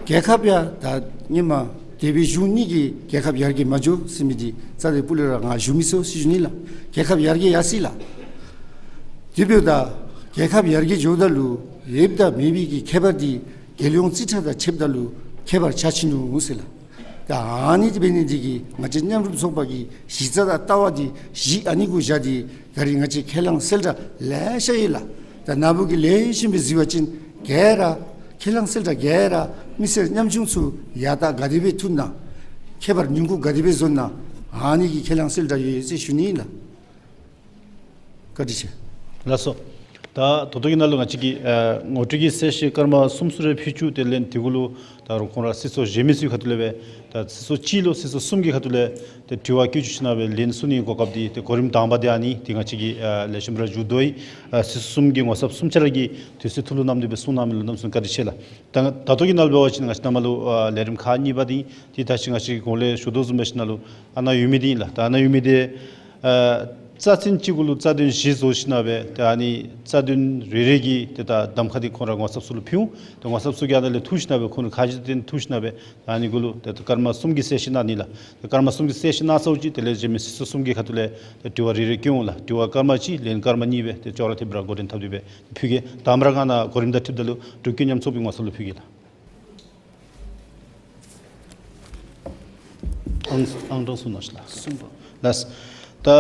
རྒྱལ་ཁབ་ཡང་ད་ཧེ་མ་འདས་པའི་གཞུང་གཉིས་ཀྱིས་རྒྱལ་ཁབ་ཡར་རྒྱས་མ་འགྱོ་ཟེར་མི་འདི་རྩ་དང་སྤུ་ལས་ར་ང་ཞུ་མི་ཚུགས་ཟེར་ཞུ་ནི་ལགས། རྒྱལ་ཁབ་ཡར་རྒྱས་ཡར་སོ་ཡི་ལགས། དེ་འབདཝ་ད་རྒྱལ་ཁབ་ཡར་རྒྱས་འགྱོཝ་ད་ལུ་ཡོདཔ་དང་མེད་པའི་གི་ཁྱད་པར་འདི་རྒྱལ་ཡོངས་རྩིས་ཁྲ་དང་ཕྱདཔ་ད་ལུ་ཁྱད་པར་ཆགས་ཅི་ནུག་ཟེར་ལགས། ད་ཨ་ནི་འདི་འབད་ནི་འདི་གིས་ང་བཅས་མཉམ་རུབ་ཚོགས་པ་གི་གཞི་རྩ་དང་ལྟ་བ་འདི་གཞི་ཨ་ནི་གུ་བཞག་སྟེ་ད་རིས་ང་བཅས་ཁས་བླངས་གསལ་བསྒྲགས་ལེ་ཤ་ཡོད་ལགས། ད་ནཱ་བུ་གིས་ལེགས་ཤོམ་སྦེ་གཟིགས་པ་ཅིན་ག་ར་ཁས་བླངས་གསལ་བསྒྲགས་ག་ར་མི་སེར་ཉམ་ཆུང་ཚུ་ཡར་ད་ག་དེ་སྦེ་ཐུག་ན་ཁྱད་པར་ཉུང་ཀུ་ག་དེ་སྦེ་བཟོ་ན་ཨ་ནི་གི་ཁས་བླངས་གསལ་བསྒྲགས་ཡོད་ཟེར་ཞུ་ནི་ཨིན་ལགས། བཀའ་དྲིན་ཆེ། ལགས་སོ། ད་ད་ལྟོ་གི་ནང་ལུ་ང་བཅས་ཀྱིས་ཨ་ངོ་སྤྲོད་ཀྱི་གསལ་བཤད་སྐར་མ་གསུམ་གསུམ་རེ་ཕུལ་བཅུག། དེ་ལས་དེ་གུ་ལུ་ད་རུང་ཁོང་ར་སྲིད་ཚོགས་གཞན་མི་ཚུ་གི་ཁ་ཐུག་ལས་སྦེ་ད་སྲིད་ཚོགས་གཅིག་ལུ་སྲིད་ཚོགས་གསུམ་གྱི་ཁ་ཐུག་ལས་ཏེ་དྲི་བ་བཀོད་བཅུག་ཞིནམ་ལས་ལན་གསུང་ནིའི་གོ་སྐབས་འདི་ཏེ་གོ་རིམ་དང་པ་འདི་ཨ་ནི་འདི་ང་བཅས་ཀྱིས་ཨ་ལེགས་ཤོམ་ར་མཇུག་བསྡུ་ཡི། ཨ་སྲིད་ཚོགས་གསུམ་གྱི་ངོ་ཚབ་གསུམ་ཆ་ར་གིས་དུས་ཚོད་ཐུགས་ལུ་བསྣམས་ཏེ་སྦེ་གསུང་གནང་མི་ལུ་གནམ་མེད་ས་མེད་བཀའ་དྲིན་ཆེ་ལགས། ད་ད་ལྟོ་གི་ནང་ལུ་འབད་བ་ཅིན་ང་བཅས་ནཱ་མར་ལུ་ཨ་ལས་རིམ་ཁག་གཉིས་པ་འདི་ཏེ་ད་ཅི་ང་བཅས་ཀྱིས་གོང་ལས་ཞུ་དོ་བཟུམ་འབད་ཞིནམ་ལས་ཨ་ནཱ་ཡོད་མི་འདི་ཨིན་ལགས། ད་ཨ་ནཱ་ཡོད་མི་འདི་ཨ་རྩ་ཚན་གཅིག་གུ་ལུ་རྩ་དོན་བཞི་བཟོ་ཞིནམ་ལས་ཏེ་ཨ་ནི་རྩ་དོན་རེ་རེ་གི་ཏེ་ད་གདམ་ཁ་འདི་ཁོང་ར་ངོ་ཚབ་ཚུ་ལུ་ཕུལ་འོང་། ཏེ་ངོ་ཚབ་ཚུ་གིས་ཨ་ནཱ་ལས་འཐུ་ཞིནམ་ལས་ཁོང་ལུ་ཁ་བརྡ་འཐུ་ཞིནམ་ལས་ཨ་ནི་གུ་ལུ་ཏེ་སྐར་མ་གསུམ་གྱི་གསལ་བཤད་གནང་ནི་ལགས། ཏེ་སྐར་མ་གསུམ་གྱི་གསལ་བཤད་གནང་ཚརཝ་ཅིག་དེ་ལས་རྗེས་མའི་སྲིད་ཚོགས་གསུམ་གྱི་ཁ་ཐུག་ལས་ཏེ་དྲི་བ་རེ་རེ་བཀོད་འོང་ལགས། དྲི་བ་སྐར་མ་གཅིག་ལན་སྐར་མ་གཉིས་སྦེ་ཏེ་ཅོག་ར་འཐདཔ་ར་འགོ་འདྲེན་འཐབ་སྟེ་སྦེ་ཕུལ་གེ། དང་པ་ར་ང་ནཱ་གོ་རིམ་དང་འཁྲིལཝ་ད་ལུ་འབྲུག་ཀུན་མཉམ་ཚོགས་པའི་ངོ་ཚབ་ལུ་ཕུལ་གེ་ལགས། ཨང་ཨང་གྲངས་གསུང་གནང་ཤིག་ལགས། གསུམ་པ། ལགས། ད་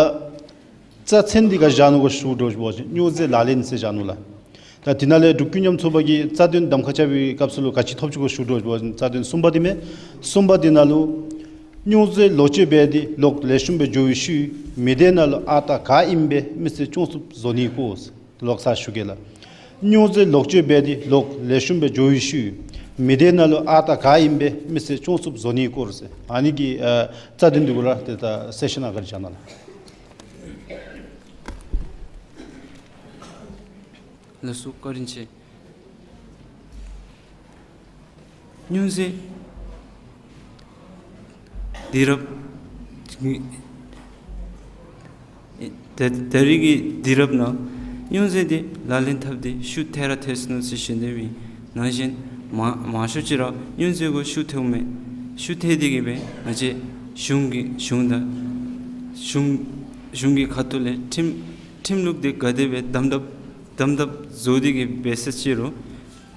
རྩ་ཚན་འདི་ག་བཞག་ནུག་གོ་ཞུ་དོ་བཟུམ་འབད་བ་ཅིན་སྨྱོ་རྫས་ལག་ལེན་ཟེར་བཞག་ནུག་ལགས། ད་དེ་ནང་ལས་འབྲུག་ཀུན་མཉམ་ཚོགས་པ་གིས་རྩ་དོན་གདམ་ཁ་རྐྱབ་པའི་སྐབས་སུ་ལུ་ག་ཅི་ཐོབ་ཅི་གོ་ཞུ་དོ་བཟུམ་འབད་བ་ཅིན་རྩ་དོན་གསུམ་པ་འདི་མས། གསུམ་པ་འདི་ནང་ལུ་སྨྱོ་རྫས་ལོག་སྤྱོད་འབད་དེ་ལོག་ལེགས་ཤོམ་སྦེ་འགྱོ་བའི་ཤུལ་མི་སྡེ་ནང་ལུ་ཨ་རྟག་ག་ཨིནམ་སྦེ་མི་སེར་སྐྱོང་ཚུགསཔ་བཟོ་ནིའི་སྐོར། ལོག་ས་ཞུ་གེ་ལགས། སྨྱོ་རྫས་ལོག་སྤྱོད་འབད་དེ་ལོག་ལེགས་ཤོམ་སྦེ་འགྱོ་བའི་ཤུལ་མི་སྡེ་ནང་ལུ་ཨ་རྟག་ག་ཨིནམ་སྦེ་མི་སེར་སྐྱོང་ཚུགསཔ་བཟོ་ནིའི་སྐོར་ཟེར་ཨ་ནི་གི་ཨ་རྩ་དོན་འདི་གུ་ར་ཏེ་ད་གསལ་བཤད་གནང་བཀའ་དྲིན་བསྐྱང་གནང་ལགས། ལགས་སོ་བཀའ་དྲིན་ཆེ། སྨྱོ་རྫས་དུས་རབས་ད་ད་རེས་ཀྱི་དུས་རབས་ནང་སྨྱོ་རྫས་འདི་ལག་ལེན་འཐབ་སྟེ་ཤུགས་ཐལ་ར་ཐལ་སོ་ནུག་ཟེར་ཞུ་ནི་ཨིན། ནང་བཞིན་མང་མང་ཤོས་ཅིག་ར་སྨྱོ་རྫས་གུ་ཤུགས་ཐལཝ་མས། ཤུགས་ཐལ་ཏེ་གིས་སྦེ་ང་བཅས་གཞུང་གི་གཞུང་དང་གཞུང་གཞུང་གི་ཁ་ཐུག་ལས་ཁྲིམས་ཁྲིམས་ལུགས་འདི་ག་དེ་སྦེ་དམ་དམ་དམ་དམ་བཟོ་སྟེ་གིས་སྦེ་ཟེར་ཅི་རུང་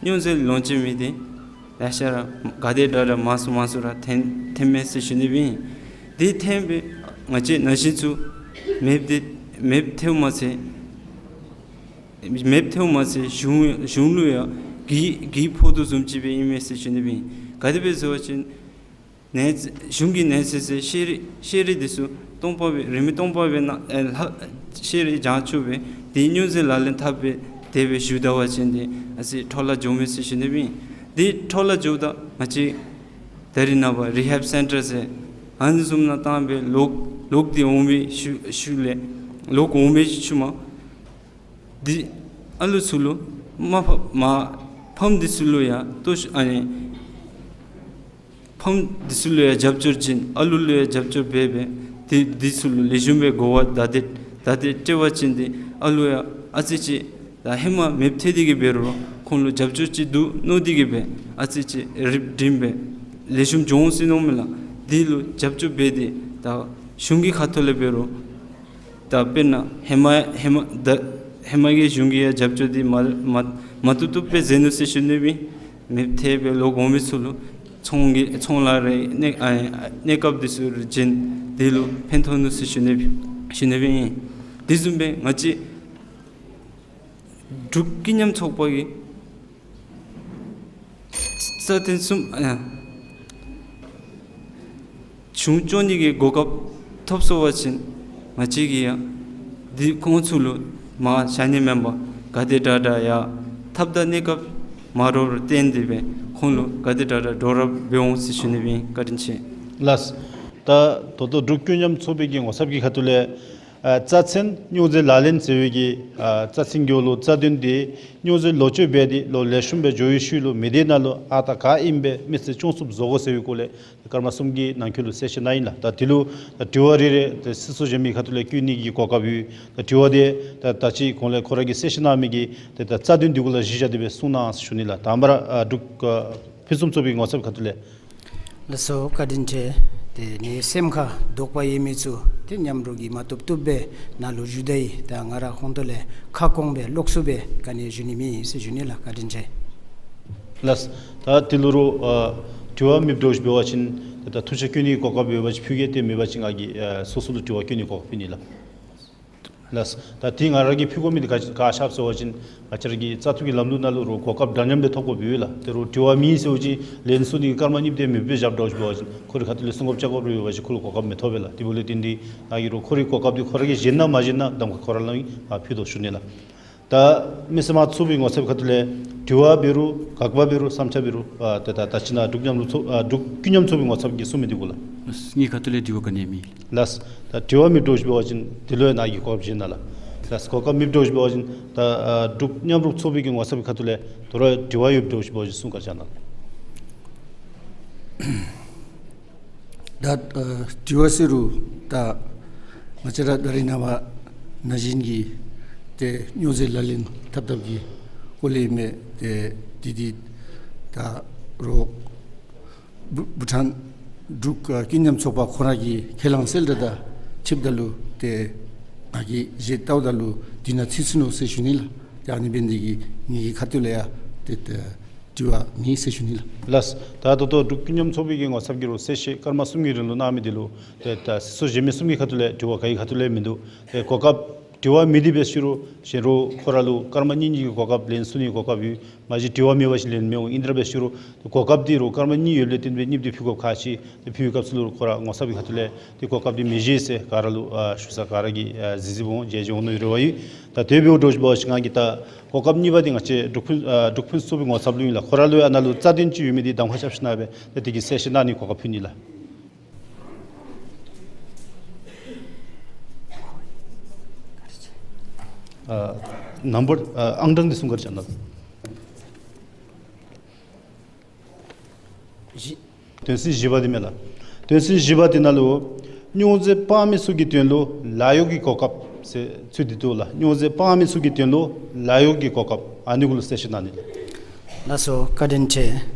སྨྱོ་རྫས་ལོངས་སྤྱོད་མི་འདི་ལེ་ཤ་ར་ག་དེ་དྲག་དྲག་མང་སུ་མང་སུ་ར་ཐོན་ཐོནམ་མས་ཟེར་ཞུ་ནི་ཨིན། དེ་ཐོན་སྦེ་ང་བཅས་ན་གཞོན་ཚུ་མེདཔ་དེ་མེདཔ་ཐལཝ་མ་ཚད་མེདཔ་ཐལཝ་མ་ཚད་གཞུང་གཞུང་ལུ་ཡང་གི་གི་ཕོག་དོ་བཟུམ་ཅིག་སྦེ་ཨིན་མས་ཟེར་ཞུ་ནི་ཨིན། ག་དེ་སྦེ་ཟེར་བ་ཅིན་གནས་གཞུང་གི་གནས་ཚད་ཟེར་ཤེས་རིག་ཤེས་རིག་འདི་ཚུ་སྟོང་པ་སྦེ་རིན་མེད་སྟོང་པ་སྦེ་ན་ཨེ་ལྷག་ཤེས་རིག་སྦྱང་བཅུག་སྦེ་དེ་སྨྱོ་རྫས་ལག་ལེན་འཐབ་སྦེ་དེ་སྦེ་བཞུགས་ད་བ་ཅིན་དེ་ཨ་ཙི་འཕྲོ་བརླག་འགྱོཝ་མས་ཟེར་ཞུ་ནི་ཨིན། དེ་འཕྲོ་བརླག་འགྱོཝ་ད་ང་བཅས་ད་རེས་ནངས་པ་རི་ཧེབ་སེན་ཊར་ཟེར་ཨ་ནི་བཟུམ་ནང་བཏང་སྦེ་ལོག་ལོག་སྟེ་འོང་བའི་ཤུལ་ཤུལ་ལས་ལོག་འོང་བའི་ཤུལ་མ་འདི་ཨ་ལུ་ཚུ་ལུ་མ་ཕམ་མ་ཕམ་འདི་ཚུ་ལུ་ཡང་ལྟོ་ཤུ་ཨ་ནི་ཕམ་འདི་ཚུ་ལུ་ཡང་རྒྱབ་སྐྱོར་བྱིན། ཨ་ལུ་ལུ་ཡང་རྒྱབ་སྐྱོར་འབད་སྦེ་འདི་འདི་ཚུ་ལུ་ལེགས་ཤོམ་སྦེ་གོ་བ་བརྡ་དེ་བརྡ་དེ་སྤྲོད་པ་ཅིན་འདི་ཨ་ལུ་ཡང་ཨ་ཙི་ཅིག་ད་ཧེ་མ་མེདཔ་ཐལ་ཏེ་གིས་འབད་རུང་ཁོང་ལུ་རྒྱབ་སྐྱོར་ཅིག་འདུག་མནོ་སྟེ་གིས་སྦེ་ཨ་ཙི་ཅིག་རིགཔ་སྒྲིམ་སྦེ་ལེགས་ཤོམ་འགྱོ་འོང་ཟེར་མནོཝ་མས་ལགས། འདི་ལུ་རྒྱབ་སྐྱོར་འབད་དེ་ད་གཞུང་གི་ཁ་ཐུག་ལས་འབད་རུང་ད་དཔེར་ན་ཧེ་མ་ཧེ་མ་ད་ཧེ་མ་གི་གཞུང་གིས་ཡང་རྒྱབ་སྐྱོར་འདི་མ་མ་མ་བཏུབ་བཏུབ་སྦེ་མཛད་ནུག་ཟེར་ཞུ་ནི་ཨིན། མེདཔ་ཐལ་སྦེ་ལོག་འོང་མི་ཚུ་ལུ་ཚོང་གི་ཚོང་ལཱ་རེ་གནས་ཨ་གནས་སྐབས་འདི་ཚུ་རེ་བྱིན་འདི་ལུ་ཕན་ཐོགས་ནུག་ཟེར་ཞུ་ནི་ཞུ་ནི་ཨིན། དེ་བཟུམ་སྦེ་ང་བཅས་འབྲུག་ཀུན་མཉམ་ཚོགས་པ་གིས་རྩ་དོན་གསུམ་ཨ་གཞུང་སྐྱོང་ནི་གི་གོ་སྐབས་ཐོབ་སོང་བ་ཅིན་ང་བཅས་ཀྱིས་ཡང་འདི་ཁོང་ཚུ་ལུ་མར་བཞག་ནི་མེན་པར་ག་དེ་དྲག་དྲག་ཡང་ཐབས་དང་གནས་སྐབས་མ་འདྲཝ་ལུ་བརྟེན་ཏེ་སྦེ་ཁོང་ལུ་ག་དེ་དྲག་དྲག་གྲོགས་རམ་འབད་འོང་ཟེར་ཞུ་ནི་ཨིན། བཀའ་དྲིན་ཆེ་ལགས། ད་ད་ལྟོ་འབྲུག་ཀུན་མཉམ་ཚོགས་པའི་གི་ངོ་ཚབ་ཀྱི་ཁ་ཐུག་ལས་ ཨ་རྩ་ཚན་སྨྱོ་རྫས་ལག་ལེན་ཟེར་བའི་གི་ཨ་རྩ་ཚན་གྱི་འོག་ལུ་རྩ་དོན་འདི་སྨྱོ་རྫས་ལོག་སྤྱོད་འབད་དེ་ལོ་ལེགས་ཤོམ་སྦེ་འགྱོ་བའི་ཤུལ་ལུ་མི་སྡེ་ནང་ལུ་ཨ་རྟག་ག་ཨིནམ་སྦེ་མི་སེར་སྐྱོང་ཚུགསཔ་བཟོ་དགོ་ཟེར་བའི་སྐོར་ལས་སྐར་མ་གསུམ་གྱི་ནང་འཁོད་ལུ་གསལ་བཤད་གནང་ཡི་ལགས། ད་དེ་ལུ་ད་དྲི་བ་རེ་རེ་ཏེ་སྲིད་ཚོགས་གཞན་མི་ཁ་ཐུག་ལས་བཀོད་ནི་གི་གོ་སྐབས་ཡོད། ད་དྲི་བ་དེ་ད་ད་ཅི་གོང་ལས་ཁོ་ར་གིས་གསལ་བཤད་གནང་མི་གི་ཏེ་ད་རྩ་དོན་འདི་གུ་ལུ་གཞི་བཞག་སྟེ་སྦེ་གསུང་གནང་ཟེར་ཞུ་ནི་ལགས། དང་པ་ར་ཨ་འབྲུག་ཨ་ཕུན་སུམ་ཚོགས་པའི་ངོ་ཚབ་ཁ་ཐུག་ལས། ལགས་སོ། བཀའ་དྲིན་ཆེ། ཏེ་ནི་སེམས་ཁར་དོགས་པ་ཡོད་མི་ཚུ་ཏེ་མཉམ་རོགས་ཀྱིས་མ་བཏུབ་བཏུབ་སྦེ་ནཱ་ལུ་བཞུགས་ད་ཡི། ད་ང་ར་ཁོང་དང་ལས་ཁ་སྐོང་སྦེ་ལོགས་སུ་སྦེ་ག་ནི་ཞུ་ནི་མེད་ཟེར་ཞུ་ནི་ལགས། བཀའ་དྲིན་ཆེ། ལགས། ད་དེ་ལུ་རུང་ཨ་དྲི་བ་མེདཔ་འདྲཝ་ཅིག་འབད་བ་ཅིན་ད་ཐུགས་ཆ་བསྐྱོན་ནི་གོ་སྐབས་ཡོད་པ་ཅིན་ཕུལ་གེ། དེ་མེད་པ་ཅིན་ང་གིས་ཨ་སོ་སོ་ལུ་དྲི་བ་བཀོད་ནི་གོ་སྐབས་ཕུལ་ནི་ལགས། ལགས། ད་དེ་ང་ར་གིས་ཕུལ་དགོ་མི་འདི་ག་ག་ཅི་ཟེར་བ་ཅིན་ང་བཅས་ར་གི་བཙག་འཐུ་གི་ལམ་ལུགས་ནང་ལུ་རུང་གོ་སྐབས་འདྲ་མཉམ་སྦེ་ཐོབ་དགོཔ་ཡོད་ལགས། དེ་རུང་དྲི་བ་མེད་ཟེར་བ་ཅིན་ལན་གསུང་ནི་གི་སྐར་མ་གཉིས་དེ་མེདཔ་སྦེ་བཞགཔ་འདྲཝ་ཅིག་འབད་བ་ཅིན་ཁོ་རའི་ཁ་ཐུག་ལས་གསུང་སྐབས་བཅར་དགོཔ་རེ་ཡོད་པ་ཅིན་ཁོ་ལུ་གོ་སྐབས་མི་ཐོབ་པས་ལགས། དེ་འབདཝ་ལས་བརྟེན་ཏེ་ང་གིས་རུང་ཁོ་རའི་གོ་སྐབས་འདི་ཁོ་ར་གིས་བཞེས་ན་མ་བཞེས་ན་གདམ་ཁ་ཁོ་ར་ལུ་ཨིན། ང་ཕུལ་དོ་ཞུ་ནི་ལགས། ད་མི་སེར་དམངས་གཙོའི་ངོ་ཚབ་ཁ་ཐུག་ལས་དྲི་བ་འབད་རུང་དགག་པ་འབད་རུང་བསམ་འཆར་འབད་རུང་ཨ་ད་ད་ད་ཅི་ནཱ་འབྲུག་མཉམ་རོགས་ཚོགས་ཨ་འབྲུག་ཀུན་མཉམ་ཚོགས་པའི་ངོ་ཚབ་ཀྱིས་གསུང་མི་འདི་གུ་ལགས། ངེའི་ཁ་ཐུག་ལས་དྲི་བ་ག་ནི་ཡང་མེད། ལགས། ད་དྲི་བ་མེདཔ་འདྲཝ་ཅིག་འབད་བ་ཅིན་དེ་ལུ་ཡང་ནཱ་གིས་གོ་སྐབས་བཞེས་གནང་ལགས། ལགས། གོ་སྐབས་མེདཔ་འདྲཝ་ཅིག་འབད་བ་ཅིན་ད་ཨ་འབྲུག་མཉམ་རོགས་ཚོགས་པའི་གི་ངོ་ཚབ་ཀྱི་ཁ་ཐུག་ལས་དོ་རུང་དྲི་བ་ཡོདཔ་འདྲཝ་ཅིག་འབད་བ་ཅིན་གསུང་བཀའ་བཅག་གནང་ལགས། ད་ཨ་དྲི་བ་ཟེར་རུང་ད་ང་བཅས་ར་ད་རིས་ནངས་པ་ན་གཞོན་གྱི་ཏེ་སྨྱོ་རྫས་ལག་ལེན་འཐབ་འཐབ་ཀྱི་སྐོར་ལས་ཨིན་མས། ཏེ་དེ་འདི་ད་རུང་བུ་བུ་ཊཱན་འབྲུག་ཨ་ཀུན་མཉམ་ཚོགས་པ་ཁོ་ར་གི་ཁས་བླངས་གསལ་བསྒྲགས་དང་ཕྱདཔ་ད་ལུ་ཏེ་ང་གིས་གཞི་བལྟཝ་ད་ལུ་དེ་ནང་ཚུད་ཚུད་ནུག་ཟེར་ཞུ་ནི་ལགས། ཏེ་ཨ་ནི་འབད་ནི་འདི་གིས་ངེའི་གི་ཁ་ཐུག་ལས་ཡང་ཏེ་ཏེ་དྲི་བ་མེད་ཟེར་ཞུ་ནི་ལགས། ལགས། ད་ད་ལྟོ་འབྲུག་ཀུན་མཉམ་ཚོགས་པའི་གི་ངོ་ཚབ་ཀྱིས་རུང་གསལ་བཤད་སྐར་མ་གསུམ་གྱི་རིང་ལུ་གནང་མི་འདི་ལུ་ཏེ་ད་སྲིད་ཚོགས་གཞན་མི་གསུམ་གྱི་ཁ་ཐུག་ལས་དྲི་བ་ག་གི་ཁ་ཐུག་ལས་མིན་འདུག། ཏེ་གོ་སྐབས་དྲི་བ་མེད་དེ་འབད་ཞུ་རུང་གཞན་རུང་ཁོ་ར་ལུ་སྐར་མ་གཉིས་གཉིས་ཀྱི་གོ་སྐབས་ལན་གསུང་ནི་གོ་སྐབས་ཡོད། མ་གཞི་དྲི་བ་མེད་པ་ཅིན་ལན་མི་འོང་། ཨིན་དེ་ར་འབད་ཞུ་རུང་གོ་སྐབས་འདི་རུང་སྐར་མ་གཉིས་ཡོདཔ་ལས་བརྟེན་སྦེ་གཉིསཔ་འདི་ཕུལ་དགོཔ་ཁག་ཆེ། ཏེ་ཕུལ་བའི་སྐབས་སུ་ལུ་ཁོ་ར་ངོ་ཚབ་ཀྱི་ཁ་ཐུག་ལས་ཏེ་གོ་སྐབས་འདི་མི་བཞེས་ཟེར་ག་ར་ལུ་ཨ་ཞུ་ས་ག་ར་གིས་ཨ་གཟིགས་གཟིགསཔ་འོང་། མཇལ་མཇལ་འོང་མནོ་ཡོད་རེ་བ་ཡོད། ད་དེ་འབདཝ་འདྲཝ་ཅིག་འབད་བ་ཅིན་ང་གིས་ད་གོ་སྐབས་གཉིས་པ་འདི་ང་བཅས་འབྲུག་ཕུན་ཨ་འབྲུག་ཕུན་སུམ་ཚོགས་པའི་ངོ་ཚབ་ལུ་ཨིན་ལགས། ཁོ་ར་ལུ་ཡང་ནཱ་ལུ་རྩ་དོན་ཅིག་ཡོད་མི་འདི་གདམ་ཁ་རྐྱབ་ཞིནམ་ལས་ཏེ་དེ་གི་གསལ་བཤད་གནང་ནི་གོ་སྐབས་ཕུལ་ནི་ལགས། ཨ་ནམ་བར་ཨ་ཨང་གྲངས་འདི་གསུང་བཀའ་དྲིན་ཆེ་ལགས། བཞི། དོན་ཚན་བཞི་པ་འདི་མས་ལགས། དོན་ཚན་བཞི་པ་འདི་ནང་ལུ་སྨྱོ་རྫས་སྤང་མི་ཚུ་གི་དོན་ལུ་ལཱ་གཡོག་གི་གོ་སྐབས་ཟེར་ཚུད་དེ་འདུག་ལགས། སྨྱོ་རྫས་སྤང་མི་ཚུ་གི་དོན་ལུ་ལཱ་གཡོག་གི་གོ་སྐབས་ཨ་ནི་གུ་ལུ་གསལ་བཤད་གནང་ནི་ལགས། ལགས་སོ། བཀའ་དྲིན་ཆེ།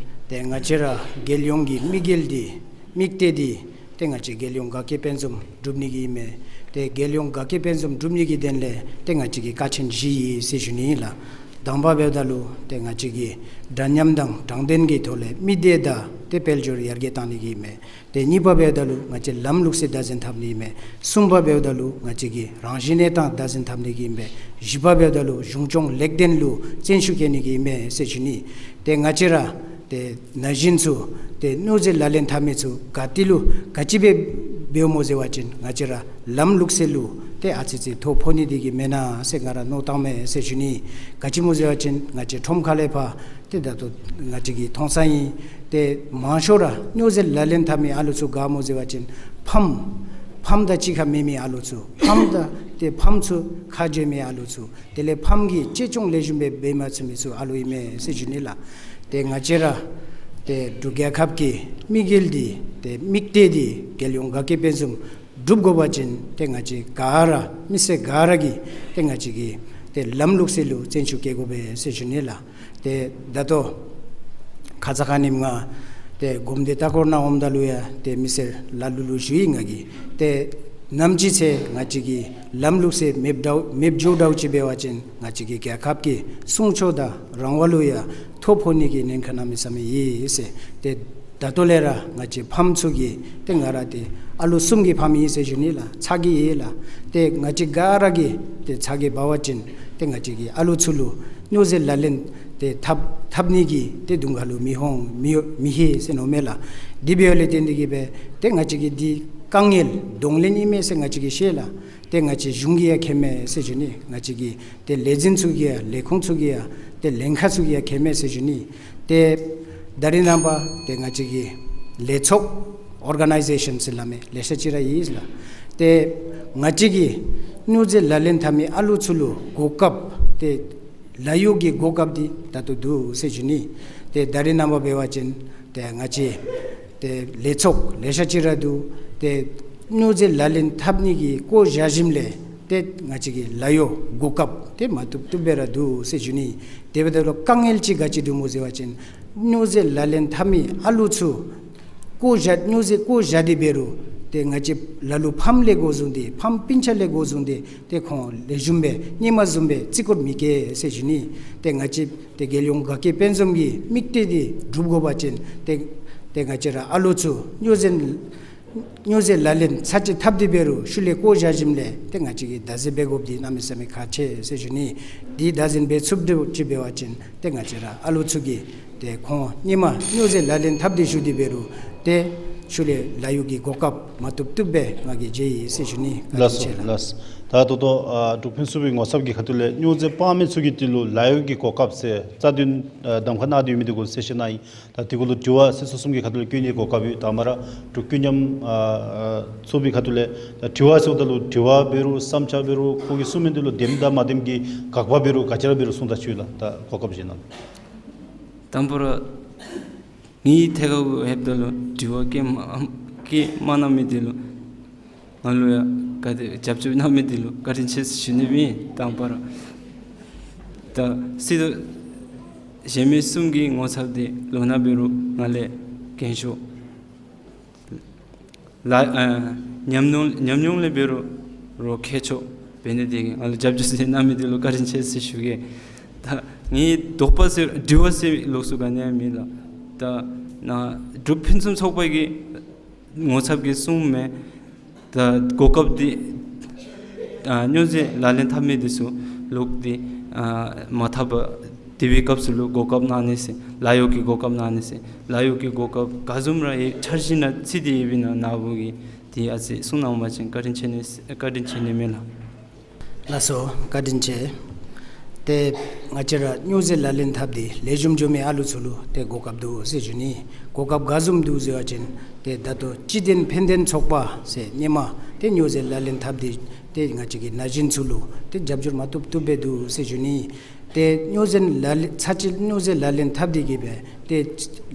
ཏེ་ང་བཅས་ར་རྒྱལ་ཡོངས་ཀྱི་དམིགས་ཡུལ་འདི་དམིགས་གཏད་འདི་ཏེ་ང་བཅས་རྒྱལ་ཡོངས་དགའ་སྐྱིད་དཔལ་འཛོམས་སྒྲུབ་ནི་གི་ཨིན་མས། ཏེ་རྒྱལ་ཡོངས་དགའ་སྐྱིད་དཔལ་འཛོམས་སྒྲུབ་ནི་གི་དོན་ལས་ཏེ་ང་བཅས་ཀྱི་ཀ་ཆེན་བཞི་ཡོད་ཟེར་ཞུ་ནི་ཨིན་ལགས། དང་པ་འབདཝ་ད་ལུ་ཏེ་ང་བཅས་ཀྱིས་འདྲ་མཉམ་དང་དྲང་བདེན་གྱི་ཐོག་ལས་མི་སྡེ་དང་ཏེ་དཔལ་འབྱོར་ཡར་རྒྱས་གཏང་ནི་གི་ཨིན་མས། ཏེ་གཉིས་པ་འབདཝ་ད་ལུ་ང་བཅས་ལམ་ལུགས་སྲོལ་བདག་འཛིན་འཐབ་ནི་ཨིན་མས། གསུམ་པ་འབདཝ་ད་ལུ་ང་བཅས་ཀྱི་རང་བཞིན་གནས་སྟངས་བདག་འཛིན་འཐབ་ནི་གི་ཨིན་མས། བཞི་པ་འབདཝ་ད་ལུ་གཞུང་སྐྱོང་ལེགས་ལྡན་ལུ་བརྩོན་ཤུགས་བསྐྱེད་ནི་གི་ཨིན་མས་ཟེར་ཞུ་ནི། ཏེ་ང་བཅས་ར་ཏེ་ན་གཞོན་ཚུ་ཏེ་སྨྱོ་རྫས་ལག་ལེན་འཐབ་མི་ཚུ་ག་ཏེ་ལུ་ག་ཅི་སྦེ་འབདཝ་སྨོ་ཟེར་བ་ཅིན་ང་བཅས་ར་ལམ་ལུགས་སྲོལ་ལུ་ཏེ་ཨ་ཙི་ཙི་ཐོ་ཕོག་ནི་འདི་གིས་མེན་ན་ཟེར་ང་ར་མནོ་བསམ་བཏངམ་མས་ཟེར་ཞུ་ནི། ག་ཅི་སྨོ་ཟེར་བ་ཅིན་ང་བཅས་ཁྲོམ་ཁ་ལས་ཕར་ཏེ་ད་ལྟོ་ང་བཅས་ཀྱིས་མཐོང་ས་ཨིན། ཏེ་མང་ཤོས་ར་སྨྱོ་རྫས་ལག་ལེན་འཐབ་མི་ཨ་ལུ་ཚུ་ག་སྨོ་ཟེར་བ་ཅིན་ཕམ་ཕམ་དང་གཅིག་ཁར་མེད་མི་ཨ་ལུ་ཚུ། ཕམ་དང་ཏེ་ཕམ་ཚུ་ཁ་འབྱལ་མི་ཨ་ལུ་ཚུ། དེ་ལས་ཕམ་གྱིས་གཅེས་སྐྱོང་ལེགས་ཤོམ་སྦེ་འབད་མ་ཚུགས་མི་ཚུ་ཨ་ལུ་ཨིན་མས་ཟེར་ཞུ་ནི་ལགས། ཏེ་ང་བཅས་ར་ཏེ་འབྲུག་རྒྱལ་ཁབ་ཀྱི་དམིགས་ཡུལ་འདི་ཏེ་དམིགས་གཏད་འདི་རྒྱལ་ཡོངས་དགའ་སྐྱིད་དཔལ་འཛོམས་སྒྲུབ་དགོ་པ་ཅིན་ཏེ་ང་བཅས་ག་ར་མི་སེར་ག་ར་གིས་ཏེ་ང་བཅས་ཀྱིས་ཏེ་ལམ་ལུགས་སྲོལ་ལུ་བརྩོན་ཤུགས་བསྐྱེད་དགོ་པས་ཟེར་ཞུ་ནི་ལགས། ཏེ་ད་ལྟོ་ཁ་ཙ་ཁ་ཉིནམ་ང་ཏེ་གོམས་འདྲིས་ལྟ་སྐོར་ནང་འོངམ་ད་ལུ་ཡང་ཏེ་མི་སེར་ལ་ལུ་ལུ་ཞུ་ཡི། ང་གིས་ཏེ་ནམ་ཅིག་ཚེ་ང་བཅས་ཀྱི་ལམ་ལུགས་སྲོལ་མེདཔ་འདྲཝ་མེདཔ་འགྱོ་འདྲཝ་ཅིག་འབད་བ་ཅིན་ང་བཅས་ཀྱི་རྒྱལ་ཁབ་ཀྱི་སྲུང་སྐྱོབ་དང་རང་དབང་ལུ་ཡང་ཐོ་ཕོག་ནི་གི་ཉེན་ཁ་གནམ་མེད་ས་མེད་ཡོད་ཟེར། ཏེ་ད་ལྟོ་ལས་ར་ང་བཅས་ཕམ་ཚུ་གིས་ཏེ་ང་ར་ཏེ་ཨ་ལོ་གསུམ་གྱི་ཕམ་ཨིན་ཟེར་ཞུ་ནི་ལགས། ཚ་གྱང་ཡོད་ལགས། ཏེ་ང་བཅས་ག་ར་གིས་ཏེ་ཚ་གྱང་འབད་བ་ཅིན་ཏེ་ང་བཅས་ཀྱི་ཨ་ལོ་ཚུ་ལུ་སྨྱོ་རྫས་ལག་ལེན་ཏེ་འཐབ་འཐབ་ནི་གི་ཏེ་གདོང་ཁ་ལུ་མི་འོང་མི་མི་ལྷོད་ཟེར་མནོཝ་མས་ལགས། དེ་འབདཝ་ལས་བརྟེན་ཏེ་གིས་སྦེ་ཏེ་ང་བཅས་ཀྱི་འདི་དཀའ་ངལ་གདོང་ལེན་ཨིན་མས་ཟེར་ང་བཅས་ཀྱིས་ཤེས་ལགས། ཏེ་ང་བཅས་གཞུང་གིས་ཡང་མཁྱེནམ་མས་ཟེར་ཞུ་ནི། ང་བཅས་ཀྱི་ཏེ་ལས་འཛིན་ཚུ་གིས་ཡང་ལས་ཁུངས་ཚུ་གིས་ཡང་ཏེ་ལྷན་ཁག་ཚུ་གིས་ཡང་མཁྱེནམ་མས་ཟེར་ཞུ་ནི། ཏེ་ད་རིས་ནངས་པ་ཏེ་ང་བཅས་ཀྱི་ལས་ཚོགས་ཨོར་ག་ནའི་ཛེ་ཤཱན་ཟེར་སླབ་མི་ལེ་ཤ་ཅིག་ར་ཡོད་ལགས། ཏེ་ང་བཅས་ཀྱིས་ སྨྱོ་རྫས་ལག་ལེན་འཐབ་མི་ཨ་ལུ་ཚུ་ལུ་གོ་སྐབས་ཏེ་ལཱ་གཡོག་གི་གོ་སྐབས་འདི་ད་ལྟོ་འདུག་ཟེར་ཞུ་ནི། ཏེ་ད་རེས་ནངས་པ་འབད་བ་ཅིན་ཏེ་ང་བཅས་ཏེ་ལས་ཚོགས་ལེ་ཤ་ཅིག་ར་འདུག། ཏེ་སྨྱོ་རྫས་ལག་ལེན་འཐབ་ནི་གི་བཀོ་བཞག་ཞིནམ་ལས་ཏེ་ང་བཅས་ཀྱི་ལཱ་གཡོག་གོ་སྐབས་ཏེ་མ་བཏུབ་བཏུབ་སྦེ་ར་འདུག་ཟེར་ཞུ་ནི། དེ་འབདཝ་ད་ལུ་དཀའ་ངལ་ཅིག་ག་ཅི་འདུག་སྨོ་ཟེར་བ་ཅིན་སྨྱོ་རྫས་ལག་ལེན་འཐབ་མི་ཨ་ལུ་ཚུ་བཀོ་བཞག་སྨྱོ་རྫས་བཀོ་བཞག་སྟེ་འབད་རུང་ཏེ་ང་བཅས་ལ་ལུ་ཕམ་ལས་འགོ་བཟུང་སྟེ་ཕམ་སྤུན་ཆ་ལས་འགོ་བཟུང་སྟེ་ཏེ་ཁོང་ལེགས་ཤོམ་སྦེ་སྔོན་མ་བཟུམ་སྦེ་བརྩི་བཀུར་མི་བསྐྱེད་ཟེར་ཞུ་ནི། ཏེ་ང་བཅས་ཏེ་རྒྱལ་ཡོངས་དགའ་སྐྱིད་དཔལ་འཛོམས་ཀྱི་དམིགས་གཏད་འདི་འགྲུབ་དགོ་པ་ཅིན་ཏེ་ཏེ་ང་བཅས་ར་ཨ་ལུ་ཚུ་སྨྱོ་རྫས་སྨྱོ་རྫས་ལག་ལེན་ཚར་གཅིག་འཐབ་སྟེ་འབད་རུང་ཤུལ་ལས་བཀོ་བཞག་ཞིནམ་ལས་ཏེ་ང་བཅས་ཀྱིས་བདག་འཛིན་འབད་དགོཔ་འདི་གནམ་མེད་ས་མེད་ཁག་ཆེ་ཟེར་ཞུ་ནི། འདི་བདག་འཛིན་འབད་ཚུགསཔ་འདྲཝ་ཅིག་འབད་བ་ཅིན་ཏེ་ང་བཅས་ར་ཨ་ལུ་ཚུ་གིས་ཏེ་ཁོང་སྔོན་མ་སྨྱོ་རྫས་ལག་ལེན་འཐབ་སྟེ་བཞུགས་ཏེ་འབད་རུང་ཏེ་ཤུལ་ལས་ལཱ་གཡོག་གི་གོ་སྐབས་མ་བཏུབ་བཏུབ་སྦེ་ང་གིས་མཇལ་ཡི་ཟེར་ཞུ་ནི། བཀའ་དྲིན་ལགས་སོ། ཆེ་ལགས། ལགས་སོ། ད་ད་ལྟོ་ཨ་འབྲུག་ཕུན་སུམ་ཚོགས་པའི་ངོ་ཚབ་ཀྱི་ཁ་ཐུག་ལས་སྨྱོ་རྫས་སྤང་མི་ཚུ་གི་དོན་ལུ་ལཱ་གཡོག་གི་གོ་སྐབས་ཟེར་རྩ་དོན་ཨ་གདམ་ཁ་གནང་སྟེ་ཡོད་མི་འདི་གུ་གསལ་བཤད་གནང་ཡི། ད་དེ་གུ་ལུ་དྲི་བ་ཟེར་སོ་གསུམ་གྱི་ཁ་ཐུག་ལུ་བཀོད་ནིའི་གོ་སྐབས་ཡོད། ད་མ་ར་འབྲུག་ཀུན་མཉམ་ཨ་ཨ་ཚོགས་པའི་ཁ་ཐུག་ལས་ད་དྲི་བ་ཟེརཝ་ད་ལུ་དྲི་བ་འབད་རུང་བསམ་འཆར་འབད་རུང་ཁོ་གིས་གསུང་མི་འདི་ལུ་བདེནམ་དང་མ་བདེནམ་གྱི་དགག་པ་འབད་རུང་ག་ཅི་ར་འབད་རུང་གསུང་ད་ཆོག་ལགས། ད་གོ་སྐབས་བཞེས་གནང་། དང་པ་ར་ངེའི་ཐད་ཁར་ལྷོདཔ་ད་ལུ་དྲི་བ་བཀོད་མ་བཀོད་མ་གནང་མི་འདི་ལུ་ང་ལུ་ཡང་ག་དེ་རྒྱབ་སྐྱོར་གནང་མི་འདི་ལུ་བཀའ་དྲིན་ཆེ་ཟེར་ཞུ་ནི་ཨིན། དང་པ་ར་ད་སྲིད་དོན་གཞན་མི་གསུམ་གྱི་ངོ་ཚབ་འདི་ལོ་ན་འབད་རུང་ང་ལས་རྒན་ཤོས་ལགས། ཨ་ཉམས་མྱོང་ཉམས་མྱོང་ལས་འབད་རུང་རོགས་མཁས་མཆོག་འབད་ནི་དེ་གིས་ང་ལུ་རྒྱབ་སྐྱོར་ཟེར་གནང་མི་འདི་ལུ་བཀའ་དྲིན་ཆེ་ཟེར་ཞུ་གེ། ད་ངེའི་དོགས་པ་ཟེར་དྲི་བ་ཟེར་ལོགས་སུ་ག་ནི་ཡང་མེད་ལགས། ད་ནཱ་འབྲུག་ཕུན་སུམ་ཚོགས་པ་གི་ངོ་ཚབ་ཀྱིས་གསུངམ་མས། ད་གོ་སྐབས་འདི་ཨ་སྨྱོ་རྫས་ལག་ལེན་འཐབ་མི་འདི་ཚུ་ལོག་སྟེ་ཨ་མ་འཐབ་པར་སྡོད་པའི་སྐབས་སུ་ལུ་གོ་སྐབས་གནང་ནི་ཟེར་ལཱ་གཡོག་གི་གོ་སྐབས་གནང་ནི་ཟེར་ལཱ་གཡོག་གི་གོ་སྐབས་ག་བཟུམ་ར་ཡོད་འཆར་གཞི་ནང་བརྩི་སྟེ་ཡོདཔ་ཨིན་ན་ནཱ་བུ་གིས་དེ་ཨ་ཙི་གསུང་གནང་བ་ཅིན་བཀའ་དྲིན་ཆེ་ནི་བཀའ་དྲིན་ཆེ་ནི་མས་ལགས། ལགས་སོ། བཀའ་དྲིན་ཆེ། ཏེ་ང་བཅས་ར་སྨྱོ་རྫས་ལག་ལེན་འཐབ་སྟེ་ལེགས་ཤོམ་འགྱོ་མི་ཨ་ལུ་ཚུ་ལུ་ཏེ་གོ་སྐབས་འདུག་ཟེར་ཞུ་ནི། གོ་སྐབས་ག་བཟུམ་འདུག་ཟེར་བ་ཅིན་ཏེ་ད་ལྟོ་སྤྱི་བདེ་ཕན་བདེ་ཚོགས་པ་ཟེར་སྔོན་མ་ཏེ་སྨྱོ་རྫས་ལག་ལེན་འཐབ་སྟེ་ཏེ་ང་བཅས་ཀྱི་ན་གཞོན་ཚུ་ལུ་ཏེ་རྒྱབ་སྐྱོར་མ་བཏུབ་བཏུབ་སྦེ་འདུག་ཟེར་ཞུ་ནི། ཏེ་སྨྱོ་རྫས་ལག་ལེན་ཚར་གཅིག་སྨྱོ་རྫས་ལག་ལེན་འཐབ་སྟེ་གིས་སྦེ་ཏེ་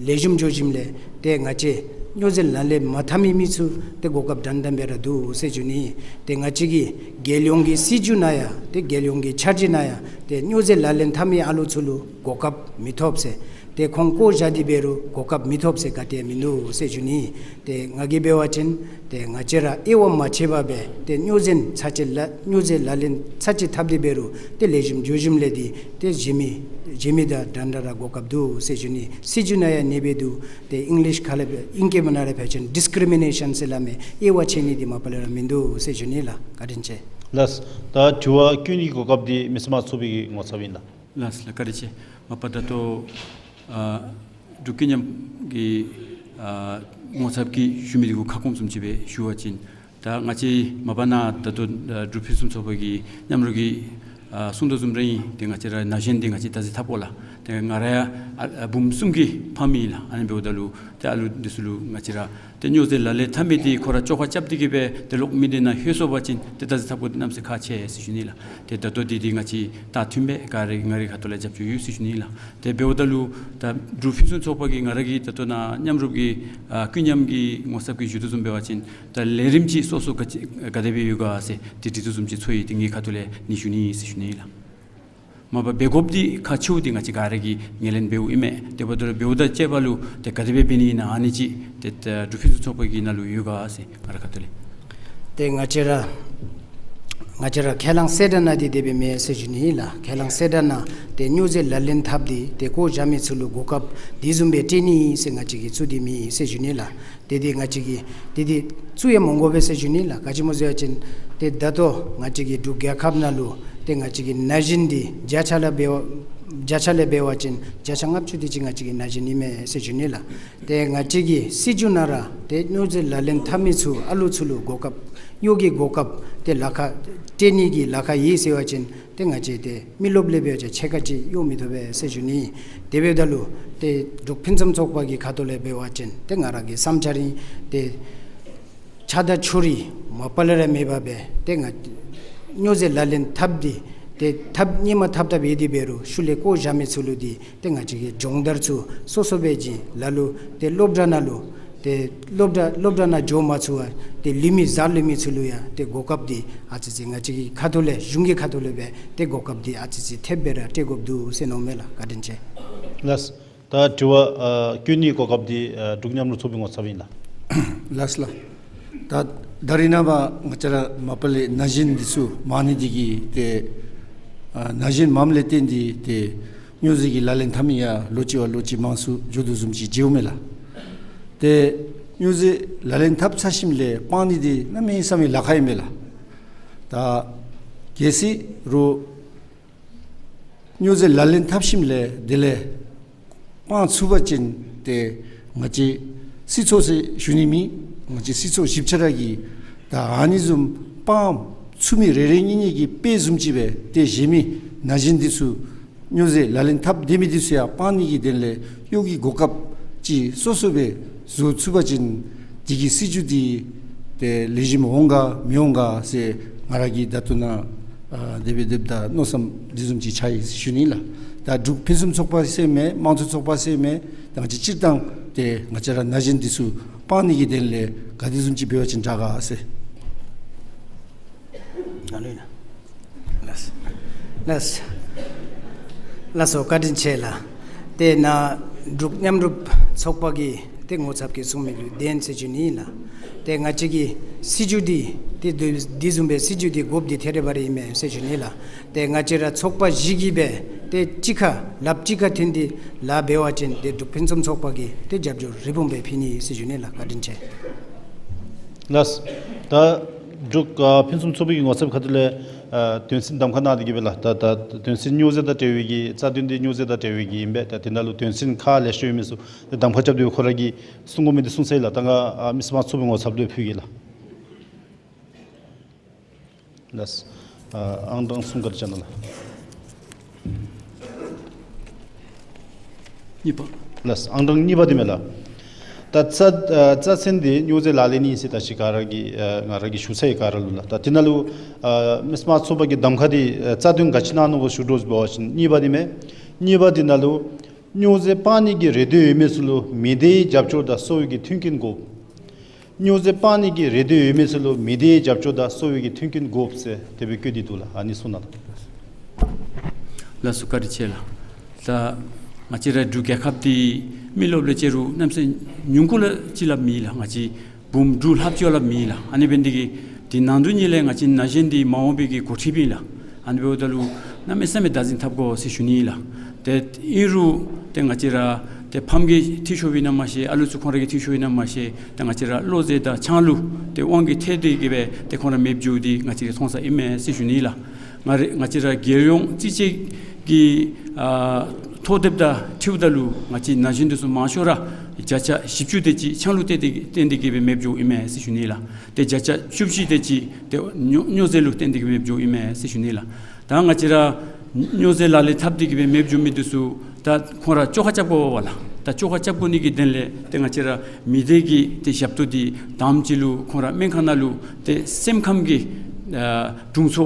ལེགས་ཤོམ་འགྱོ་ཞིནམ་ལས་ཏེ་ང་བཅས་སྨྱོ་རྫས་ལག་ལེན་མ་འཐབ་མི་མི་ཚུ་ཏེ་གོ་སྐབས་འདྲན་འདྲ་སྦེ་ར་འདུག་ཟེར་ཞུ་ནི། ཏེ་ང་བཅས་ཀྱི་རྒྱལ་ཡོངས་ཀྱི་སྲིད་བྱུས་ནང་ཡང་ཏེ་རྒྱལ་ཡོངས་ཀྱི་འཆར་གཞི་ནང་ཡང་ཏེ་སྨྱོ་རྫས་ལག་ལེན་འཐབ་མི་ཨ་ལུ་ཚུ་ལུ་གོ་སྐབས་མི་ཐོབ་ཟེར། ཏེ་ཁོང་བཀོ་བཞག་སྟེ་འབད་རུང་གོ་སྐབས་མི་ཐོབ་ཟེར་ག་ཏེ་ཡང་མིན་འདུག་ཟེར་ཞུ་ནི། ཏེ་ང་གིས་འབད་བ་ཅིན་ཏེ་ང་བཅས་ར་དབྱེ་བ་མ་ཕྱེ་བར་སྦེ་ཏེ་སྨྱོ་རྫས་ཚར་གཅིག་ལག་སྨྱོ་རྫས་ལག་ལེན་ཚར་གཅིག་འཐབ་སྟེ་འབད་རུང་ཏེ་ལེགས་ཤོམ་འགྱོ་ཞིནམ་ལས་འདི་ཏེ་གཞན་མི་གཞན་མི་དང་འདྲན་འདྲ་ར་གོ་སྐབས་འདུག་ཟེར་ཞུ་ནི། སྲིད་བྱུས་ནང་ཡང་ཨ་ནི་སྦེ་འདུག། ཏེ་ཨིང་ལིཤ་ཁ་ལས་ཨིང་སྐད་ནང་ར་ཕལ་ཆེར་ཌིསི་ཀི་རི་མི་ནེ་ཤཱན་ཟེར་སླབ་མས། དབྱེ་བ་ཕྱེ་ནི་འདི་མ་པ་ལས་ར་མིན་འདུག་ཟེར་ཞུ་ནི་ལགས། བཀའ་དྲིན་ཆེ། ལགས། ད་དྲི་བ་བཀོད་ནིའི་གོ་སྐབས་འདི་མི་སེར་དམངས་གཙོའི་ངོ་ཚབ་ཨིན་ལགས། ལགས་ལགས། བཀའ་དྲིན་ཆེ། མ་པ་ད་ལྟོ་ཨ་འབྲུག་ཀུན་མཉམ་གྱི་ཨ་ངོ་ཚབ་ཀྱིས་ཞུ་མི་འདི་གུ་ཁ་སྐོང་བཟུམ་ཅིག་སྦེ་ཞུ་བ་ཅིན་ད་ང་བཅས་མ་པ་ནཱ་ད་ལྟོ་ཨ་འབྲུག་ཕུན་སུམ་ཚོགས་པ་གི་མཉམ་རོགས་ཀྱིས་ཨ་གསུང་དོ་བཟུམ་ར་ཨིན། ཏེ་ང་བཅས་ར་ན་གཞོན་འདི་ང་བཅས་བདག་འཛིན་འཐབ་དགོ་ལགས། ཏེ་ང་ར་ཡང་ཨ་ཨ་བུམོ་གསུམ་གྱི་ཕམ་ཨིན་ལགས། ཨ་ནི་འབདཝ་ད་ལུ་ཏེ་ཨ་ལུ་འདི་ཚུ་ལུ་ང་བཅས་ར་ཏེ་སྨྱོ་རྫས་ལག་ལེན་འཐབ་མི་འདི་ཁོ་ར་བཅོ་ཁ་རྐྱབ་སྟེ་གིས་སྦེ་ཏེ་ལོག་མི་སྡེ་ནང་ལྷོད་སོང་པ་ཅིན་ཏེ་བདག་འཛིན་འཐབ་དགོཔ་འདི་གནམ་མེད་ས་མེད་ཁག་ཆེ་ཟེར་ཞུ་ནི་ལགས། ཏེ་ད་ལྟོ་འདི་འདི་ང་བཅས་ད་མཐུན་སྦེ་ག་ར་ང་རའི་ཁ་ཐུག་ལས་རྒྱབ་སྐྱོར་ཡོད་ཟེར་ཞུ་ནི་ལགས། ཏེ་འབདཝ་ད་ལུ་ད་འབྲུག་ཕུན་སུམ་ཚོགས་པ་གི་ང་ར་གི་ད་ལྟོ་ནཱ་མཉམ་རོགས་ཀྱི་ཨ་ཀུན་མཉམ་གྱི་ངོ་ཚབ་ཀྱིས་ཞུ་དོ་བཟུམ་འབད་བ་ཅིན་ད་ལས་རིམ་ཅིག་སོ་སོ་ག་ཅི་ག་དེ་སྦེ་ཡོད་ག་ཟེར་ཏེ་དྲི་དོ་བཟུམ་ཅིག་ཚོར་ཡི། ཏེ་ངེའི་ཁ་ཐུག་ལས་ནི་ཞུ་ནི་ཟེར་ཞུ་ནི་ལགས། མ་པ་འབད་དགོཔ་འདི་ཁག་ཆེཝ་འདི་ང་བཅས་ག་ར་གིས་ངོས་ལེན་འབདཝ་ཨིན་མས། དེ་འབདཝ་ད་འབདཝ་ད་དཔྱེ་བ་ལུ་ཏེ་ག་དེ་སྦེ་འབད་ནི་ཨིན་ན་ཨ་ནི་ཅིག་ཏེ་ད་འབྲུག་ཕུན་སུམ་ཚོགས་པ་གི་ནང་ལུ་ཡོད་ག་ཟེར་ང་རའི་ཁ་ཐུག་ལས། ཏེ་ང་བཅས་ར་ང་བཅས་ར་ཁས་བླངས་གསལ་བསྒྲགས་ནང་འདི་དེ་སྦེ་མེད་ཟེར་ཞུ་ནི་ལགས། ཁས་བླངས་གསལ་བསྒྲགས་ནང་ཏེ་སྨྱོ་རྫས་ལག་ལེན་འཐབ་སྟེ་ཏེ་བཀོ་བཞག་མི་ཚུ་ལུ་གོ་སྐབས་འདི་བཟུམ་སྦེ་སྤྲོད་ནི་ཟེར་ང་བཅས་ཀྱིས་བཙུགས་ཏེ་མེད་ཟེར་ཞུ་ནི་ལགས། ཏེ་འདི་ང་བཅས་ཀྱིས་ཏེ་འདི་བཙུགས་ཡང་མི་དགོ་པས་ཟེར་ཞུ་ནི་ལགས། ག་ཅི་སྨོ་ཟེར་བ་ཅིན་ཏེ་ད་ལྟོ་ང་བཅས་ཀྱི་འབྲུག་རྒྱལ་ཁབ་ནང་ལུ་ཏེ་ང་བཅས་ཀྱི་ན་གཞོན་འདི་བརྒྱ་ཆ་ལས་འབད་བ་བརྒྱ་ཆ་ལས་འབད་བ་ཅིན་བརྒྱ་ཆ་ལྔ་བཅུ་དེ་ཅིག་ང་བཅས་ཀྱི་ན་གཞོན་ཨིན་མས་ཟེར་ཞུ་ནི་ལགས། ཏེ་ང་བཅས་ཀྱི་སྲིད་བྱུས་ནང་ར་ཏེ་སྨྱོ་རྫས་ལག་ལེན་འཐབ་མི་ཚུ་ཨ་ལུ་ཚུ་ལུ་གོ་སྐབས་གཡོག་གི་གོ་སྐབས་ཏེ་ལཱ་ཁག་སྤྲོད་ནི་གི་ལཱ་ཁག་ཡོད་ཟེར་བ་ཅིན་ཏེ་ང་བཅས་ཏེ་མི་རློབས་ལས་འབད་བ་ཅིན་ཕྱེད་ཀ་ཅིག་གཡོག་མི་ཐོབ་པས་ཟེར་ཞུ་ནི། དེ་འབདཝ་ད་ལུ་ཏེ་འབྲུག་ཕུན་སུམ་ཚོགས་པ་གི་ཁ་ཐུག་ལས་འབད་བ་ཅིན་ཏེ་ང་ར་གི་བསམ་འཆར་ཨིན། ཏེ་ཆགས་སྡང་ཕྱོགས་རིས་མ་པ་ལས་ར་མེད་པར་སྦེ་ཏེ་ང་ སྨྱོ་རྫས་ལག་ལེན་འཐབ་སྟེ་ཏེ་འཐབ་ནི་མ་འཐབ་འཐབ་ཡོད་དེ་འབད་རུང་ཤུལ་ལས་བཀོ་བཞག་མི་ཚུ་ལུ་འདི་ཏེ་ང་བཅས་ཀྱི་སྦྱོང་བརྡར་ཚུ་སོ་སོ་སྦེ་བྱིན་ལ་ལུ་ཏེ་སློབ་གྲྭ་ནང་ལུ་ཏེ་སློབ་གྲྭ་སློབ་གྲྭ་ནང་འགྱོ་མ་ཚུགས་པར་ཏེ་ལུས་མི་གཟའ་ལུས་མི་ཚུ་ལུ་ཡང་ཏེ་གོ་སྐབས་འདི་ཨ་ཙི་ཙི་ང་བཅས་ཀྱི་ཁ་ཐུག་ལས་གཞུང་གི་ཁ་ཐུག་ལས་སྦེ་ཏེ་གོ་སྐབས་འདི་ཨ་ཙི་ཙི་ཐེབས་སྦེ་ར་སྤྲོད་དགོཔ་འདུག་ཟེར་མནོཝ་མས་ལགས། བཀའ་དྲིན་ཆེ། ལགས། ད་དྲི་བ་ཨ་བཀོད་ནིའི་གོ་སྐབས་འདི་ཨ་འབྲུག་མཉམ་རུབ་ཚོགས་པའི་ངོ་ཚབ་ཨིན་ལགས། ལགས་ལགས། ད་ད་རིས་ནངས་པ་ང་བཅས་ར་མ་པ་ལས་ན་གཞོན་འདི་ཚུ་མང་ནི་འདི་གིས་ཏེ་ཨ་ན་གཞོན་མངམ་ལས་བརྟེན་ཏེ་ཏེ་སྨྱོ་རྫས་ཀྱི་ལག་ལེན་འཐབ་མི་ཡང་ལོ་གཅིག་བ་ལོ་གཅིག་མང་སུ་འགྱོ་དོ་བཟུམ་ཅིག་མཇལཝ་མས་ལགས། ཏེ་སྨྱོ་རྫས་ལག་ལེན་འཐབ་ཚར་ཞིནམ་ལས་སྤང་ནི་འདི་གནམ་མེད་ས་མེད་ལཱ་ཁག་ཨིན་མས་ལགས། ད་གལ་སྲིད་རུང་སྨྱོ་རྫས་ལག་ལེན་འཐབ་ཞིནམ་ལས་དེ་ལས་སྤང་ཚུགས་པ་ཅིན་ཏེ་ང་བཅས་སྲིད་ཚོགས་ཟེར་ཞུ་ནི་མེད། ང་བཅས་སྲིད་ཚོགས་བཞི་ཆ་ར་གིས་ད་ཨ་ནི་བཟུམ་སྤང་ཚུགས་མི་རེ་རེ་གཉིས་གཉིས་ཀྱི་དཔེ་བཟུམ་ཅིག་སྦེ་ཏེ་གཞན་མི་ན་གཞོན་འདི་ཚུ་སྨྱོ་རྫས་ལག་ལེན་འཐབ་སྡོད་མི་འདི་ཚུ་ཡང་སྤང་ནི་གི་དོན་ལས་གཡོག་གི་གོ་སྐབས་ཅིག་སོ་སོ་སྦེ་བཟོ་ཚུགས་པ་ཅིན་དེ་གི་སྲིད་བྱུས་འདི་ཏེ་ལེགས་ཤོམ་འོང་ག་མི་འོང་ག་ཟེར་ང་ར་གི་ད་ལྟོ་ནཱ་ཨ་དེ་སྦེ་དེ་སྦེ་ད་མནོ་བསམ་འདི་བཟུམ་ཅིག་ཆགས་ཡི་ཟེར་ཞུ་ནི་ལགས། ད་འབྲུག་ཕུན་སུམ་ཚོགས་པ་ཟེར་མས། དམངས་གཙོ་ཚོགས་པ་ཟེར་མས། ད་ང་བཅས་སྤྱིར་བཏང་ཏེ་ང་བཅས་ར་ན་གཞོན་འདི་ཚུ་སྤང་ནི་གི་དོན་ལས་ག་དེ་བཟུམ་ཅིག་འབད་བ་ཅིན་དྲག་ག་ཟེར། ལགས་ལགས། ལགས་ལགས་སོ། བཀའ་དྲིན་ཆེ་ལགས། ཏེ་ནཱ་འབྲུག་མཉམ་རུབ་ཚོགས་པ་གི་ཏེ་ངོ་ཚབ་ཀྱིས་གསུང་མི་ལུ་བདེན་ཟེར་ཞུ་ནི་ལགས། ཏེ་ང་བཅས་ཀྱི་སྲིད་བྱུས་འདི་ཏེ་འདི་འདི་བཟུམ་སྦེ་སྲིད་བྱུས་འདི་དགོཔ་འདི་ཐད་རི་བ་རི་ཨིན་མས་ཟེར་ཞུ་ནི་ལགས། ཏེ་ང་བཅས་ར་ཚོགས་པ་བཞི་གིས་སྦེ་ཏེ་གཅིག་ཁར་ལགཔ་གཅིག་ཁར་འཐེན་ཏེ་ལཱ་འབད་བ་ཅིན་ཏེ་འབྲུག་ཕུན་སུམ་ཚོགས་པ་གིས་ཏེ་རྒྱབ་སྐྱོར་རི་བོང་སྦེ་ཕུལ་ནི་ཟེར་ཞུ་ནི་ལགས། བཀའ་དྲིན་ཆེ། ལགས། ད་འབྲུག་ཨ་ཕུན་སུམ་ཚོགས་པའི་ངོ་ཚབ་ཁ་ཐུག་ལས་ཨ་དོན་ཚན་གདམ་ཁ་གནང་སྟེ་གི་སྦེ་ལགས། ད་ད་དོན་ཚན་སྨྱོ་རྫས་དང་འབྲེལ་བའི་གི་རྩ་དོན་འདི་སྨྱོ་རྫས་དང་འབྲེལ་བའི་གི་ཨིན་པས། ད་དེ་ནང་ལུ་དོན་ཚན་ཁག་ལེ་ཤ་ཡོད་མི་ཚུ་གདམ་ཁ་རྐྱབ་སྟེ་ཁོ་ར་གིས་གསུང་དགོ་མི་འདི་གསུངས་ཚར་ཡི་ལགས། ད་ང་ཨ་མི་སེར་དམངས་གཙོ་ཚོགས་པའི་ངོ་ཚབ་ལུ་ཕུལ་གེ་ལགས། ལགས། ཨ་ཨང་གྲངས་གསུམ་ག་ར་བཅར་གནང་ལགས། གཉིས་པ། ལགས། ཨང་གྲངས་གཉིས་པ་འདི་མས་ལགས། ད་རྩ་ཨ་རྩ་ཚན་འདི་སྨྱོ་རྫས་ལག་ལེན་ཨིན་ཟེར་ད་ཅི་ག་ར་གིས་ཨ་ང་ར་གིས་ཞུ་ཚར་ཡི་ག་ར་ལུ་ལགས། ད་དེ་ནང་ལུ་ཨ་མི་སེར་དམངས་གཙོ་ཚོགས་པ་གིས་གདམ་ཁ་འདི་ཨ་རྩ་དོན་ག་ཅི་གནང་ནུག་གོ་ཞུ་དོ་བཟུམ་འབད་བ་ཅིན་གཉིས་པ་འདི་མས། གཉིས་པ་འདི་ནང་ལུ་སྨྱོ་རྫས་སྤང་ནི་གི་རེ་འདོད་ཡོད་མི་ཚུ་ལུ་མི་སྡེའི་རྒྱབ་སྐྱོར་དང་གསོ་བའི་གི་མཐུན་རྐྱེན་དགོ། སྨྱོ་རྫས་སྤང་ནི་གི་རེ་འདོད་ཡོད་མི་ཚུ་ལུ་མི་སྡེའི་རྒྱབ་སྐྱོར་དང་གསོ་བའི་གི་མཐུན་རྐྱེན་དགོ་ཟེར་དེ་སྦེ་བཀོད་དེ་འདུག་ལགས། ཨ་ནི་གསུང་གནང་ལགས། ལགས་སོ། བཀའ་དྲིན་ཆེ་ལགས། ད་ང་བཅས་ར་འབྲུག་རྒྱལ་ཁབ་འདི་མི་རློབས་ལས་ཅིག་རུང་གནམ་ས་ཉུང་ཀུ་ལས་ཅིག་ལས་མེད་ལགས། ང་བཅས་འབུམ་དྲུག་ལྷགཔ་ཅིག་ལས་མེད་ལགས། ཨ་ནི་འབད་ནི་འདི་གིས་དེ་ནང་དོག་ལས་ང་བཅས་ན་གཞོན་འདི་མ་འོངས་པའི་གི་འགོ་ཁྲིདཔ་ཨིན་ལགས། ཨ་ནི་འབདཝ་ད་ལུ་གནམ་མེད་ས་མེད་བདག་འཛིན་འཐབ་དགོ་ཟེར་ཞུ་ནི་ལགས། ཏེ་ཨིན་རུང་ཏེ་ང་བཅས་ར་ཏེ་ཕམ་གྱིས་འཐུས་ཤོར་བའི་ནང་མ་ཤེས། ཨ་ལུ་ཚུ་ཁོང་ར་གིས་འཐུས་ཤོར་བའི་ནང་མ་ཤེས། ཏེ་ང་བཅས་ར་བློ་རྩེ་དང་ཆང་ལུ་ཏེ་དབང་གིས་ཐལ་ཏེ་གི་སྦེ་ཏེ་ཁོང་ར་མེདཔ་འགྱོ་འདི་ང་བཅས་ཀྱིས་མཐོང་ས་ཨིན་མས་ཟེར་ཞུ་ནི་ལགས། ང་ར་ང་བཅས་ར་རྒྱལ་ཡོངས་རྩིས་དཔྱད་ཀྱི་ཨ་ཐོ་དེབ་དང་འཁྲིལཝ་ད་ལུ་ང་བཅས་ན་གཞོན་འདི་ཚུ་མང་ཤོས་ར་བརྒྱ་ཆ་བཞི་བཅུ་དེ་ཅིག་ཆང་ལུ་བརྟེན་ཏེ་བརྟེན་ཏེ་གི་སྦེ་མེདཔ་འགྱོཝ་ཨིན་མས་ཟེར་ཞུ་ནི་ལགས། ཏེ་བརྒྱ་ཆ་བཅུ་བཞི་དེ་ཅིག་ཏེ་སྨྱོ་སྨྱོ་རྫས་ལུ་བརྟེན་ཏེ་གི་སྦེ་མེདཔ་འགྱོཝ་ཨིན་མས་ཟེར་ཞུ་ནི་ལགས། ད་ང་བཅས་ར་སྨྱོ་རྫས་ལག་ལེན་འཐབ་སྟེ་གི་སྦེ་མེདཔ་འགྱོ་མི་འདི་ཚུ་ད་ཁོང་ར་བཅོ་ཁ་རྐྱབ་དགོ་པས་ལགས། ད་བཅོ་ཁ་རྐྱབ་དགོ་ནི་གི་དོན་ལས་ཏེ་ང་བཅས་ར་མི་སྡེ་གི་ཏེ་ཞབས་ཏོག་འདི་དང་པ་ཅིག་ལུ་ཁོང་ར་སྨན་ཁང་ནང་ལུ་ཏེ་སེམས་ཁམས་ཀྱི་ཨ་དྲུང་འཚོ་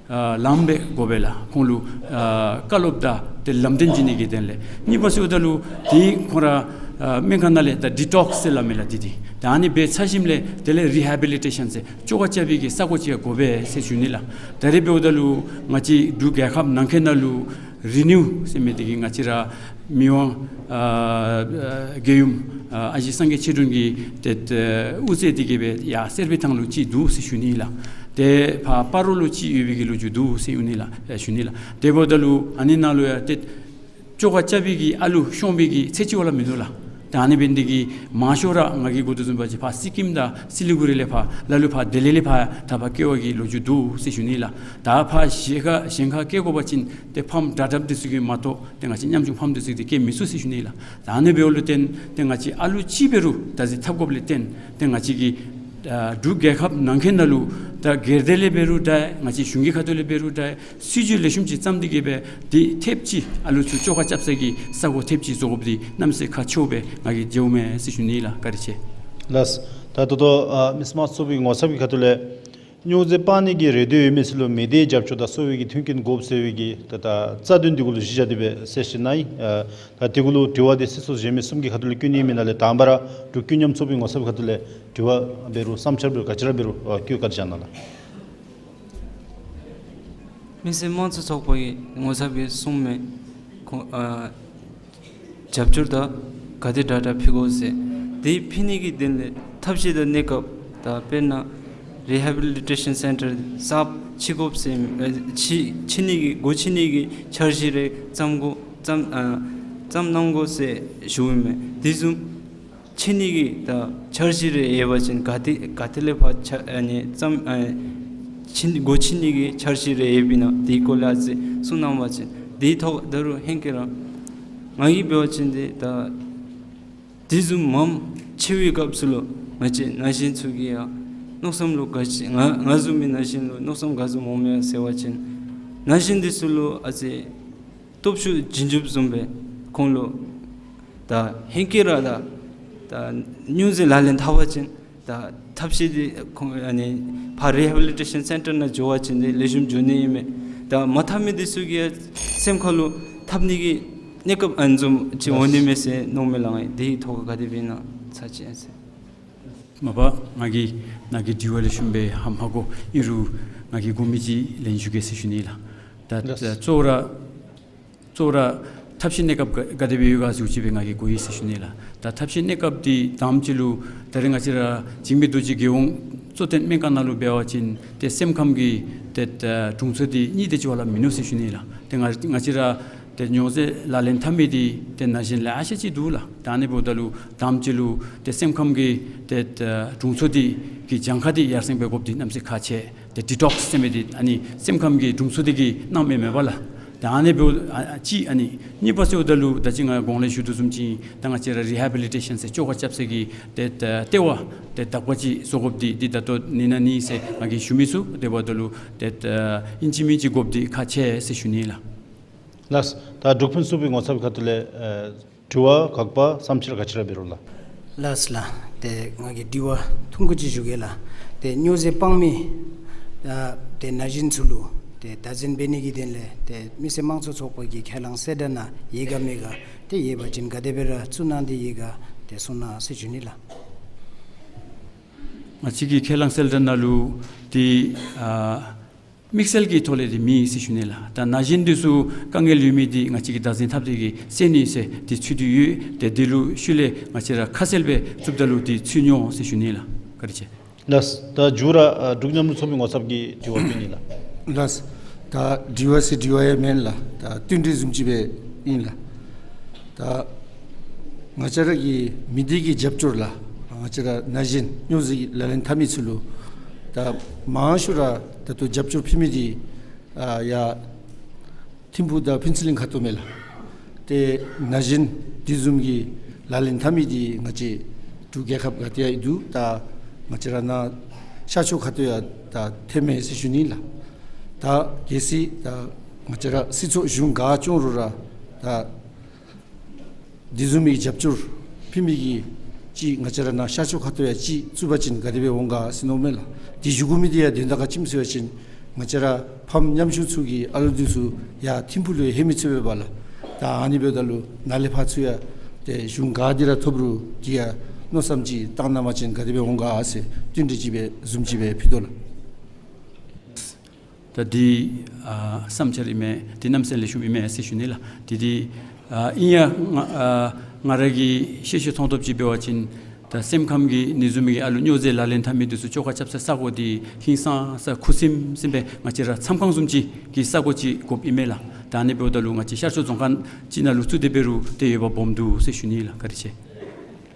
ཨ་ལངམ་སྦེ་དགོ་པས་ལགས། ཁོང་ལུ་ཨ་བཀའ་སློབ་དང་ཏེ་ལམ་སྟོན་བྱིན་ནི་གི་དོན་ལས། གཉིས་པ་ཟེརཝ་ད་ལུ་ཏེ་ཁོང་ར་ཨ་སྨན་ཁང་ནང་ལས་ད་ཌི་ཊོག་སི་ཟེར་སླབ་མས་ལགས། འདི་འདི་ད་ཨ་ནི་འབད་ཚར་ཞིནམ་ལས་དེ་ལས་རི་ཧེ་བི་ལི་ཊེ་ཤཱན་ཟེར་བཅོ་ཁ་རྐྱབ་པའི་གི་ས་གོ་ཅིག་ཡང་དགོ་པས་ཟེར་ཞུ་ནི་ལགས། ད་རེས་འབདཝ་ད་ལུ་ང་བཅས་འབྲུག་རྒྱལ་ཁབ་ནང་འཁོད་ནང་ལུ་རི་ནིའུ་ཟེར་མི་འདི་གིས་ང་བཅས་ར་མི་དབང་ཨ་ཨ་རྒྱལ་ཡུམ་ཨ་ཨ་ཞེ་སངས་རྒྱས་ཆོས་སྒྲོན་གྱིས་ཏེ་ཏེ་དབུ་མཛད་དེ་གི་སྦེ་ཡར་གསེར་པའི་ཐང་ལུ་ཅིག་འདུག་ཟེར་ཞུ་ནི་ལགས། ཏེ་ཕར་སྤ་རོ་ལུ་ཅིག་ཡོད་པའི་གི་ལོ་རྒྱུས་འདུག་ཟེར་ཞུ་ནི་ལགས། ཨ་ཞུ་ནི་ལགས། དེ་འབདཝ་ད་ལུ་ཨ་ནི་ནང་ལུ་ཡང་ཏེ་བཅོ་ཁ་རྐྱབ་པའི་གི་ཨ་ལུ་ཤོང་བའི་གི་ཚད་ཅིག་བ་ལས་མིན་འདུག་ལགས། ད་ཨ་ནི་འབད་ནི་འདི་གིས་མང་ཤོས་ར་ང་གིས་གོ་དོ་བཟུམ་འབད་བ་ཅིན་ཕར་སི་ཀིམ་དང་སི་ལི་གུ་རི་ལས་ཕར་ལ་ལུ་ཕར་ལྡི་ལི་ལས་ཕར་ད་ཕར་བསྐྱལ་བའི་གི་ལོ་རྒྱུས་འདུག་ཟེར་ཞུ་ནི་ལགས། ད་ཕར་གཞན་ཁར་གཞན་ཁར་བསྐྱལ་དགོ་པ་ཅིན་ཏེ་ཕམ་དྲག་དྲགཔ་འདི་ཚུ་གིས་མ་གཏོགས་ཏེ་ང་བཅས་ཉམ་ཆུང་ཕམ་འདི་ཚུ་གིས་ཏེ་བསྐྱལ་མི་ཚུགས་ཟེར་ཞུ་ནི་ལགས། ད་ཨ་ནི་འབདཝ་ལུ་བརྟེན་ཏེ་ང་བཅས་ཨ་ལུ་ཅིག་འབད་རུང་བདག་འཛིན་འཐབ་དགོཔ་ལས་བརྟེན་ཏེ་ང་བཅས་ཀྱི་ཨ་འབྲུག་རྒྱལ་ཁབ་ནང་འཁོད་ནང་ལུ་ད་སྒེར་སྡེ་ལས་འབད་རུང་འདྲ་ང་བཅས་གཞུང་གི་ཁ་ཐུག་ལས་འབད་རུང་འདྲ་སྲིད་བྱུས་ལེགས་ཤོམ་ཅིག་བརྩམས་ཏེ་གི་སྦེ་དེ་ཐེབས་ཅིག་ཨ་ལུ་ཚུ་བཅོ་ཁ་རྐྱབ་ས་གི་ས་གོ་ཐེབས་ཅིག་བཟོ་དགོཔ་འདི་གནམ་མེད་ས་མེད་ཁག་ཆེཝ་སྦེ་ང་གིས་མཇལཝ་མས་ཟེར་ཞུ་ནི་ལགས། བཀའ་དྲིན་ཆེ། ལགས། ད་ད་ལྟོ་ཨ་མི་སེར་དམངས་གཙོ་ཚོགས་པའི་ངོ་ཚབ་ཀྱི་ཁ་ཐུག་ལས་ སྨྱོ་རྫས་སྤང་ནི་གི་རེ་འདོད་ཡོད་མི་ཚུ་ལུ་མི་སྡེའི་རྒྱབ་སྐྱོར་དང་གསོ་བའི་གི་མཐུན་རྐྱེན་དགོཔ་ཟེར་བའི་གི་ད་ད་རྩ་དོན་འདི་གུ་ལུ་གཞི་བཞག་སྟེ་སྦེ་གསལ་བཤད་གནང་ཡི། ཨ་ད་འདི་གུ་ལུ་དྲི་བ་འདི་སྲིད་ཚོགས་གཞན་མི་གསུམ་གྱི་ཁ་ཐུག་ལས་བཀོད་ནི་ཨིན་མེན་ན་ལས་དང་པ་ར་འབྲུག་ཀུན་མཉམ་ཚོགས་པའི་ངོ་ཚབ་ཁ་ཐུག་ལས་དྲི་བ་འབད་རུང་བསམ་འཆར་འབད་རུང་ག་ཅི་ར་འབད་རུང་ཨ་བཀོད་བཀའ་དྲིན་བསྐྱང་གནང་ལགས། མི་སེར་དམངས་གཙོ་ཚོགས་པ་གི་ངོ་ཚབ་སྦེ་གསུངམ་མས། ཁོང་ཨ་རྒྱབ་སྐྱོར་ད་ག་དེ་དྲག་དྲག་ཕུལ་དགོ་ཟེར། དེ་ཕུལ་ནི་གི་དོན་ལས་ཐབས་ཤེས་དང་གནས་སྐབས་ད་དཔེར་ན་རི་ཧེ་བི་ལི་ཊེ་ཤཱན་སེན་ཊར་གསརཔ་ཕྱེ་དགོཔ་ཟེར་ཨ་ཕྱེ་ཕྱེ་ནི་གི་སྒོ་ཕྱེ་ནི་གི་འཆར་གཞི་རེ་བརྩམ་དགོ་བརྩམ་ཨ་བརྩམ་གནང་དགོ་ཟེར་ཞུཝ་མས། དེ་བཟུམ་ཕྱེ་ནི་གི་ད་འཆར་གཞི་རེ་ཡོད་པ་ཅིན་ག་ཏེ་ག་ཏེ་ལས་ཕར་ཆ་ཨ་ནི་བརྩམ་ཨ་ཕྱེ་སྒོ་ཕྱེ་ནི་གི་འཆར་གཞི་རེ་ཡོདཔ་ཨིན་ན་དེའི་སྐོར་ལས་ཨ་ཙི་གསུང་གནང་བ་ཅིན་དེའི་ཐོག་ད་རུང་ཧེང་སྐལ་ར་ང་གིས་འབད་བ་ཅིན་དེ་ད་དེ་བཟུམ་མངམ་ཕྱེ་བའི་སྐབས་སུ་ལུ་ང་བཅས་ན་གཞོན་ཚུ་གི་ཡང་མནོ་བསམ་ལུ་ག་ཅི་ང་ང་བཟུམ་མའི་ན་གཞོན་ལུ་མནོ་བསམ་ག་བཟུམ་འོང་མས་ཟེར་བ་ཅིན་ན་གཞོན་འདི་ཚུ་ལུ་ཨ་ཙི་སྟོབས་ཤུགས་བྱིན་འགྱུར་བཟུམ་སྦེ་ཁོང་ལུ་ད་ཧེང་སྐལ་ར་ད་ད་སྨྱོ་རྫས་ལག་ལེན་འཐབ་པ་ཅིན་ད་ཐབས་ཤེས་འདི་ཁོང་ཨ་ནི་ཕར་རི་ཧེ་བི་ལི་ཊེ་ཤཱན་སེན་ཊར་ནང་འགྱོ་བ་ཅིན་འདི་ལེགས་ཤོམ་འགྱོ་ནི་ཨིན་མས། ད་མ་འཐབ་མི་འདི་ཚུ་གི་སེམས་ཁ་ལུ་འཐབ་ནི་གི་གནས་སྐབས་ཨ་ནི་བཟུམ་ཅིག་འོང་ནི་མས་ཟེར་མནོཝ་མས་ལགས། ཨ་ནི་དེའི་ཐོག་ཁར་ག་དེ་སྦེ་ཨིན་ན་ཚར་གཅིག་ཨ་ནི་ཟེར། མ་པ་ང་གིས་ནཱ་གི་དྲི་བ་ལེགས་ཤོམ་སྦེ་ཧ་མ་གོ། ཨིན་རུང་ང་གིས་གོ་མི་ཅིག་ལན་ཞུ་གེ་ཟེར་ཞུ་ནི་ལགས། ད་ལགས། གཙོ་བོ་ར་གཙོ་བོ་ར་ཐབས་ཤེས་གནས་སྐབས་ག་ག་དེ་སྦེ་ཡོད་ག་ཟེར་ཅིག་སྦེ་ང་གིས་གོ་ཡི་ཟེར་ཞུ་ནི་ལགས། ད་ཐབས་ཤེས་གནས་སྐབས་འདི་དང་པ་ཅིག་ལུ་ད་རེས་ང་བཅས་ར་འཇིགས་མེད་རྡོ་རྗེ་རྒྱལ་ཡོངས་གཙོ་བསྟེན་སྨན་ཁང་ནང་ལུ་འབད་བ་ཅིན་ཏེ་སེམས་ཁམས་ཀྱི་ཏེ་ད་དྲུང་འཚོ་འདི་གཉིས་དེ་ཅིག་བ་ལས་མིན་ནུག་ཟེར་ཞུ་ནི་ལགས། ཏེ་ང་ང་བཅས་ར་ཏེ་སྨྱོ་རྫས་ལག་ལེན་འཐབ་མི་འདི་ཏེ་ན་གཞོན་ལེ་ཤ་ཅིག་འདུག་ལགས། ད་ཨ་ནི་འབདཝ་ད་ལུ་དང་པ་ཅིག་ལུ་ཏེ་སེམས་ཁམས་ཀྱི་ཏེ་ད་དྲུང་འཚོ་འདི་གི་གྱངས་ཁ་འདི་ཡར་སེང་འབད་དགོཔ་འདི་གནམ་མེད་ས་མེད་ཁག་ཆེ། ཏེ་ཌི་ཊོག་སི་ཟེར་མི་འདི་ཨ་ནི་སེམས་ཁམས་ཀྱི་དྲུང་འཚོ་འདི་གིས་གནང་མི་མེད་པ་ལགས། ད་ཨ་ནི་འབདཝ་ཨ་ཨ་གཅིག། ཨ་ནི་གཉིས་པ་ཟེརཝ་ད་ལུ་ད་ཅི་ང་གོང་ལས་ཞུ་དོ་བཟུམ་ཅིག་ད་ང་བཅས་ར་རི་ཧེ་བི་ལི་ཊེ་ཤཱན་ཟེར་བཅོ་ཁ་རྐྱབ་ས་གི་ཏེ་ད་ལྟེ་བ་ཏེ་དག་པ་ཅིག་བཟོ་དགོཔ་འདི་འདི་ད་ལྟོ་ནི་ན་ནི་ཟེར་ང་གིས་ཞུ་མི་ཚུགས། དེ་འབདཝ་ད་ལུ་ཏེ་ད་ཨིན་ཅི་མིན་ཅི་དགོཔ་འདི་ཁག་ཆེ་ཟེར་ཞུ་ནི་ལགས། ལགས། ད་འབྲུག་ཕུན་ཚོགས་པའི་ངོ་ཚབ་ཁ་ཐུག་ལས་ཨེ་དྲི་བ་དགག་པ་བསམ་འཆར་ག་ཅི་ར་འབད་རུང་ལགས། ལགས་ལགས། ཏེ་ང་གིས་དྲི་བ་ཐུང་ཀུ་ཅིག་ཞུ་གེ་ལགས། ཏེ་སྨྱོ་རྫས་སྤང་མི་ཨ་ཏེ་ན་གཞོན་ཚུ་ལུ་ཏེ་བདག་འཛིན་འབད་ནི་གི་དོན་ལས་ཏེ་མི་སེར་དམངས་གཙོ་ཚོགས་པ་གི་ཁས་བླངས་གསལ་བསྒྲགས་ནང་ཡོད་ག་མེད་ག། ཏེ་ཡོད་པ་ཅིན་ག་དེ་སྦེ་ར་བཙུགས་གནང་སྟེ་ཡོད་ག། ཏེ་གསུང་གནང་ཟེར་ཞུ་ནི་ལགས། ང་བཅས་ཀྱི་ཁས་བླངས་གསལ་བསྒྲགས་ནང་ལུ་འདི་ཨ་དམིགས་བསལ་གྱི་ཐོག་ལས་འདི་མེད་ཟེར་ཞུ་ནི་ལགས། ད་ན་གཞོན་འདི་ཚུ་དཀའ་ངལ་ཡོད་མི་འདི་ང་བཅས་ཀྱིས་བདག་འཛིན་འཐབ་སྟེ་གིས་སེལ་ནི་ཟེར་འདི་ཚུད་དེ་ཡོད། ཏེ་འདི་ལུ་ཤུལ་ལས་ང་བཅས་ར་ཁ་གསལ་སྦེ་བཙུགསཔ་ད་ལུ་འདི་ཚུད་འོང་ཟེར་ཞུ་ནི་ལགས། བཀའ་དྲིན་ཆེ། ལགས། ད་མཇུག་ར་ཨ་འབྲུག་མཉམ་རུབ་ཚོགས་པའི་ངོ་ཚབ་ཀྱིས་དྲི་བ་བཀོད་ནི་ལགས། ལགས། ད་དྲི་བ་ཟེར་དྲི་བ་ཡང་མེན་ལགས། ད་བསྟུན་གྲོས་བཟུམ་ཅིག་སྦེ་ཨིན་ལགས། ད་ང་བཅས་ར་གི་མི་སྡེ་གི་རྒྱབ་སྐྱོར་ལགས། ང་བཅས་ར་ན་གཞོན་སྨྱོ་རྫས་ལག་ལེན་འཐབ་མི་ཚུ་ལུ་ད་མང་ཤོས་ར་ད་ལྟོ་རྒྱབ་སྐྱོར་ཕུལ་མི་འདི་ཨ་ཡར་ཐིམ་ཕུག་དང་ཕུན་ཚོགས་གླིང་ཁ་ཐུག་མས་ལགས། ཏེ་ན་གཞོན་འདི་བཟུམ་གྱི་ལག་ལེན་འཐབ་མི་འདི་ང་བཅས་འབྲུག་རྒྱལ་ཁབ་ག་ཏེ་ཡང་ཡོད་དོ། ད་ང་བཅས་ར་ནཱ་ཤར་ཕྱོགས་ཁ་ཐུག་ཡང་ད་ཐོན་མས་ཟེར་ཞུ་ནི་ལགས། ད་གལ་སྲིད་ད་ང་བཅས་ར་སྲིད་ཚོགས་གཞུང་ག་བསྐྱོང་རུང་ར་ད་འདི་བཟུམ་མའི་རྒྱབ་སྐྱོར་ཕུལ་མི་གི་ཅིག་ང་བཅས་ར་ནཱ་ཤར་ཕྱོགས་ཁ་ཐུག་ཡང་ཅིག་བཙུགས་པ་ཅིན་ག་དེ་སྦེ་འོང་ག་ཟེར་མནོཝ་མས་ལགས། འདི་ཞུ་དགོ་མི་འདི་ཡང་དོན་དག་ག་ཅི་སྨོ་ཟེར་བ་ཅིན་ང་བཅས་ར་ཕམ་ཉམ་ཆུང་ཚུ་གི་ཨ་ལུ་འདི་ཚུ་ཡར་ཐིམ་ཕུག་ལུ་ཡང་ལྷོད་མི་ཚུགས་པས་པ་ལགས། ད་ཨ་ནི་འབདཝ་ད་ལུ་ནཱ་ལས་ཕར་ཚུར་ཡང་ཏེ་གཞུང་ག་འདི་ར་ཐོབ་རུང་འདི་ཡང་མནོ་བསམ་ཅིག་བཏང་གནང་བ་ཅིན་ག་དེ་སྦེ་འོང་ག་ཟེར་བསྟུན་གྲོས་ཅིག་སྦེ་བཟུམ་ཅིག་སྦེ་ཕུལ་དོ་ལགས། ད་འདི་ཨ་བསམ་འཆར་ཨིན་མས། འདི་གནམ་མེད་ས་མེད་ལེགས་ཤོམ་ཨིན་མས་ཟེར་ཞུ་ནི་ལགས། འདི་འདི་ཨ་ཨིན་ཡང་ང་ཨ་ང་ར་གི་ཤེས་ཤེས་མཐོང་ཐོབ་ཅིག་འབད་བ་ཅིན་ད་སེམས་ཁམས་ཀྱི་ནད་གཞི་མི་གི་ཨ་ལུ་སྨྱོ་རྫས་ལག་ལེན་འཐབ་མི་འདི་ཚུ་བཅོ་ཁ་རྐྱབ་ས་ས་གོ་འདི་ཧིང་སངས་ས་ཁུ་སིམ་སིམ་སྦེ་ང་བཅས་ར་མཚམས་ཁང་བཟུམ་ཅིག་གི་ས་གོ་ཅིག་དགོཔ་ཨིན་མས་ལགས། ད་ཨ་ནི་འབདཝ་ད་ལུ་ང་བཅས་ཤར་ཕྱོགས་རྫོང་ཁག་ཅིག་ནང་ལུ་བཙུགས་ཏེ་འབད་རུང་ཏེ་འོས་འབབ་སྦོམ་འདུག་ཟེར་ཞུ་ནི་ལགས། བཀའ་དྲིན་ཆེ།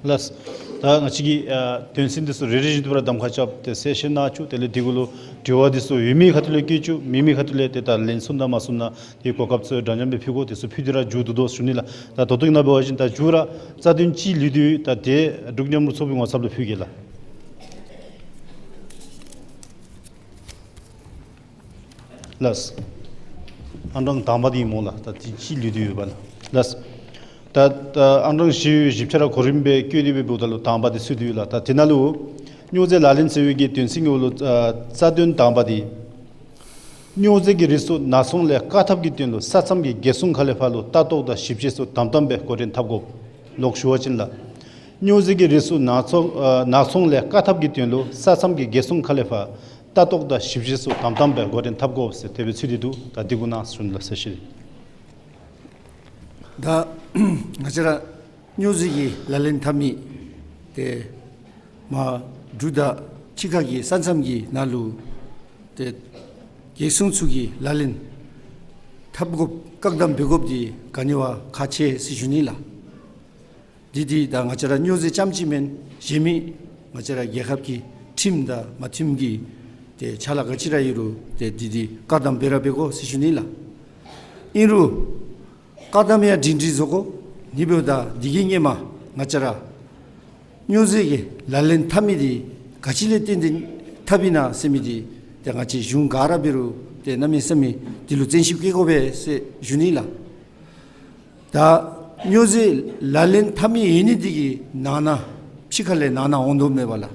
ལགས། ད་ང་བཅས་ཀྱིས་ཨ་དོན་ཚན་འདི་ཚུ་རེ་རེ་བཞིན་དུ་ར་གདམ་ཁ་རྐྱབ་སྟེ་གསལ་བཤད་གནང་བཅུག། དེ་ལས་དེ་གུ་ལུ་དྲི་བ་འདི་ཚུ་ཡོད་མི་ཁ་ཐུག་ལས་བཀོད་བཅུག། མེད་མི་ཁ་ཐུག་ལས་ཏེ་ད་ལན་གསུངམ་དང་མ་གསུངམ་ན་དེ་གོ་སྐབས་ཚུ་འདྲ་མཉམ་སྦེ་ཕུལ་དགོ། དེ་ཚུ་ཕུལ་ཏེ་ར་མཇུག་བསྡུ་དོ་ཟེར་ཞུ་ནི་ལགས། ད་ད་ལྟོ་གི་ནང་འབད་བ་ཅིན་ད་མཇུག་ར་རྩ་དོན་ཅིག་ལུས་ཏེ་ཡོད། ད་དེ་འབྲུག་མཉམ་རུབ་ཚོགས་པའི་ངོ་ཚབ་ལུ་ཕུལ་གེ་ལགས། ལགས། ཨང་གྲངས་དང་པ་འདི་ཨིན་སྨོ་ལགས། ད་འདི་ཅིག་ལུས་ཏེ་ཡོད་པ་ལགས། ལགས། ད་ད་ཨང་གྲངས་བཞི་བཞི་ཆ་ར་གོ་རིམ་སྦེ་བཀོད་དེ་སྦེ་འབདཝ་ད་ལུ་དང་པ་འདི་ཚུད་དེ་ཡོད་ལགས། ད་དེ་ནང་ལུ་ སྨྱོ་རྫས་ལག་ལེན་ཟེར་བའི་གི་དོན་ཚན་གྱི་འོག་ལུ་ཨ་རྩ་དོན་དང་པ་འདི་སྨྱོ་རྫས་ཀྱི་རིགས་སོགས་ནག་ཚོང་ལས་བཀག་ཐབས་ཀྱི་དོན་ལུ་ས་མཚམས་ཀྱི་རྒྱལ་སྲུང་ཁ་ལས་ཕར་ལུ་ལྟ་རྟོག་དང་ཞིབ་དཔྱད་སོགས་དམ་དམ་སྦེ་འགོ་འདྲེན་འཐབ་དགོ། ལོག་ཞུ་བ་ཅིན་ལགས། སྨྱོ་རྫས་ཀྱི་རིགས་སོགས་ནག་ཚོང་ཨ་ནག་ཚོང་ལས་བཀག་ཐབས་ཀྱི་དོན་ལུ་ས་མཚམས་ཀྱི་རྒྱལ་སྲུང་ཁ་ལས་ཕར་ལྟ་རྟོག་དང་ཞིབ་དཔྱད་སོགས་དམ་དམ་སྦེ་འགོ་འདྲེན་འཐབ་དགོ་ཟེར་དེ་སྦེ་ཚུད་དེ་འདུག། ད་འདི་གུ་ནང་ཞུ་ནི་ལགས་ཟེར་ཞུ། ད་ང་བཅས་ར་སྨྱོ་རྫས་ཀྱི་ལག་ལེན་འཐབ་མི་དེ་མ་འབྲུག་དང་ཕྱི་ཁ་གི་ས་མཚམས་ཀྱི་ནང་ལུ་ཏེ་རྒྱལ་སྲུང་ཚུ་གིས་ལག་ལེན་འཐབ་དགོཔ་བཀག་དམ་འབད་དགོཔ་འདི་ག་ནི་བ་ཁག་ཆེ་ཟེར་ཞུ་ནི་ལགས། འདི་འདི་ད་ང་བཅས་ར་སྨྱོ་རྫས་རྐྱངམ་ཅིག་མེན། གཞན་མི་ང་བཅས་ར་རྒྱལ་ཁབ་ཀྱི་ཁྲིམས་དང་མ་མཐུནམ་གྱི་ཏེ་ཅ་ལ་ག་ཅི་ར་ཡོད་རུང་ཏེ་འདི་འདི་བཀག་དམ་འབད་ར་འབད་དགོ་ཟེར་ཞུ་ནི་ལགས། ཨིན་རུང་བཀག་དམ་ཡང་སྒྲིང་སྒྲིང་བཟོ་དགོ། ཨ་ནི་འབདཝ་ད་འདི་གི་སྔོན་མ་ང་བཅས་ར་སྨྱོ་རྫས་ཀྱི་ལག་ལེན་འཐབ་མི་འདི་ག་ཅི་ལས་བརྟེན་ཏེ་འཐབ་ཨིན་ན་ཟེར་མི་འདི་ཏེ་ང་བཅས་གཞུང་ག་ར་འབད་རུང་ཏེ་གནམ་མེད་ས་མེད་འདི་ལུ་བརྩོན་ཤུགས་བསྐྱེད་དགོ་པས་ཟེར་ཞུ་ནི་ལགས། ད་སྨྱོ་རྫས་ལག་ལེན་འཐབ་མི་ཨིན་ནི་འདི་གིས་ནང་ན་ཕྱི་ཁ་ལས་ནང་ན་འོང་དོ་མས་པ་ལགས།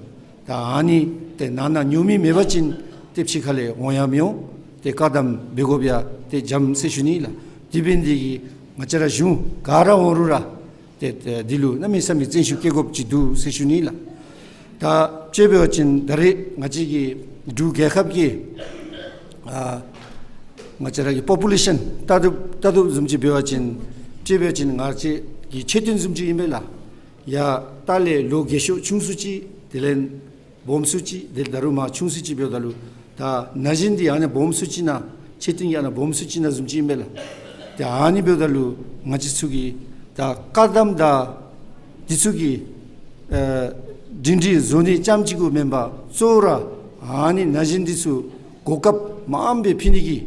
ད་ཨ་ནི་ཏེ་ནང་ན་ཉོ་མི་མེད་པ་ཅིན་ཏེ་ཕྱི་ཁ་ལས་འོང་ཡང་མི་འོང་། ཏེ་བཀག་དམ་འབད་དགོཔ་ཡང་ཏེ་འཇམ་ཟེར་ཞུ་ནི་ལགས། དེ་འབད་ནི་འདི་གིས་ང་བཅས་ར་གཞུང་ག་ར་འོང་རུང་ར་ཏེ་ཏེ་འདི་ལུ་གནམ་མེད་ས་མེད་བརྩོན་ཤུགས་བསྐྱེད་དགོཔ་ཅིག་འདུག་ཟེར་ཞུ་ནི་ལགས། ད་དཔྱེ་འབད་བ་ཅིན་ད་རེས་ང་བཅས་ཀྱི་འབྲུག་རྒྱལ་ཁབ་ཀྱི་ཨ་ང་བཅས་ར་གི་པོ་པུ་ལེ་ཤཱན་ལྟ་གྲུབ་ལྟ་གྲུབ་བཟུམ་ཅིག་འབད་བ་ཅིན་དཔྱེ་འབད་བ་ཅིན་ང་བཅས་ཀྱི་ཆེ་མཐོང་བཟུམ་ཅིག་ཨིན་པས་ལགས། ཡར་ལྟག་ལས་ལོ་རྒས་ཤོས་ཆུང་སུ་ཅིག་དེ་ལས་སྦོམ་སུ་ཅིག་དེ་ལས་ད་རུང་མར་ཆུང་སུ་ཅིག་འབདཝ་ད་ལུ་ད་ན་གཞོན་འདི་ཨ་ནི་སྦོམ་སུ་ཅིག་ནང་ཆེ་མཐོང་གི་ཨ་ནི་སྦོམ་སུ་ཅིག་ནང་བཟུམ་ཅིག་ཨིན་པས་ལགས། ཏེ་ཨ་ནི་འབདཝ་ད་ལུ་ང་བཅས་ཚུ་གིས་ད་བཀག་དམ་ད་འདི་ཚུ་གི་ཨ་སྒྲིང་སྒྲིང་བཟོ་ནི་རྐྱངམ་ཅིག་གུ་མེན་པར་གཙོ་བོ་ར་ཨ་ནི་ན་གཞོན་འདི་ཚུ་གོ་སྐབས་མངམ་སྦེ་ཕུལ་ནི་གི་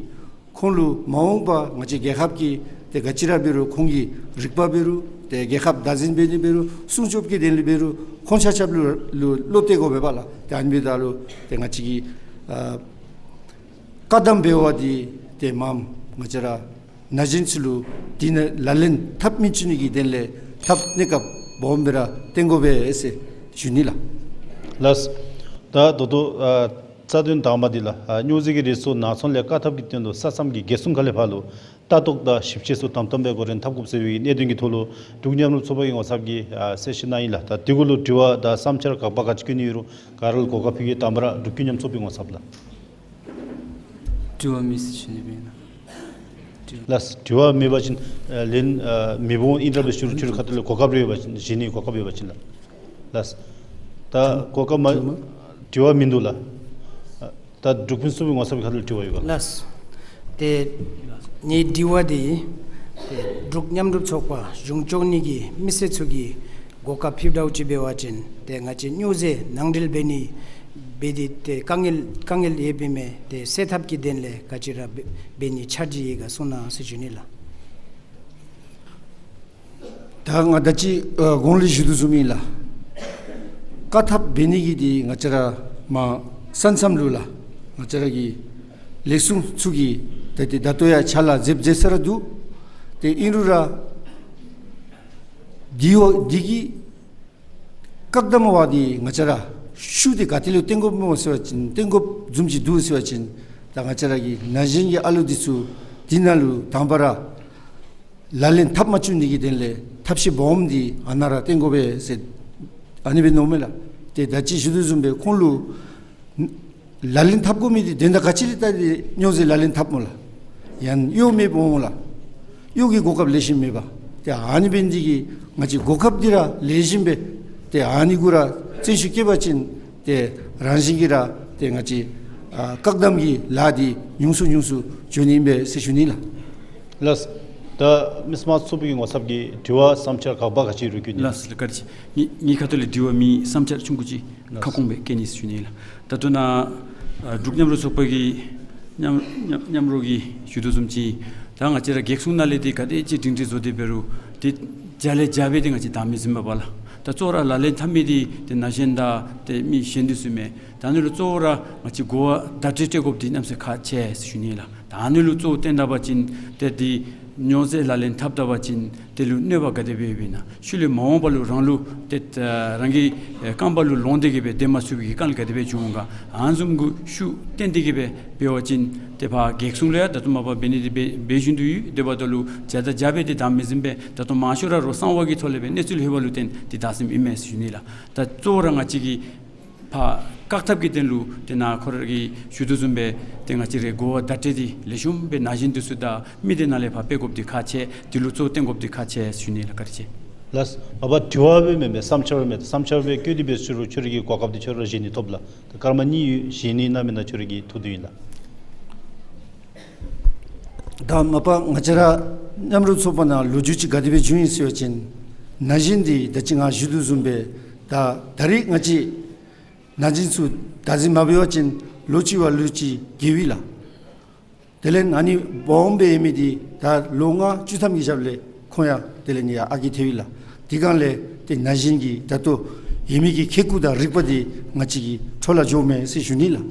ཁོང་ལུ་མ་འོངས་པ་ང་བཅས་རྒྱལ་ཁབ་ཀྱི་ཏེ་ག་ཅི་ར་འབད་རུང་ཁོང་གི་རིག་པ་འབད་རུང་ཏེ་རྒྱལ་ཁབ་བདག་འཛིན་འབད་ནི་འབད་རུང་སྲུང་སྐྱོབ་ཀྱི་དོན་ལུ་འབད་རུང་ཁོང་ཆ་ཁྱབ་ལུ་ལུ་བློ་གཏད་དགོ་པས་པ་ལགས། ཏེ་ཨ་ནི་འབདཝ་ད་ལུ་ཏེ་ང་བཅས་ཀྱིས་ཨ་བཀག་དམ་འབད་བ་འདི་ཏེ་མངམ་ང་བཅས་ར་ན་གཞོན་ཚུ་ལུ་འདི་ནང་ལག་ལེན་འཐབ་མི་ཚུ་ནི་གི་དོན་ལས་འཐབ་གནས་སྐབས་སྦོམ་སྦེ་ར་བཏོན་དགོ་པས་ཟེར་ཞུ་ནི་ལགས། ལགས། ད་ད་ལྟོ་ཨ་རྩ་དོན་དང་པ་འདི་ལགས། ཨ་སྨྱོ་རྫས་ཀྱི་རིགས་སོགས་ནག་ཚོང་ལས་བཀག་ཐབས་ཀྱི་དོན་ལུ་ས་མཚམས་ཀྱི་རྒྱལ་སྲུང་ཁ་ལས་ཕར་ལུ་ལྟ་རྟོག་དང་ཞིབ་དཔྱད་སོགས་དམ་དམ་སྦེ་འགོ་འདྲེན་འཐབ་དགོཔ་ཟེར་བའི་གནད་དོན་གྱི་ཐོག་ལུ་འབྲུག་མཉམ་རུབ་ཚོགས་པ་གི་ངོ་ཚབ་ཀྱིས་ཨ་གསལ་བཤད་གནང་ཡི་ལགས། ད་དེ་གུ་ལུ་དྲི་བ་དང་བསམ་འཆར་དགག་པ་ག་ཅི་བཀོད་ནི་ཡོད་རུང་ག་ར་ལུ་གོ་སྐབས་ཕུལ་གེ། དང་པ་ར་འབྲུག་རྒྱུན་ཉམས་ཚོགས་པའི་ངོ་ཚབ་ལགས། དྲི་བ་མེད་ཟེར་ཞུ་ནི་སྦེ་ཨིན་ན། ལགས། དྲི་བ་མེད་པ་ཅིན་ཨ་ལན་ཨ་མི་འབོ་ཨིན་དྲགས་སྦེ་ཞུ་རུང་ཁྱོད་རའི་ཁ་ཐུག་ལས་གོ་སྐབས་རེ་ཡོད་པ་ཅིན་བཞེས་ནི་གོ་སྐབས་ཡོད་པ་ཅིན་ལགས། ལགས། ད་གོ་སྐབས་མ་དྲི་བ་མིན་འདུག་ལགས། ཨ་ད་འབྲུག་ཕུན་སུམ་ཚོགས་པའི་ངོ་ཚབ་ཀྱི་ཁ་ཐུག་ལས་དྲི་བ་ཡོད་ག། ལགས། ཏེ་ངེའི་དྲི་བ་འདི་ཏེ་འབྲུག་མཉམ་རུབ་ཚོགས་པ་གཞུང་སྐྱོང་ནི་གི་མི་སེར་ཚུ་གིས་གོ་སྐབས་ཕུལཝ་ད་ཅིག་འབད་བ་ཅིན་ཏེ་ང་བཅས་སྨྱོ་རྫས་ནང་འདྲེན་འབད་ནི་འབད་དེ་ཏེ་དཀའ་ངལ་དཀའ་ངལ་ཡོདཔ་ཨིན་མས། ཏེ་སེལ་ཐབས་ཀྱི་དོན་ལས་ག་ཅི་ར་འབད་འབད་ནིའི་འཆར་གཞི་ཡོད་ག་གསུང་གནང་ཟེར་ཞུ་ནི་ལགས། ད་ང་ད་ཅི་ཨ་གོང་ལས་ཞུ་དོ་བཟུམ་ཨིན་ལགས། བཀག་ཐབས་འབད་ནི་གི་འདི་ང་བཅས་ར་མར་ས་མཚམས་ལུ་ལགས་ང་བཅས་ར་གི་ལས་ཁུངས་ཚུ་གིས་ད་ཏེ་ད་ལྟོ་ཡང་ཕྱག་ལཱ་མཛདཔ་མཛད་ས་ར་འདུག། ཏེ་ཨིན་རུང་ར་འདི་འོ་འདི་གི་བཀག་དམ་འབད་བ་འདི་ང་བཅས་ར་ཤུགས་འདི་ག་ཏེ་ལུ་བཏོན་དགོཔ་སྨོ་ཟེར་བ་ཅིན་བཏོན་དགོཔ་བཟུམ་ཅིག་འདུག་ཟེར་བ་ཅིན་ད་ང་བཅས་ར་གི་ན་གཞོན་གྱི་ཨ་ལུ་འདི་ཚུ་འདི་ནང་ལུ་དང་པ་ར་ལག་ལེན་འཐབ་མ་བཅུག་ནི་གི་དོན་ལས་ཐབས་ཤེས་སྦོམ་འདི་ཨ་ནཱ་ར་བཏོན་དགོ་པས་ཟེར་ཨ་ནི་སྦེ་མནོཝ་མས་ལགས། ཏེ་ད་ཅི་ཞུ་དོ་བཟུམ་སྦེ་ཁོང་ལུ་ལག་ལེན་འཐབ་དགོ་མི་འདི་དོན་དག་ག་ཅི་ལས་བལྟ་སྟེ་སྨྱོ་རྫས་ལག་ལེན་འཐབ་སྨོ་ལགས། ཡང་གཡོག་མེདཔ་འོང་ལགས། གཡོག་གི་གོ་སྐབས་ལེགས་ཤོམ་མེད་པ། ཏེ་ཨ་ནི་འབད་ནི་འདི་གིས་ང་བཅས་གོ་སྐབས་འདི་ར་ལེགས་ཤོམ་སྦེ་ཏེ་ཨ་ནི་གུ་ར་བརྩོན་ཤུགས་བསྐྱེད་པ་ཅིན་ཏེ་རང་བཞིན་གྱིས་ར་ཏེ་ང་བཅས་ཨ་བཀག་དམ་གྱི་ལཱ་འདི་ཉུང་སུ་ཉུང་སུ་འགྱོ་ནི་ཨིན་པས་ཟེར་ཞུ་ནི་ལགས། ལགས། ད་མི་སེར་དམངས་གཙོ་ཚོགས་པའི་ངོ་ཚབ་ཀྱིས་དྲི་བ་བསམ་འཆར་དགག་པ་ག་ཅི་རེ་བཀོད་ནི། ལགས་ལགས། བཀའ་དྲིན་ཆེ། ངེའི་ངེའི་ཁ་ཐུག་ལས་དྲི་བ་མེད། བསམ་འཆར་ཆུང་ཀུ་ཅིག་ལགས། ཁ་སྐོང་སྦེ་བཀོད་ནི་ཟེར་ཞུ་ནི་ལགས། ད་ལྟོ་ནཱ་ཨ་འབྲུག་མཉམ་རུབ་ཚོགས་པ་གི་མཉམ་མཉམ་མཉམ་རུབ་ཀྱིས་ཞུ་དོ་བཟུམ་ཅིག་ད་ང་བཅས་ར་རྒྱལ་སྲུང་ནང་ལས་འདི་ག་དེ་ཅིག་སྒྲིང་སྒྲིང་བཟོ་སྟེ་འབད་རུང་ཏེ་རྒྱ་ལས་རྒྱ་སྦེ་འདི་ང་བཅས་བདའ་མི་ཟེར་མ་པ་ལགས། ད་གཙོ་བོ་ར་ལག་ལེན་འཐབ་མི་འདི་ཏེ་ན་གཞོན་དང་ཏེ་མི་གཞན་འདི་ཚུ་མས། ད་ཨ་ནི་ལུ་གཙོ་བོ་ར་ང་བཅས་གོ་བ་བརྡ་སྤྲོད་སྤྲོད་དགོཔ་འདི་གནམ་མེད་ས་མེད་ཁག་ཆེ་ཟེར་ཞུ་ནི་ལགས། ད་ཨ་ནི་ལུ་གཙོ་བོ་བཏོན་ད་པ་ཅིན་ཏེ་འདི་ སྨྱོ་རྫས་ལག་ལེན་འཐབ་ད་པ་ཅིན་དེ་ལུ་གནོད་པ་ག་དེ་སྦེ་ཡོདཔ་ཨིན་ན། ཤུལ་ལས་མ་འོངས་པ་ལུ་རང་ལུ་ཏེ་རང་གི་རྐངམ་ལུ་ལོང་སྟེ་གི་སྦེ་སྡོད་མ་ཚུགས་པའི་དཀའ་ངལ་ག་དེ་སྦེ་འབྱུང་འོང་ག། ཨ་ནི་བཟུམ་གྱི་ཤུགས་བཏོན་ཏེ་གི་སྦེ་འབད་བ་ཅིན་ཏེ་ཕར་རྒྱལ་སྲུང་ལུ་ཡང་ད་ལྟོ་མ་པ་འབད་ནི་འདི་འབད་བཞིན་དུ་ཡོད། དེ་འབདཝ་ད་ལུ་བྱ་དང་བྱ་སྦེ་ཏེ་དང་མི་འཛོམས་པས། ད་ལྟོ་མང་ཤོས་ར་རོགས་གསང་བ་གི་ཐོག་ལས་སྦེ་གནས་ཚུལ་ལྷོད་པ་ལུ་བརྟེན་ཏེ་དར་སྲོལ་ཨིན་མས་ཟེར་ཞུ་ནི་ལགས། ད་གཙོ་བོ་ར་ང་བཅས་ཀྱིས་ཕར་བཀག་ཐབས་ཀྱི་དོན་ལུ་ཏེ་ནཱ་ཁོ་ར་གིས་ཞུ་དོ་བཟུམ་སྦེ་ཏེ་ང་བཅས་ར་གོ་བརྡ་སྤྲོད་འདི་ལེགས་ཤོམ་སྦེ་ན་གཞོན་འདི་ཚུ་དང་མི་སྡེ་ནང་ལས་ཕར་སྤེལ་དགོཔ་འདི་ཁག་ཆེ། འདི་ལུ་གཙོ་བོ་བཏོན་དགོཔ་འདི་ཁག་ཆེ་ཟེར་ཞུ་ནི་ལགས། བཀའ་དྲིན་ཆེ། ལགས། མ་པ་དྲི་བ་སྦེ་མེན་པས། བསམ་འཆར་སྦེ་མེན། བསམ་འཆར་སྦེ་བཀོད་དེ་འབད་ཞུ་རུང་ཁྱོད་ར་གི་གོ་སྐབས་འདི་ཁྱོད་ར་བཞེས་ནི་ཐོབ་ལགས། ད་སྐར་མ་གཉིས་ཡོད། བཞེས་ནི་ཨིན་ན་མེན་ན་ཁྱོད་ར་གི་ཐུགས་འདུན་ཨིན་ལགས། ད་མ་པ་ང་བཅས་ར་མཉམ་རུབ་ཚོགས་པ་ནང་ལོ་རྒྱུས་ཅིག་ག་དེ་སྦེ་བྱུང་ཡི་ཟེར་བ་ཅིན་ན་གཞོན་འདི་ད་ཅི་ང་ཞུ་དོ་བཟུམ་སྦེ་ད་ད་རེས་ང་བཅས་ན་གཞོན་ཚུ་བདག་འཛིན་མ་འབད་བ་ཅིན་ལོ་གཅིག་བ་ལོ་གཅིག་རྒས་པས་ལགས། དེ་ལས་ཨ་ནི་སྦོམ་སྦེ་ཡོད་མི་འདི་ད་ལོ་ལྔ་བཅུ་ཐམ་གྱི་ཞབས་ལས་ཁོང་ཡང་དེ་ལས་ཨ་ནི་ཡང་ཨ་རྒས་ཐལ་བས་ལགས། དེ་སྒང་ལས་ཏེ་ན་གཞོན་གྱི་ད་ལྟོ་ཡོད་མི་གི་ཁེ་ཀུ་དང་རིག་པ་འདི་ང་བཅས་ཀྱི་འཕྲོ་བརླག་འགྱོཝ་མས་ཟེར་ཞུ་ནི་ལགས།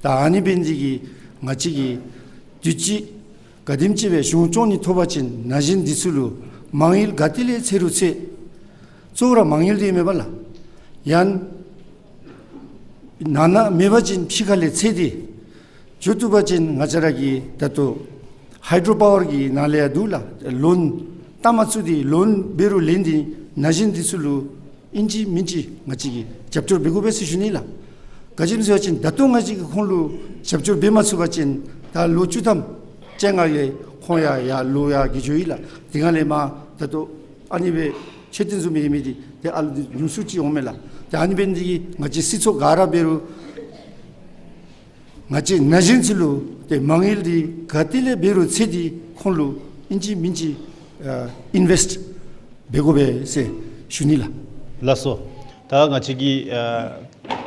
ད་ཨ་ནི་འབད་ནི་འདི་གིས་ང་བཅས་ཀྱིས་དུས་ཅི་ག་དེམ་ཅིག་སྦེ་གཞུང་སྐྱོང་ནི་ཐོབ་པ་ཅིན་ན་གཞོན་འདི་ཚུ་ལུ་མ་དངུལ་ག་ཏེ་ལས་འཚོལ་རུང་འཚོལ། གཙོ་བོ་ར་མ་དངུལ་འདི་མེད་པས་ལགས། ཡང་ནང་ན་མེད་པ་ཅིན་ཕྱི་ཁ་ལས་འཚོལ་ཏེ་འགྱོ་བཏུབ་པ་ཅིན་ང་བཅས་ར་གི་ད་ལྟོ་ཧའི་ཌྲོ་པ་ཝར་གྱི་ནང་ལས་ཡང་འདུག་ལགས། ལོན་བཏབ་མ་ཚུགས་ཏེ་ལོན་འབད་རུང་ལེན་ཏེ་ན་གཞོན་འདི་ཚུ་ལུ་ཨིན་ཅི་མིན་ཅི་ང་བཅས་ཀྱིས་རྒྱབ་སྐྱོར་འབད་དགོ་པས་ཟེར་ཞུ་ནི་ལགས། ག་ཅི་སྨོ་ཟེར་བ་ཅིན་ད་ལྟོ་ང་བཅས་ཀྱིས་ཁོང་ལུ་རྒྱབ་སྐྱོར་འབད་མ་ཚུགས་པ་ཅིན་ད་ལོ་བཅུ་ཐམ་བཅོ་ལྔ་ལས་ཁོང་ཡང་ཡར་ལོ་ཡར་རྒས་འགྱོཝ་ཨིན་ལགས། དེ་སྒང་ལས་མ་ད་ལྟོ་ཨ་ནི་སྦེ་མཆོད་རྟེན་བཟུམ་སྦེ་ཡོད་མི་འདི་ཏེ་ཨ་ལུ་འདི་ཉུང་སུ་ཅིག་འོངམ་མས་ལགས། ཏེ་ཨ་ནི་འབད་ནི་འདི་གིས་ང་བཅས་སྲིད་ཚོགས་ག་ར་འབད་རུང་ང་བཅས་ན་གཞོན་ཚུ་ལུ་ཏེ་མ་དངུལ་འདི་ག་ཏེ་ལས་འབད་རུང་འཚོལ་ཏེ་ཁོང་ལུ་ཨིན་ཅི་མིན་ཅི་ཨ་ཨིན་ཝེསཊ་འབད་དགོ་པས་ཟེར་ཞུ་ནི་ལགས། ལགས་སོ། ད་ང་བཅས་ཀྱིས་ཨ་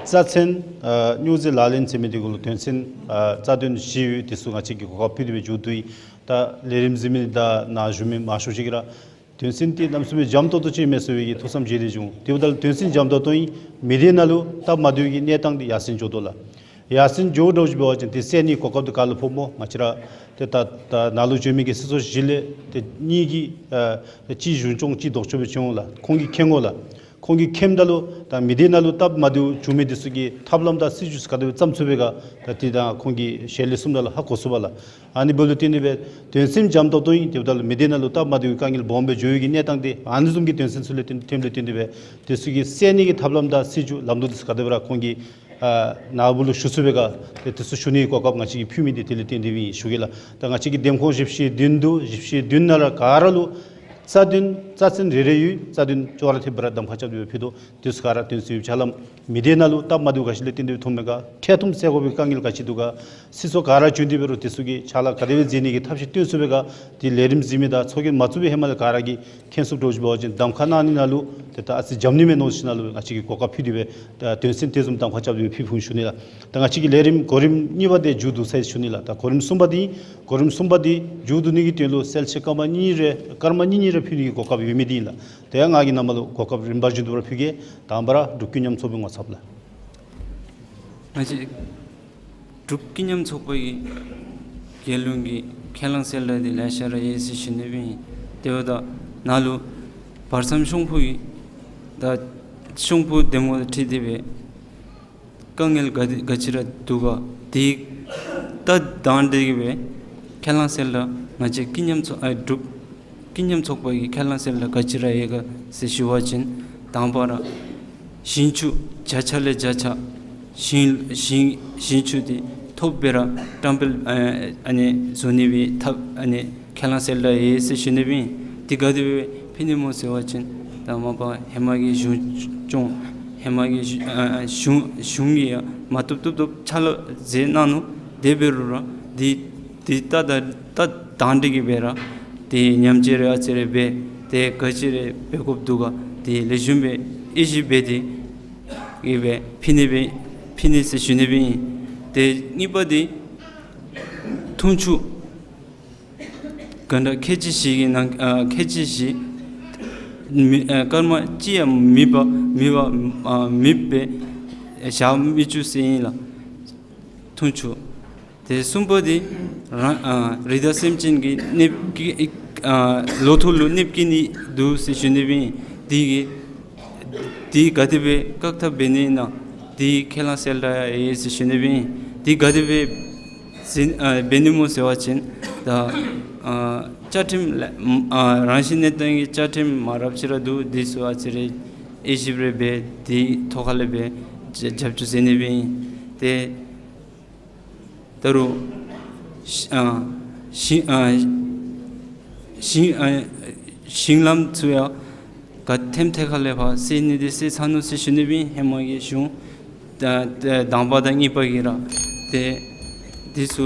རྩ་ཚན་ཨ་སྨྱོ་རྫས་ལག་ལེན་འཚོལ་མི་འདི་གུ་ལུ་དོན་ཚན་ཨ་རྩ་དོན་བཞི་ཡོད། དེ་ཚུ་ང་བཅས་ཀྱིས་གོ་སྐབས་ཕུལ་ཏེ་སྦེ་མཇུག་བསྡུ་ཡི། ད་ལས་རིམ་གཟིགས་མི་དང་ནཱ་བཞུགས་མི་མང་ཤོས་ཅིག་གིས་ར་དོན་ཚན་འདི་གནམ་མེད་ས་མེད་འཇམ་ཏོང་ཏོ་ཅིག་མས་ཟེར་བའི་གི་ཐུགས་བསམ་བཞེས་ཏེ་བྱུང་། དེ་འབདཝ་ད་དོན་ཚན་འཇམ་ཏོང་ཏོ་ཨིན། མི་སྡེ་ནང་ལུ་སྟབས་མ་བདེ་བའི་གི་གནས་སྟངས་འདི་ཡར་སེང་འགྱོ་དོ་ལགས། ཡར་སེང་འགྱོ་དོ་ཅིག་འབད་བ་ཅིན་དེ་སེལ་ནི་གོ་སྐབས་འདི་ག་ལུ་ཕོགཔ་སྨོ། ང་བཅས་ར་ཏེ་ད་ད་ནཱ་ལུ་བྱོན་མི་གི་སྲིད་ཚོགས་བཞི་ལས་ཏེ་གཉིས་ཀྱིས་ཨ་གཅིག་གཞུང་སྐྱོང་གཅིག་ལྡོག་ཕྱོགས་སྦེ་བྱོན་འོང་ལགས། ཁོང་གིས་མཁྱེན་དགོ་ལགས། ཁོང་གིས་མཁྱེནམ་ད་ལུ་ད་མི་སྡེ་ནང་ལུ་སྟབས་མ་བདེཝ་བྱུང་མི་འདི་ཚུ་གི་ཐབས་ལམ་དང་སྲིད་བྱུས་ག་དེ་སྦེ་བརྩམ་ཚུགས་པས་ག། ད་དེ་ད་ཁོང་གི་ཞལ་ལས་གསུངམ་ད་ལུ་ཧ་གོ་ཚུགས་པས་ལགས། ཨ་ནི་འབདཝ་ལས་བརྟེན་ཏེ་སྦེ་དོན་ཚན་འཇམ་ཏོང་ཏོ་ཨིན། དེ་འབདཝ་ད་ལུ་མི་སྡེ་ནང་ལུ་སྟབས་མ་བདེ་བའི་དཀའ་ངལ་སྦོམ་སྦེ་འགྱོ་བའི་གི་གནས་སྟངས་འདི་ཨ་ནི་བཟུམ་གྱི་དོན་ཚན་ཚུ་ལས་བརྟེན་ཐོནམ་ལས་བརྟེན་ཏེ་སྦེ་དེ་ཚུ་གི་སེལ་ནི་གི་ཐབས་ལམ་དང་སྲིད་བྱུས་ལམ་ལུགས་འདི་ཚུ་ག་དེ་སྦེ་ར་ཁོང་གིས་ཨ་ནཱ་བུ་ལུ་ཞུ་ཚུགས་པས་ག། ཏེ་དེ་ཚུ་ཞུ་ནི་གི་གོ་སྐབས་ང་བཅས་ཀྱིས་ཕུལ་མི་འདི་དེ་ལས་བརྟེན་ཏེ་སྦེ་ཨིན་ཞུ་གེ་ལགས། ད་ང་བཅས་ཀྱི་འདེམས་ཁོངས་བཞི་བཅུ་ཞེ་བདུན་འདུག། བཞི་བཅུ་ཞེ་བདུན་ནང་ར་ག་ར་ལུ་རྩ་དོན་རྩ་ཚན་རེ་རེ་ཡོད། རྩ་དོན་ཅོག་ར་འཐདཔ་སྦེ་ར་གདམ་ཁ་རྐྱབ་སྟེ་སྦེ་ཕུལ་དོ། དེ་ཚུ་ག་ར་དོན་ཚན་ཡོདཔ་ཆ་ལམ་མི་སྡེ་ནང་ལུ་སྟབས་མ་བདེཝ་ག་ཅི་ལས་བརྟེན་ཏེ་ཐོནམ་མས་ག། འཕྲལ་ཐུམ་སེལ་དགོ་པའི་དཀའ་ངལ་ག་ཅི་འདུག་ག། སྲིད་ཚོགས་ག་ར་བྱོན་ཏེ་འབད་རུང་དེ་ཚུ་གི་ཕྱག་ལཱ་ག་དེ་སྦེ་མཛད་ནི་གི་ཐབས་ཤེས་སྟོན་ཚུགས་པས་ག། དེ་ལས་རིམ་གཟིགས་མི་དང་ཚོགས་རྒྱན་མ་བཙུགས་པའི་ཧེ་མ་ལས་ག་ར་གིས་མཁྱེན་ཚུགསཔ་འདྲཝ་ཅིག་འབད་བ་ཅིན་གདམ་ཁ་གནང་ནི་ནང་ལུ་ཏེ་ད་ཨ་ཙི་འཇམ་ནི་མས་མནོ་ཞིནམ་ལས་ང་བཅས་ཀྱིས་གོ་སྐབས་ཕུལ་ཏེ་སྦེ་ད་དོན་ཚན་དེ་བཟུམ་གདམ་ཁ་རྐྱབ་སྟེ་སྦེ་ཕུལ་ཕུལཝ་ཨིན་ཞུ་ནི་ལགས། ད་ང་བཅས་ཀྱི་ལས་རིམ་གོ་རིམ་གཉིས་པ་འདི་མཇུག་བསྡུ་ཚར་ཡི་ཞུ་ནི་ལགས། ད་གོ་རིམ་གསུམ་པ་འདི་གོ་རིམ་གསུམ་པ་འདི་མཇུག་བསྡུ་ནི་གི་དོན་ལུ་གསལ་བཤད་སྐར་མ་གཉིས་རེ་སྐར་མ་གཉིས་གཉིས་རེ་ཕུལ་ནི་གི་གོ་སྐབས་ཡོད་མི་འདི་ཨིན་ལགས། དེ་ཡང་ང་གིས་ནཱ་མར་ལུ་གོ་སྐབས་རིམ་པ་བཞིན་དུ་ར་ཕུལ་གེ། དང་པ་ར་འབྲུག་ཀུན་མཉམ་ཚོགས་པའི་ངོ་ཚབ་ལགས། ང་བཅས་འབྲུག་ཀུན་མཉམ་ཚོགས་པ་གི་རྒྱལ་ཡོངས་ཀྱི་ཁས་བླངས་གསལ་བསྒྲགས་འདི་ལེ་ཤ་ར་ཡོད་ཟེར་ཞུ་ནི་སྦེ་ཨིན། དེ་འབདཝ་ད་ནཱ་ལུ་བར་མཚམས་ཤོང་ཕུ་གི་ད་ཤོང་ཕུ་འདེམས་ངོ་དང་འཁྲིལ་ཏེ་སྦེ་དཀའ་ངལ་ག་དེ་ག་ཅི་ར་འདུག་ག། དེ་ད་དང་འབྲེལ་གྱི་སྦེ་ཁས་བླངས་གསལ་བསྒྲགས་ང་བཅས་ཀུན་མཉམ་ཚོགས་ཨ་འབྲུག་ཀུན་མཉམ་ཚོགས་པ་གི་ཁས་བླངས་གསལ་བསྒྲགས་ག་ཅི་ར་ཡོད་ག་ཟེར་ཞུ་བ་ཅིན་དང་པ་ར་ཞིང་ཆུ་བརྒྱ་ཆ་ལས་བརྒྱ་ཆ་ཞིང་ཞིང་ཞིང་ཆུ་འདི་ཐོབ་སྦེ་ར་བཀྲམ་སྤེལ་ཨ་ཨ་ནི་བཟོ་ནི་སྦེ་ཐབས་ཨ་ནི་ཁས་བླངས་གསལ་བསྒྲགས་ཡོད་ཟེར་ཞུ་ནི་སྦེ་ཨིན། དེ་ག་དེ་སྦེ་ཕུལ་ནི་སྨོ་ཟེར་བ་ཅིན་ད་མ་པ་ཧེ་མ་གི་གཞུང་སྐྱོང་ཧེ་མ་གི་གཞུང་ཨ་ཨ་གཞུང་གཞུང་གིས་ཡང་མ་བཏུབ་བཏུབ་བཏུབ་ཕྱག་ལཱ་མཛད་གནང་ནུག། དེ་འབད་རུང་ར་དེ་དེ་ད་ད་ད་དང་འབྲེལ་གྱི་སྦེ་ར་དེ་ཉམས་བཅོས་རེ་ཨ་ཙི་རེ་འབད་དེ་ག་ཅི་རེ་འབད་དགོཔ་འདུག་ག། དེ་ལེགས་ཤོམ་སྦེ་དབྱེ་ཞིབ་འབད་དེ་གི་སྦེ་ཕུལ་ནི་སྦེ་ཕུལ་ནི་ཟེར་ཞུ་ནི་སྦེ་ཨིན། དེ་གཉིས་པ་དེ་འཐུང་ཆུ་ག་འདྲ་ཁལ་གཅིག་བཞི་གི་ནང་ཨ་ཁལ་གཅིག་བཞི་མི་ཨ་སྐར་མ་གཅིག་ཡང་མེད་པ་མེད་པ་ཨ་མེདཔ་སྦེ་བཞག་མི་བཅུག་ཟེར་ཨིན་ལགས། འཐུང་ཆུ་ དེ་གསུམ་པ་འདི་རང་ཨ་རི་དྭགས་སེམས་ཅན་གྱི་གནོདཔ་ཀྱི་ཨ་ལོ་ཐོག་ལུ་གནོདཔ་བཀལ་ནི་འདུག་ཟེར་ཞུ་ནི་སྦེ་ཨིན། དེ་གིས་དེ་ག་དེ་སྦེ་བཀག་ཐབས་འབད་ནི་ཨིན་ན་དེ་ཁས་བླངས་གསལ་བསྒྲགས་ཡོད་ཟེར་ཞུ་ནི་སྦེ་ཨིན། དེ་ག་དེ་སྦེ་ཟེར་ཨ་འབད་ནི་སྨོ་ཟེར་བ་ཅིན་ད་ཨ་བཅའ་ཁྲིམས་ལ་ཨ་རང་བཞིན་གནས་སྟངས་ཀྱི་བཅའ་ཁྲིམས་མ་རབས་ཅིག་ར་འདུག། དེ་ཚུ་ཨ་ཙི་རེ་དབྱེ་ཞིབ་རེ་འབད་དེ་ཐོག་ཁ་ལས་སྦེ་རྒྱབ་སྐྱོར་ཟེར་ནི་སྦེ་ཨིན། ཏེ་ད་རུང་ཨ་ཞིང་ཨ་ཞིང་ཨ་ཞིང་ལམ་ཚུ་ཡང་ག་ཐེམ་ཐེ་ཁ་ལས་ཕར་སེལ་ནི་འདི་སེལ་ཚར་ནུག་ཟེར་ཞུ་ནི་སྦེ་ཨིན། ཧེ་མ་གི་གཞུང་ད་ད་དང་པ་དང་གཉིས་པ་གི་ར་ཏེ་འདི་ཚུ་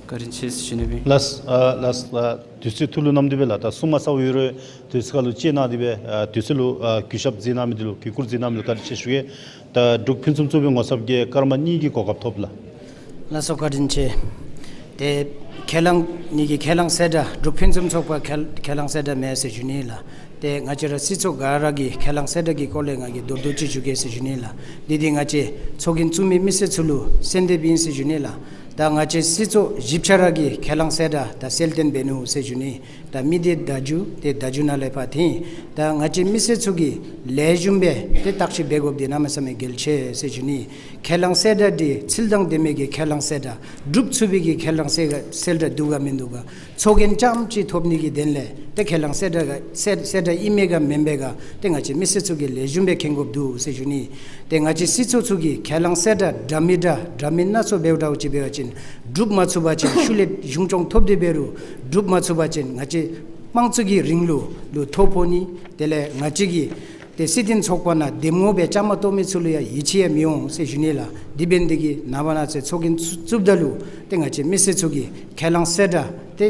བཀའ་དྲིན་ཆེ་ཟེར་ཞུ་ནི་སྦེ་ཨིན། ལགས་ཨ་ལགས་ཨ་དུས་ཚོད་ཐུགས་ལུ་བསྣམས་ཏེ་སྦེ་ལགས། ད་གསུང་མ་ཚརཝ་ཡོད་རུང་དུས་ཚོད་ཁ་ལུ་ཅིག་གནང་སྟེ་སྦེ་ཨ་དུས་ཚོད་ལུ་ཨ་གུས་ཞབས་མཛད་གནང་མི་འདི་ལུ་གུས་བཀུར་མཛད་གནང་མི་ལུ་བཀའ་དྲིན་ཆེ་ཞུ་གེ། ད་འབྲུག་ཕུན་སུམ་ཚོགས་པའི་ངོ་ཚབ་ཀྱིས་ཀརྨ་གཉིས་ཀྱི་གོ་སྐབས་ཐོབ་ལགས། ལགས་སོ་བཀའ་དྲིན་ཆེ། ཏེ་ཁས་བླངས་གཉིས་ཀྱི་ཁས་བླངས་གསལ་བསྒྲགས་འབྲུག་ཕུན་སུམ་ཚོགས་པ་ཁས་ཁས་བླངས་གསལ་བསྒྲགས་མེད་ཟེར་ཞུ་ནི་ལགས། ཏེ་ང་བཅས་ར་སྲིད་ཚོགས་ག་ར་གི་ཁས་བླངས་གསལ་བསྒྲགས་ཀྱི་སྐོར་ལས་ང་གིས་མདོར་བསྡུས་ཅིག་ཞུ་གེ་ཟེར་ཞུ་ནི་ལགས། འདི་འདི་ང་བཅས་ཚོགས་རྒྱན་བཙུགས་མི་མི་སེར་ཚུ་ལུ་གསོལ་འདེབས་ཨིན་ཟེར་ཞུ་ནི་ལགས། ད་ང་བཅས་སྲིད་ཚོགས་བཞི་ཆ་ར་གི་ཁས་བླངས་གསལ་བསྒྲགས་ད་གསལ་སྟོན་འབད་ནུག་ཟེར་ཞུ་ནི། ད་མི་སྡེ་བརྡ་བརྒྱུད་ཏེ་བརྡ་བརྒྱུད་ནང་ལས་ཕར་ཐོན། ད་ང་བཅས་མི་སེར་ཚུ་གིས་ལེགས་ཤོམ་སྦེ་ཏེ་བརྟག་དཔྱད་འབད་དགོཔ་འདི་གནམ་མེད་ས་མེད་གལ་ཆེ་ཟེར་ཞུ་ནི། ཁས་བླངས་གསལ་བསྒྲགས་འདི་ཚུལ་དང་ལྡན་མི་གི་ཁས་བླངས་གསལ་བསྒྲགས་སྒྲུབ་ཚུགས་པའི་གི་ཁས་བླངས་གསལ་གསལ་བསྒྲགས་འདུག་ག་མིན་འདུག་ག། ཚོགས་རྒྱན་རྐྱངམ་ཅིག་ཐོབ་ནི་གི་དོན་ལས་ཏེ་ཁས་བླངས་གསལ་བསྒྲགས་ག་གསལ་གསལ་བསྒྲགས་ཨིན་མས་ག་མེན་པས་ག་ཏེ་ང་བཅས་མི་སེར་ཚུ་གིས་ལེགས་ཤོམ་སྦེ་མཁྱེན་དགོཔ་འདུག་ཟེར་ཞུ་ནི། ཏེ་ང་བཅས་སྲིད་ཚོགས་ཚུ་གིས་ཁས་བླངས་གསལ་བསྒྲགས་འདྲ་མི་འདྲ་འདྲ་མིན་སྣ་ཚོགས་འབདཝ་འདྲཝ་ཅིག་འབད་བ་ཅིན་སྒྲུབ་མ་ཚུགས་པ་ཅིན་ཤུལ་ལས་གཞུང་སྐྱོང་ཐོབ་སྟེ་འབད་རུང་སྒྲུབ་མ་ཚུགས་པ་ཅིན་ང་བཅས་དམངས་གཙོ་གི་རིང་ལུགས་ལུ་ཐོ་ཕོག་ནི། དེ་ལས་ང་བཅས་ཀྱི་ཏེ་སྲིད་དོན་ཚོགས་པ་ནང་འདེམས་ངོ་སྦེ་བཅའ་མར་གཏོགས་མི་ཚུ་ལུ་ཡང་ཡིད་ཆེས་ཡང་མི་འོང་ཟེར་ཞུ་ནི་ལགས། དེ་འབད་ནི་འདི་གིས་ནངས་པ་གནངས་ཚེ་ཚོགས་རྒྱན་བཙུགས་བཙུགསཔ་ད་ལུ་ཏེ་ང་བཅས་མི་སེར་ཚུ་གིས་ཁས་བླངས་གསལ་བསྒྲགས་ཏེ་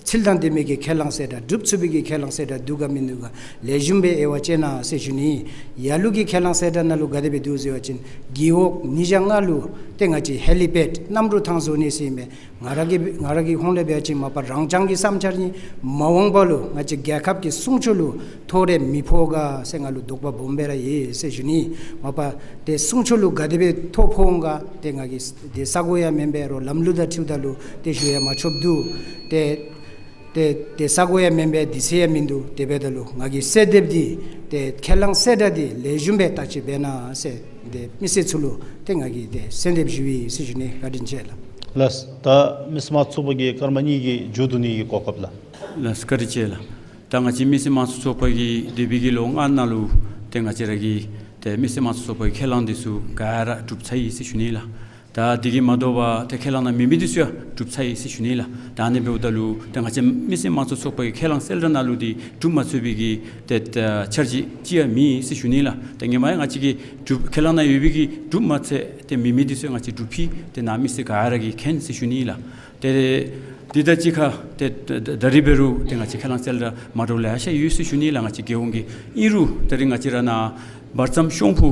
ཚུལ་དང་ལྡན་མི་གི་ཁས་བླངས་གསལ་བསྒྲགས་སྒྲུབ་ཚུགས་པའི་གི་ཁས་བླངས་གསལ་བསྒྲགས་འདུག་ག་མིན་འདུག་ག་ལེགས་ཤོམ་སྦེ་དབྱེ་བ་དཔྱད་གནང་ཟེར་ཞུ་ནི། ལ་ལུ་གི་ཁས་བླངས་གསལ་བསྒྲགས་ནང་ལུ་ག་དེ་སྦེ་འདུག་ཟེར་བ་ཅིན་རྒེད་འོག་ཉིས་བརྒྱ་ལྔ་ལུ་ཏེ་ང་བཅས་ཧེ་ལི་པེཌ་གནམ་གྲུ་ཐང་བཟོ་ནི་ཟེར་ཨིན་པས། ང་ར་གི་ང་ར་གི་ཧོངས་ལས་འབད་བ་ཅིན་མ་པ་རང་རྐྱང་གི་བསམ་འཆར་ཨིན། མ་འོངས་པ་ལུ་ང་བཅས་རྒྱལ་ཁབ་ཀྱི་སྲུང་སྐྱོབ་ལུ་ཐོ་རེ་མི་ཕོག་ག་ཟེར་ང་ལུ་དོགས་པ་སྦོམ་སྦེ་ར་ཡོད་ཟེར་ཞུ་ནི། མ་པ་ཏེ་སྲུང་སྐྱོབ་ལུ་ག་དེ་སྦེ་ཐོ་ཕོག་འོང་ག་ཏེ་ང་གིས་ཏེ་ས་གོ་ཡང་མེན་པས། རོགས་ལམ་ལུགས་དང་འཁྲིལཝ་ད་ལུ་ཏེ་ཞུ་ཡང་མ་ཆོགཔ་འདུག། ཏེ་ཏེ་ཏེ་ས་གོ་ཡང་མེན་པས། དུས་ཚོད་ཡང་མིན་འདུག། དེ་འབདཝ་ད་ལུ་ང་གིས་གསོལ་འདེབས་འདི་ཏེ་ཁས་བླངས་གསལ་བསྒྲགས་འདི་ལེགས་ཤོམ་སྦེ་བརྟག་དཔྱད་འབད་གནང་ཟེར་ཏེ་མི་སེར་ཚུ་ལུ་ཏེ་ང་གིས་ཏེ་གསོལ་འདེབས་ཞུ་ཡི་ཟེར་ཞུ་ནི། བཀའ་དྲིན་ཆེ་ལགས། ལགས། ད་མི་སེར་དམངས་གཙོ་ཚོགས་པ་གི་ཀརྨ་གཉིས་ཀྱིས་མཇུག་བསྡུ་ནི་གི་གོ་སྐབས་ལགས། ལགས་བཀའ་དྲིན་ཆེ་ལགས། ད་ང་བཅས་མི་སེར་དམངས་གཙོ་ཚོགས་པ་གིས་འདས་པའི་གི་ལོ་ལྔ་ནང་ལུ་ཏེ་ང་བཅས་ར་གི་ཏེ་མི་སེར་དམངས་གཙོ་ཚོགས་པ་གི་ཁས་བླངས་འདི་ཚུ་ག་ར་གྲུབ་ཚར་ཡི་ཟེར་ཞུ་ནི་ལགས། ད་འདི་གིས་མ་དོ་བར་ཏེ་ཁས་བླངས་ནང་མེད་མི་འདི་ཚུ་ཡང་གྲུབ་ཚར་ཡི་ཟེར་ཞུ་ནི་ལགས། ད་ཨ་ནི་འབདཝ་ད་ལུ་ཏེ་ང་བཅས་མི་སེར་དམངས་གཙོ་ཚོགས་པ་གི་ཁས་བླངས་གསལ་བསྒྲགས་ནང་ལུ་འདི་གྲུབ་མ་ཚུགས་པའི་གི་ཏེ་ཨ་འཆར་གཞི་ཅིག་ཡང་མེད་ཟེར་ཞུ་ནི་ལགས། ཏེ་སྔོན་མ་ཡང་ང་བཅས་ཀྱིས་གྲུབ་ཁས་བླངས་ནང་ཡོད་པའི་གི་གྲུབ་མ་ཚད་ཏེ་མེད་མི་འདི་ཚུ་ཡང་ང་བཅས་གྲུབ་ཕྱིན་ཏེ་ནཱ་མི་སེར་ག་ར་གིས་མཁྱེན་ཟེར་ཞུ་ནི་ལགས། ཏེ་འདི་དང་གཅིག་ཁར་ཏེ་ད་ད་ད་རིས་འབད་རུང་ཏེ་ང་བཅས་ཁས་བླངས་གསལ་བསྒྲགས་མ་འདྲཝ་ལེ་ཤ་ཡོད་ཟེར་ཞུ་ནི་ལགས། ང་བཅས་རྒྱལ་ཡོངས་ཀྱི་ཨིན་རུང་ད་རིས་ང་བཅས་ར་ནཱ་བར་མཚམས་ཤོང་ཕུ་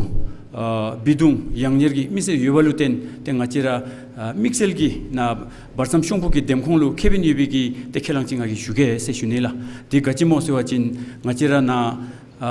ཨ་སྦས་གདུང་ཡང་གཉེར་གྱི་མི་སེར་ཡོད་པ་ལུ་བརྟེན་ཏེ་ང་བཅས་ར་ཨ་དམིགས་བསལ་གྱིས་ནཱ་བར་མཚམས་ཤོང་ཕུ་གི་འདེམས་ཁོངས་ལུ་ཁེ་ཕན་ཡོད་པའི་གི་ཏེ་ཁས་བླངས་ཅིག་ང་གིས་ཞུ་གེ་ཟེར་ཞུ་ནི་ལགས། འདི་ག་ཅི་སྨོ་ཟེར་བ་ཅིན་ང་བཅས་ར་ནཱ་ཨ་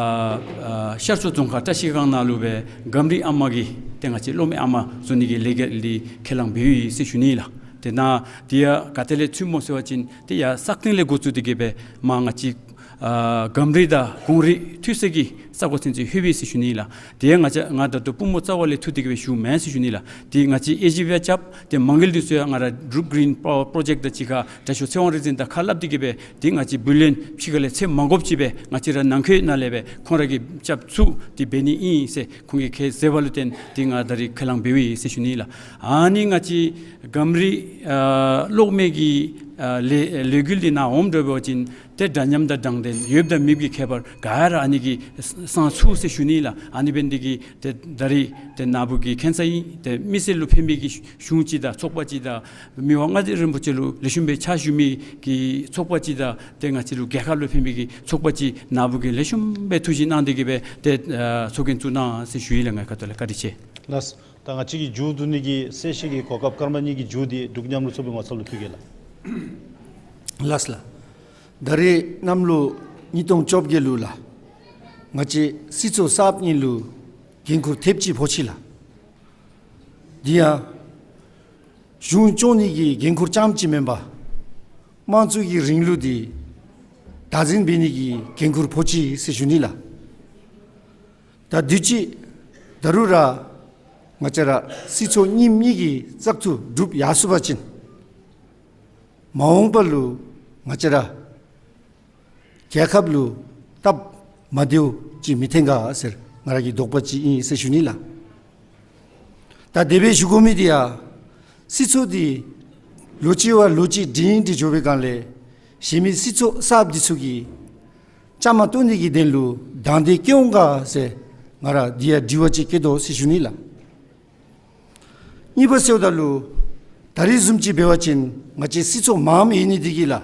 ཨ་ཤར་ཕྱོགས་རྫོང་ཁག་བཀྲ་ཤིས་སྒང་ནང་ལུ་སྦེ་སྒམ་རི་ཨ་མ་གི་ཏེ་ང་བཅས་གློག་མེ་ཨ་མ་བཟོ་ནི་གི་ལས་འགུལ་འདི་ཁས་བླངས་འབད་ཡི་ཟེར་ཞུ་ནི་ལགས། ཏེ་ནཱ་འདི་ཡང་ག་ཏེ་ལས་ཚུད་སྨོ་ཟེར་བ་ཅིན་ཏེ་ཡར་སག་སྟེང་ལས་འགོ་བཙུགས་ཏེ་གི་སྦེ་མར་ང་བཅས་ཨ་སྒམ་རི་དང་གུང་རི་འཐུས་ས་གི་ས་གོ་ཚུན་ཚོད་ལྷོད་པས་ཟེར་ཞུ་ནི་ལགས། ཏེ་ང་བཅས་ང་ད་ལྟོ་པུས་མོ་རྩ་བ་ལས་འཐུ་སྟེ་གི་སྦེ་ཞུཝ་མེན་ཟེར་ཞུ་ནི་ལགས། ཏེ་ང་བཅས་དབྱེ་ཞིབ་ཡང་རྐྱབ། ཏེ་མ་དངུལ་འདི་ཚུ་ཡང་ང་ར་འབྲུག་གི་རིན་པ་ཝར་པྲོ་ཇེཀཊ་དང་གཅིག་ཁར་དྲག་ཤོས་ཚེ་དབང་རིག་འཛིན་དང་ཁ་སླབ་སྟེ་གི་སྦེ་ཏེ་ང་བཅས་བུ་ལོན་ཕྱི་ཁ་ལས་འཚོལ་མ་དགོཔ་ཅིག་སྦེ་ང་བཅས་ར་ནང་འཁོད་ནང་ལས་སྦེ་ཁོང་ར་གིས་རྐྱབ་ཚུགས་ཏེ་འབད་ནི་ཨིན་ཟེར་ཁོང་གིས་ཁས་མཛད་པ་ལུ་བརྟེན་ཏེ་ང་ད་རིས་ཁས་བླངས་འབདཝ་ཨིན་ཟེར་ཞུ་ནི་ལགས། ཨ་ནི་ང་བཅས་སྒམ་རི་ཨ་གློག་མེ་གི་ཨ་ལས་ལས་འགུལ་འདི་ནཱ་འོངམ་འདྲ་འབད་བ་ཅིན་ཏེ་འདྲ་མཉམ་དང་དྲང་བདེན་ཡོདཔ་དང་མེདཔ་གི་ཁྱད་པར་ག་ར་ཨ་ནི་གིས་སངས་ཚུགས་ཟེར་ཞུ་ནི་ལགས། ཨ་ནི་འབད་ནི་འདི་གིས་ཏེ་ད་རིས་ཏེ་ནཱ་བུ་གིས་མཁྱེན་ས་ཨིན། ཏེ་མི་སེར་ལུ་ཕན་པའི་གི་གཞུང་ཅིག་དང་ཚོགས་པ་ཅིག་དང་མི་དབང་མངའ་བདག་རིན་པོ་ཆེ་ལུ་ལེགས་ཤོམ་སྦེ་ཕྱག་ཞུ་མི་གི་ཚོགས་པ་ཅིག་དང་ཏེ་ང་བཅས་ལུ་རྒྱལ་ཁབ་ལུ་ཕན་པའི་གི་ཚོགས་པ་ཅིག་ནཱ་བུ་གིས་ལེགས་ཤོམ་སྦེ་ཐུགས་བཞེད་གནང་སྟེ་གི་སྦེ་ཏེ་ཨ་ཚོགས་རྒྱན་བཙུགས་གནང་ཟེར་ཞུ་ཡི་ལགས། ངེའི་ཁ་ཐུག་ལས་བཀའ་དྲིན་ཆེ། ལགས། ད་ང་བཅས་ཀྱི་མཇུག་བསྡུ་ནི་གི་གསལ་བཤད་ཀྱི་གོ་སྐབས་ཀརྨ་གཉིས་ཀྱི་མཇུག་འདི་འབྲུག་མཉམ་རུབ་ཚོགས་པའི་ངོ་ཚབ་ལུ་ཕུལ་གེ་ལགས། ལགས་ལགས། ད་རིས་གནམ་ལོ་ཉིས་སྟོང་བཅོ་བརྒྱད་ལུ་ལགས། ང་བཅས་སྲིད་ཚོགས་གསརཔ་གཉིས་ལུ་འགན་ཁུར་ཐེབས་ཅིག་ཕོག་ཅི་ལགས། འདི་ཡང་ གཞུང་སྐྱོང་ནི་གི་འགན་ཁུར་རྐྱངམ་ཅིག་མེན་པར་དམངས་གཙོ་གི་རིང་ལུགས་འདི་བདག་འཛིན་འབད་ནི་གི་འགན་ཁུར་ཕོག་ཅི་ཟེར་ཞུ་ནི་ལགས། ད་དུས་ཅི་ད་རུང་ར་ང་བཅས་ར་སྲིད་ཚོགས་རྙིངམ་གཉིས་ཀྱི་བཙག་འཐུ་གྲུབ་ཡར་སོང་པ་ཅིན་མ་འོངས་པ་ལུ་ང་བཅས་ར་རྒྱལ་ཁབ་ལུ་སྟབས་མ་བདེཝ་ཅིག་མི་འཐོན་ག་ཟེར་ང་ར་གི་དོགས་པ་ཅིག་ཨིན་ཟེར་ཞུ་ནི་ལགས། ད་དེ་སྦེ་ཞུ་དགོ་མི་འདི་ཡང་སྲིད་ཚོགས་འདི་ལོ་གཅིག་བ་ལོ་གཅིག་སྒྲིང་སྒྲིང་འགྱོ་བའི་སྒང་ལས་གཞན་མི་སྲིད་ཚོགས་གསརཔ་འདི་ཚུ་གིས་བཅའ་མར་གཏོགས་ནི་གི་དོན་ལུ་དང་འདོད་བསྐྱེད་འོང་ག་ཟེར་ང་ར་འདི་ཡང་དྲི་བ་ཅིག་བསྐྱེད་དོ་ཟེར་ཞུ་ནི་ལགས། གཉིས་པ་ཟེརཝ་ད་ལུ་ད་རིས་བཟུམ་ཅིག་འབད་བ་ཅིན་ང་བཅས་སྲིད་ཚོགས་མངམ་ཡོད་ནི་འདི་གིས་ལགས།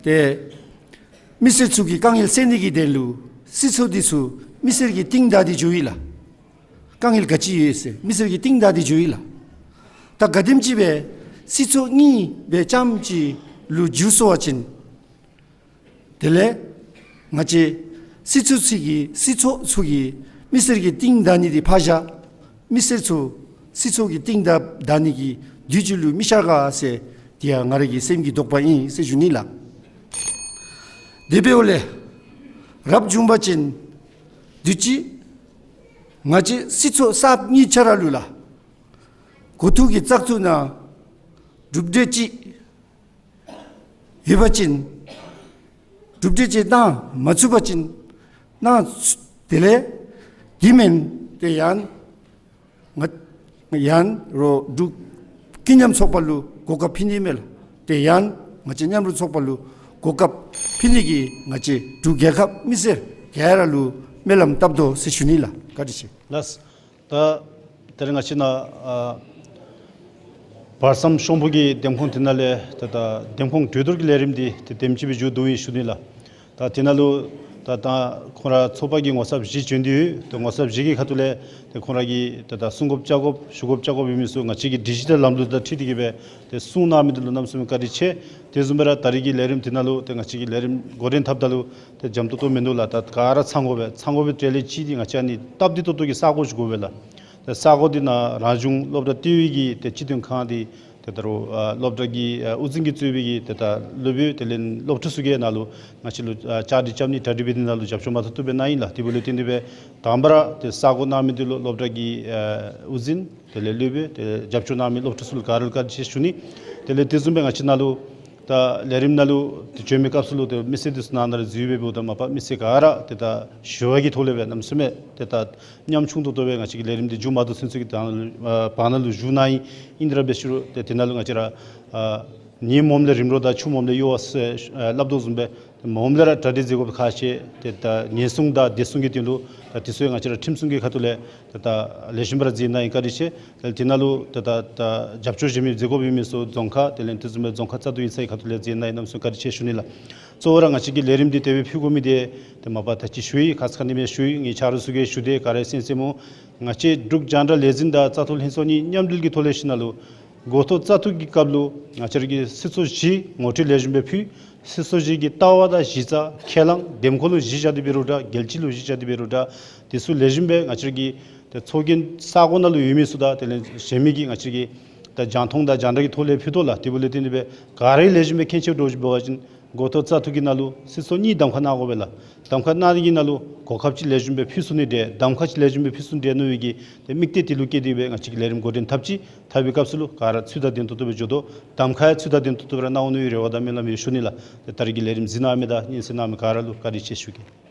ཏེ་མི་སེར་ཚུ་གི་དཀའ་ངལ་སེལ་ནི་གི་དོན་ལུ་སྲིད་ཚོགས་འདི་ཚུ་མི་སེར་གྱི་རྟིང་བདའ་སྟེ་འགྱོཝ་ཨིན་ལགས། དཀའ་ངལ་ག་ཅི་ཡོད་ཟེར་མི་སེར་གྱི་རྟིང་བདའ་སྟེ་འགྱོཝ་ཨིན་ལགས། ད་ག་དེམ་ཅིག་སྦེ་སྲིད་ཚོགས་གཉིས་སྦེ་རྐྱངམ་ཅིག་ལུ་འགྱུར་སོང་པ་ཅིན་དེ་ལས་ང་བཅས་སྲིད་ཚོགས་ཚུ་གི་སྲིད་ཚོགས་ཚུ་གིས་མི་སེར་གྱི་རྟིང་བདའ་ནི་འདི་ཕར་བཞག་མི་སེར་ཚུ་སྲིད་ཚོགས་ཀྱི་རྟིང་བདའ་བདའ་ནི་གི་དུས་ཚོད་ལུ་མི་ཤར་ག་ཟེར་དེ་ཡང་ང་ར་གི་སེམས་ཀྱི་དོགས་པ་ཨིན་ཟེར་ཞུ་ནི་ལགས། དེ་འབདཝ་ལས་རབ་བྱུང་པ་ཅིན་དུས་ཅི་ང་བཅས་སྲིད་ཚོགས་གསརཔ་གཉིས་ཆ་ར་ལུ་ལགས་འགོ་ཐོག་གི་བཙག་འཐུ་ནང་གྲུབ་འབྲས་ཅིག་ཡོད་པ་ཅིན་གྲུབ་འབྲས་ཅིག་གནང་མ་ཚུགས་པ་ཅིན་གནང་ཚུ་དེ་ལས་དེ་མེན་ཏེ་ཡང་ང་ཡང་རོགས་འབྲུག་ཀུན་མཉམ་ཚོགས་པ་ལུ་གོ་སྐབས་ཕུལ་ནི་མས་ལགས། ཏེ་ཡང་ང་བཅས་མཉམ་རུབ་ཚོགས་པ་ལུ་གོ་སྐབས་ཕུལ་ནི་གི་ང་བཅས་འབྲུག་རྒྱལ་ཁབ་མི་སེར་ག་ར་ལུ་སྨོན་ལམ་བཏབ་དོ་ཟེར་ཞུ་ནི་ལགས། བཀའ་དྲིན་ཆེ། ལགས། ད་ད་རེས་ང་བཅས་ནཱ་ཨ་བར་གསུམ་གཤོང་ཕུ་གི་འདེམས་ཁོངས་དེ་ནང་ལས་ད་ད་འདེམས་ཁོངས་གྲོས་བསྡུར་གྱི་ལས་རིམ་འདི་ཏེ་དེམ་ཅིག་སྦེ་མཇུག་བསྡུ་ཡི་ཞུ་ནི་ལགས། ད་དེ་ནང་ལུ་ད་ད་ཁོང་ར་ཚོགས་པ་གི་ངོ་ཚབ་བཞི་བྱོན་ཏེ་ཡོད། ཏེ་ངོ་ཚབ་བཞི་གི་ཁ་ཐུག་ལས་ཏེ་ཁོང་ར་གིས་ད་ད་གསུང་དགོཔ་བཅར་དགོཔ་ཞུ་དགོཔ་བཅར་དགོཔ་ཡོད་མི་ཚུ་ང་བཅས་ཀྱི་ཌི་ཇི་ཊལ་ལམ་ལུགས་དང་འཁྲིལ་ཏེ་གིས་སྦེ་ཏེ་གསུང་གནང་མི་འདི་ལུ་གནམ་མེད་ས་མེད་བཀའ་དྲིན་ཆེ། དེ་བཟུམ་སྦེ་ར་ད་རིས་ཀྱི་ལས་རིམ་དེ་ནང་ལུ་ཏེ་ང་བཅས་ཀྱི་ལས་རིམ་འགོ་འདྲེན་འཐབ་ད་ལུ་ཏེ་འཇམ་ཏོང་ཏོ་མིན་འདུག་ལགས། ད་ག་ར་ཚང་དགོ་པས། ཚང་དགོ་པའི་གྲས་ལས་གཅིག་འདི་ང་བཅས་ཨ་ནི་སྟབས་བདེ་ཏོག་ཏོ་གི་ས་གོ་ཞིག་དགོ་པས་ལགས། ད་ས་གོ་འདི་ནཱ་རང་གཞུང་སློབ་གྲྭ་ལྟེ་བའི་གི་ཏེ་སྤྱི་མཐུན་ཁང་འདི་ཏེ་ད་རུང་ཨ་སློབ་གྲྭ་གི་ཨ་དབུ་འཛིན་གྱིས་གཙོས་པའི་གི་ཏེ་ད་སློབ་དཔོན་དེ་ལས་སློབ་ཕྲུག་ཚུ་གིས་ནཱ་ལུ་ང་བཅས་ལུ་ཨ་བཅའ་སྒྲིག་རྐྱབ་ནི་གྲ་སྒྲིག་འབད་ནི་ནང་ལུ་རྒྱབ་སྐྱོར་མ་ཐུབ་ཐུབ་སྦེ་གནང་ཡི་ལགས། དེ་འབདཝ་ལས་བརྟེན་ཏེ་སྦེ་དང་པ་ར་ཏེ་ས་གོ་གནང་མི་འདི་ལུ་སློབ་གྲྭ་གི་ཨ་དབུ་འཛིན་དེ་ལས་སློབ་དཔོན་ཏེ་རྒྱབ་སྐྱོར་གནང་མི་སློབ་ཕྲུག་ཚུ་ལུ་ག་ར་ལུ་བཀའ་དྲིན་ཆེ་ཞུ་ནི། དེ་ལས་དེ་བཟུམ་སྦེ་ང་བཅས་ནཱ་ལུ་ད་ལས་རིམ་ནང་ལུ་ཏེ་བྱོན་མི་སྐབས་སུ་ལུ་ཏེ་མི་སེར་འདི་ཚུ་ནང་ན་ར་འཛུལ་སྦེ་འབདཝ་ད་མ་པ་མི་སེར་ག་ར་ཏེ་ད་ཞི་བ་གི་ཐོག་ལས་སྦེ་གནམ་མེད་ས་མེད་ཏེ་ད་ཉམ་ཆུང་ཏོག་ཏོ་སྦེ་ང་བཅས་ཀྱི་ལས་རིམ་འདི་མཇུག་མ་བསྡུ་ཚུན་ཚོད་ཀྱི་ད་ནཱ་ལུ་ཨ་བར་ན་ལུ་བཞུགས་གནང་ཡི། ཨིན་ཏེ་ར་འབད་ཞུ་རུང་ཏེ་དེ་ནང་ལུ་ང་བཅས་ར་ཨ་ཉིན་མོམ་ལས་རིམ་གྲོ་དང་ཆུ་མོམ་ལས་གཡོ་བ་ཟེར་ཨ་སླབ་དོ་བཟུམ་སྦེ་ཏེ་མོམ་ལས་ར་གྲ་སྒྲིག་མཛད་དགོཔ་ཁག་ཆེ། ཏེ་ད་ཉེན་སྲུང་དང་བདེ་སྲུང་གི་དོན་ལུ་ད་དེ་ཚུ་ང་བཅས་ར་ཁྲིམས་སྲུང་གི་ཁ་ཐུག་ལས་ཏེ་ད་ལེགས་ཤོམ་སྦེ་ར་མཛད་གནང་ཡི། བཀའ་དྲིན་ཆེ། དེ་ལས་དེ་ནང་ལུ་ཏེ་ད་ད་རྒྱབ་སྐྱོར་བྱིན་མི་མཛད་དགོཔ་ཡོད་མི་ཚུ་རྫོང་ཁག་དེ་ལས་དེ་བཟུམ་སྦེ་རྫོང་ཁག་བཙག་འཐུ་ཡིག་ཚང་གི་ཁ་ཐུག་ལས་མཛད་གནང་ཡི། གནམ་མེད་ས་མེད་བཀའ་དྲིན་ཆེ་ཞུ་ནི་ལགས། གཙོ་བོ་ར་ང་བཅས་ཀྱི་ལས་རིམ་འདི་དེ་སྦེ་ཕུལ་དགོ་མི་འདི་ཏེ་མ་པ་ད་ཅི་ཞུ་ཡི། ཁ་ཙ་ཁ་ཉིནམ་ཞུ་ཡི། ངེའི་ཆ་རོགས་ཚུ་གིས་ཞུ་དེས། ག་ར་གསན་གསནམ་འོང་། ང་བཅས་འབྲུག་རྒྱང་བསྒྲགས་ལས་འཛིན་དང་བཙག་འཐུ་ལྷན་ཚོགས་གཉིས་མཉམ་འབྲེལ་གྱི་ཐོག་ལས་ཞུ་ནི་ལུ་འགོ་ཐོག་བཙག་འཐུ་གི་སྐབས་ལུ་ང་བཅས་ར་གིས་སྲིད་ཚོགས་བཞི་ངོ་སྤྲོད་ལེགས་ཤོམ་སྦེ་ཕུལ། སྲིད་ཚོགས་བཞི་གི་ལྟ་བ་དང་གཞི་རྩ་ཁས་བླངས་འདེམས་ཁོངས་ལུ་གཞི་བཞག་སྟེ་འབད་རུང་འདྲ། རྒྱལ་སྤྱི་ལུ་གཞི་བཞག་སྟེ་འབད་རུང་འདྲ། དེ་ཚུ་ལེགས་ཤོམ་སྦེ་ང་བཅས་ར་གི་ཏེ་ཚོགས་རྒྱན་ས་གོ་ནང་ལུ་ཡོད་མི་ཚུ་དང་དེ་ལས་གཞན་མི་གིས་ང་བཅས་ར་གིས་ད་རྒྱང་མཐོང་དང་རྒྱང་བསྒྲགས་ཀྱི་ཐོག་ལས་ཕུལ་དོ་ལགས། དེ་འབདཝ་ལས་བརྟེན་ཏེ་སྦེ་ག་ར་ལེགས་ཤོམ་སྦེ་མཁྱེན་ཆེ་འདྲཝ་ཅིག་འབད་བ་ཅིན་འགོ་ཐོག་བཙག་འཐུ་གི་ནང་ལུ་སྲིད་ཚོགས་གཉིས་གདམ་ཁ་གནང་དགོ་པས་ལགས། གདམ་ཁ་གནང་ནི་གི་ནང་ལུ་གོ་སྐབས་ཅིག་ལེགས་ཤོམ་སྦེ་ཕུལ་ཚུགས་ནི་འདྲས་གདམ་ཁ་ཅིག་ལེགས་ཤོམ་སྦེ་ཕུལ་ཚུགས་ནི་འདྲས་མནོ་བའི་གི་ཏེ་དམིགས་གཏད་དེ་ལུ་བསྐྱེད་དེ་སྦེ་ང་བཅས་ཀྱིས་ལས་རིམ་འགོ་འདྲེན་འཐབ་ཅི། འཐབ་པའི་སྐབས་སུ་ལུ་ག་ར་ཚུལ་དང་ལྡན་ཏོག་ཏོ་སྦེ་འགྱོ་དོ། གདམ་ཁ་ཡང་ཚུལ་དང་ལྡན་ཏོག་ཏོ་སྦེ་ར་གནང་འོང་མནོ་བའི་རེ་བ་དང་སྨོན་ལམ་ཡང་ཞུ་ནི་ལགས། ཏེ་ད་རིས་ཀྱི་ལས་རིམ་གཟིགས་གནང་མི་དང་སྙན་གསན་གནང་མི་ག་ར་ལུ་བཀའ་དྲིན་ཆེ་ཞུ་གེ།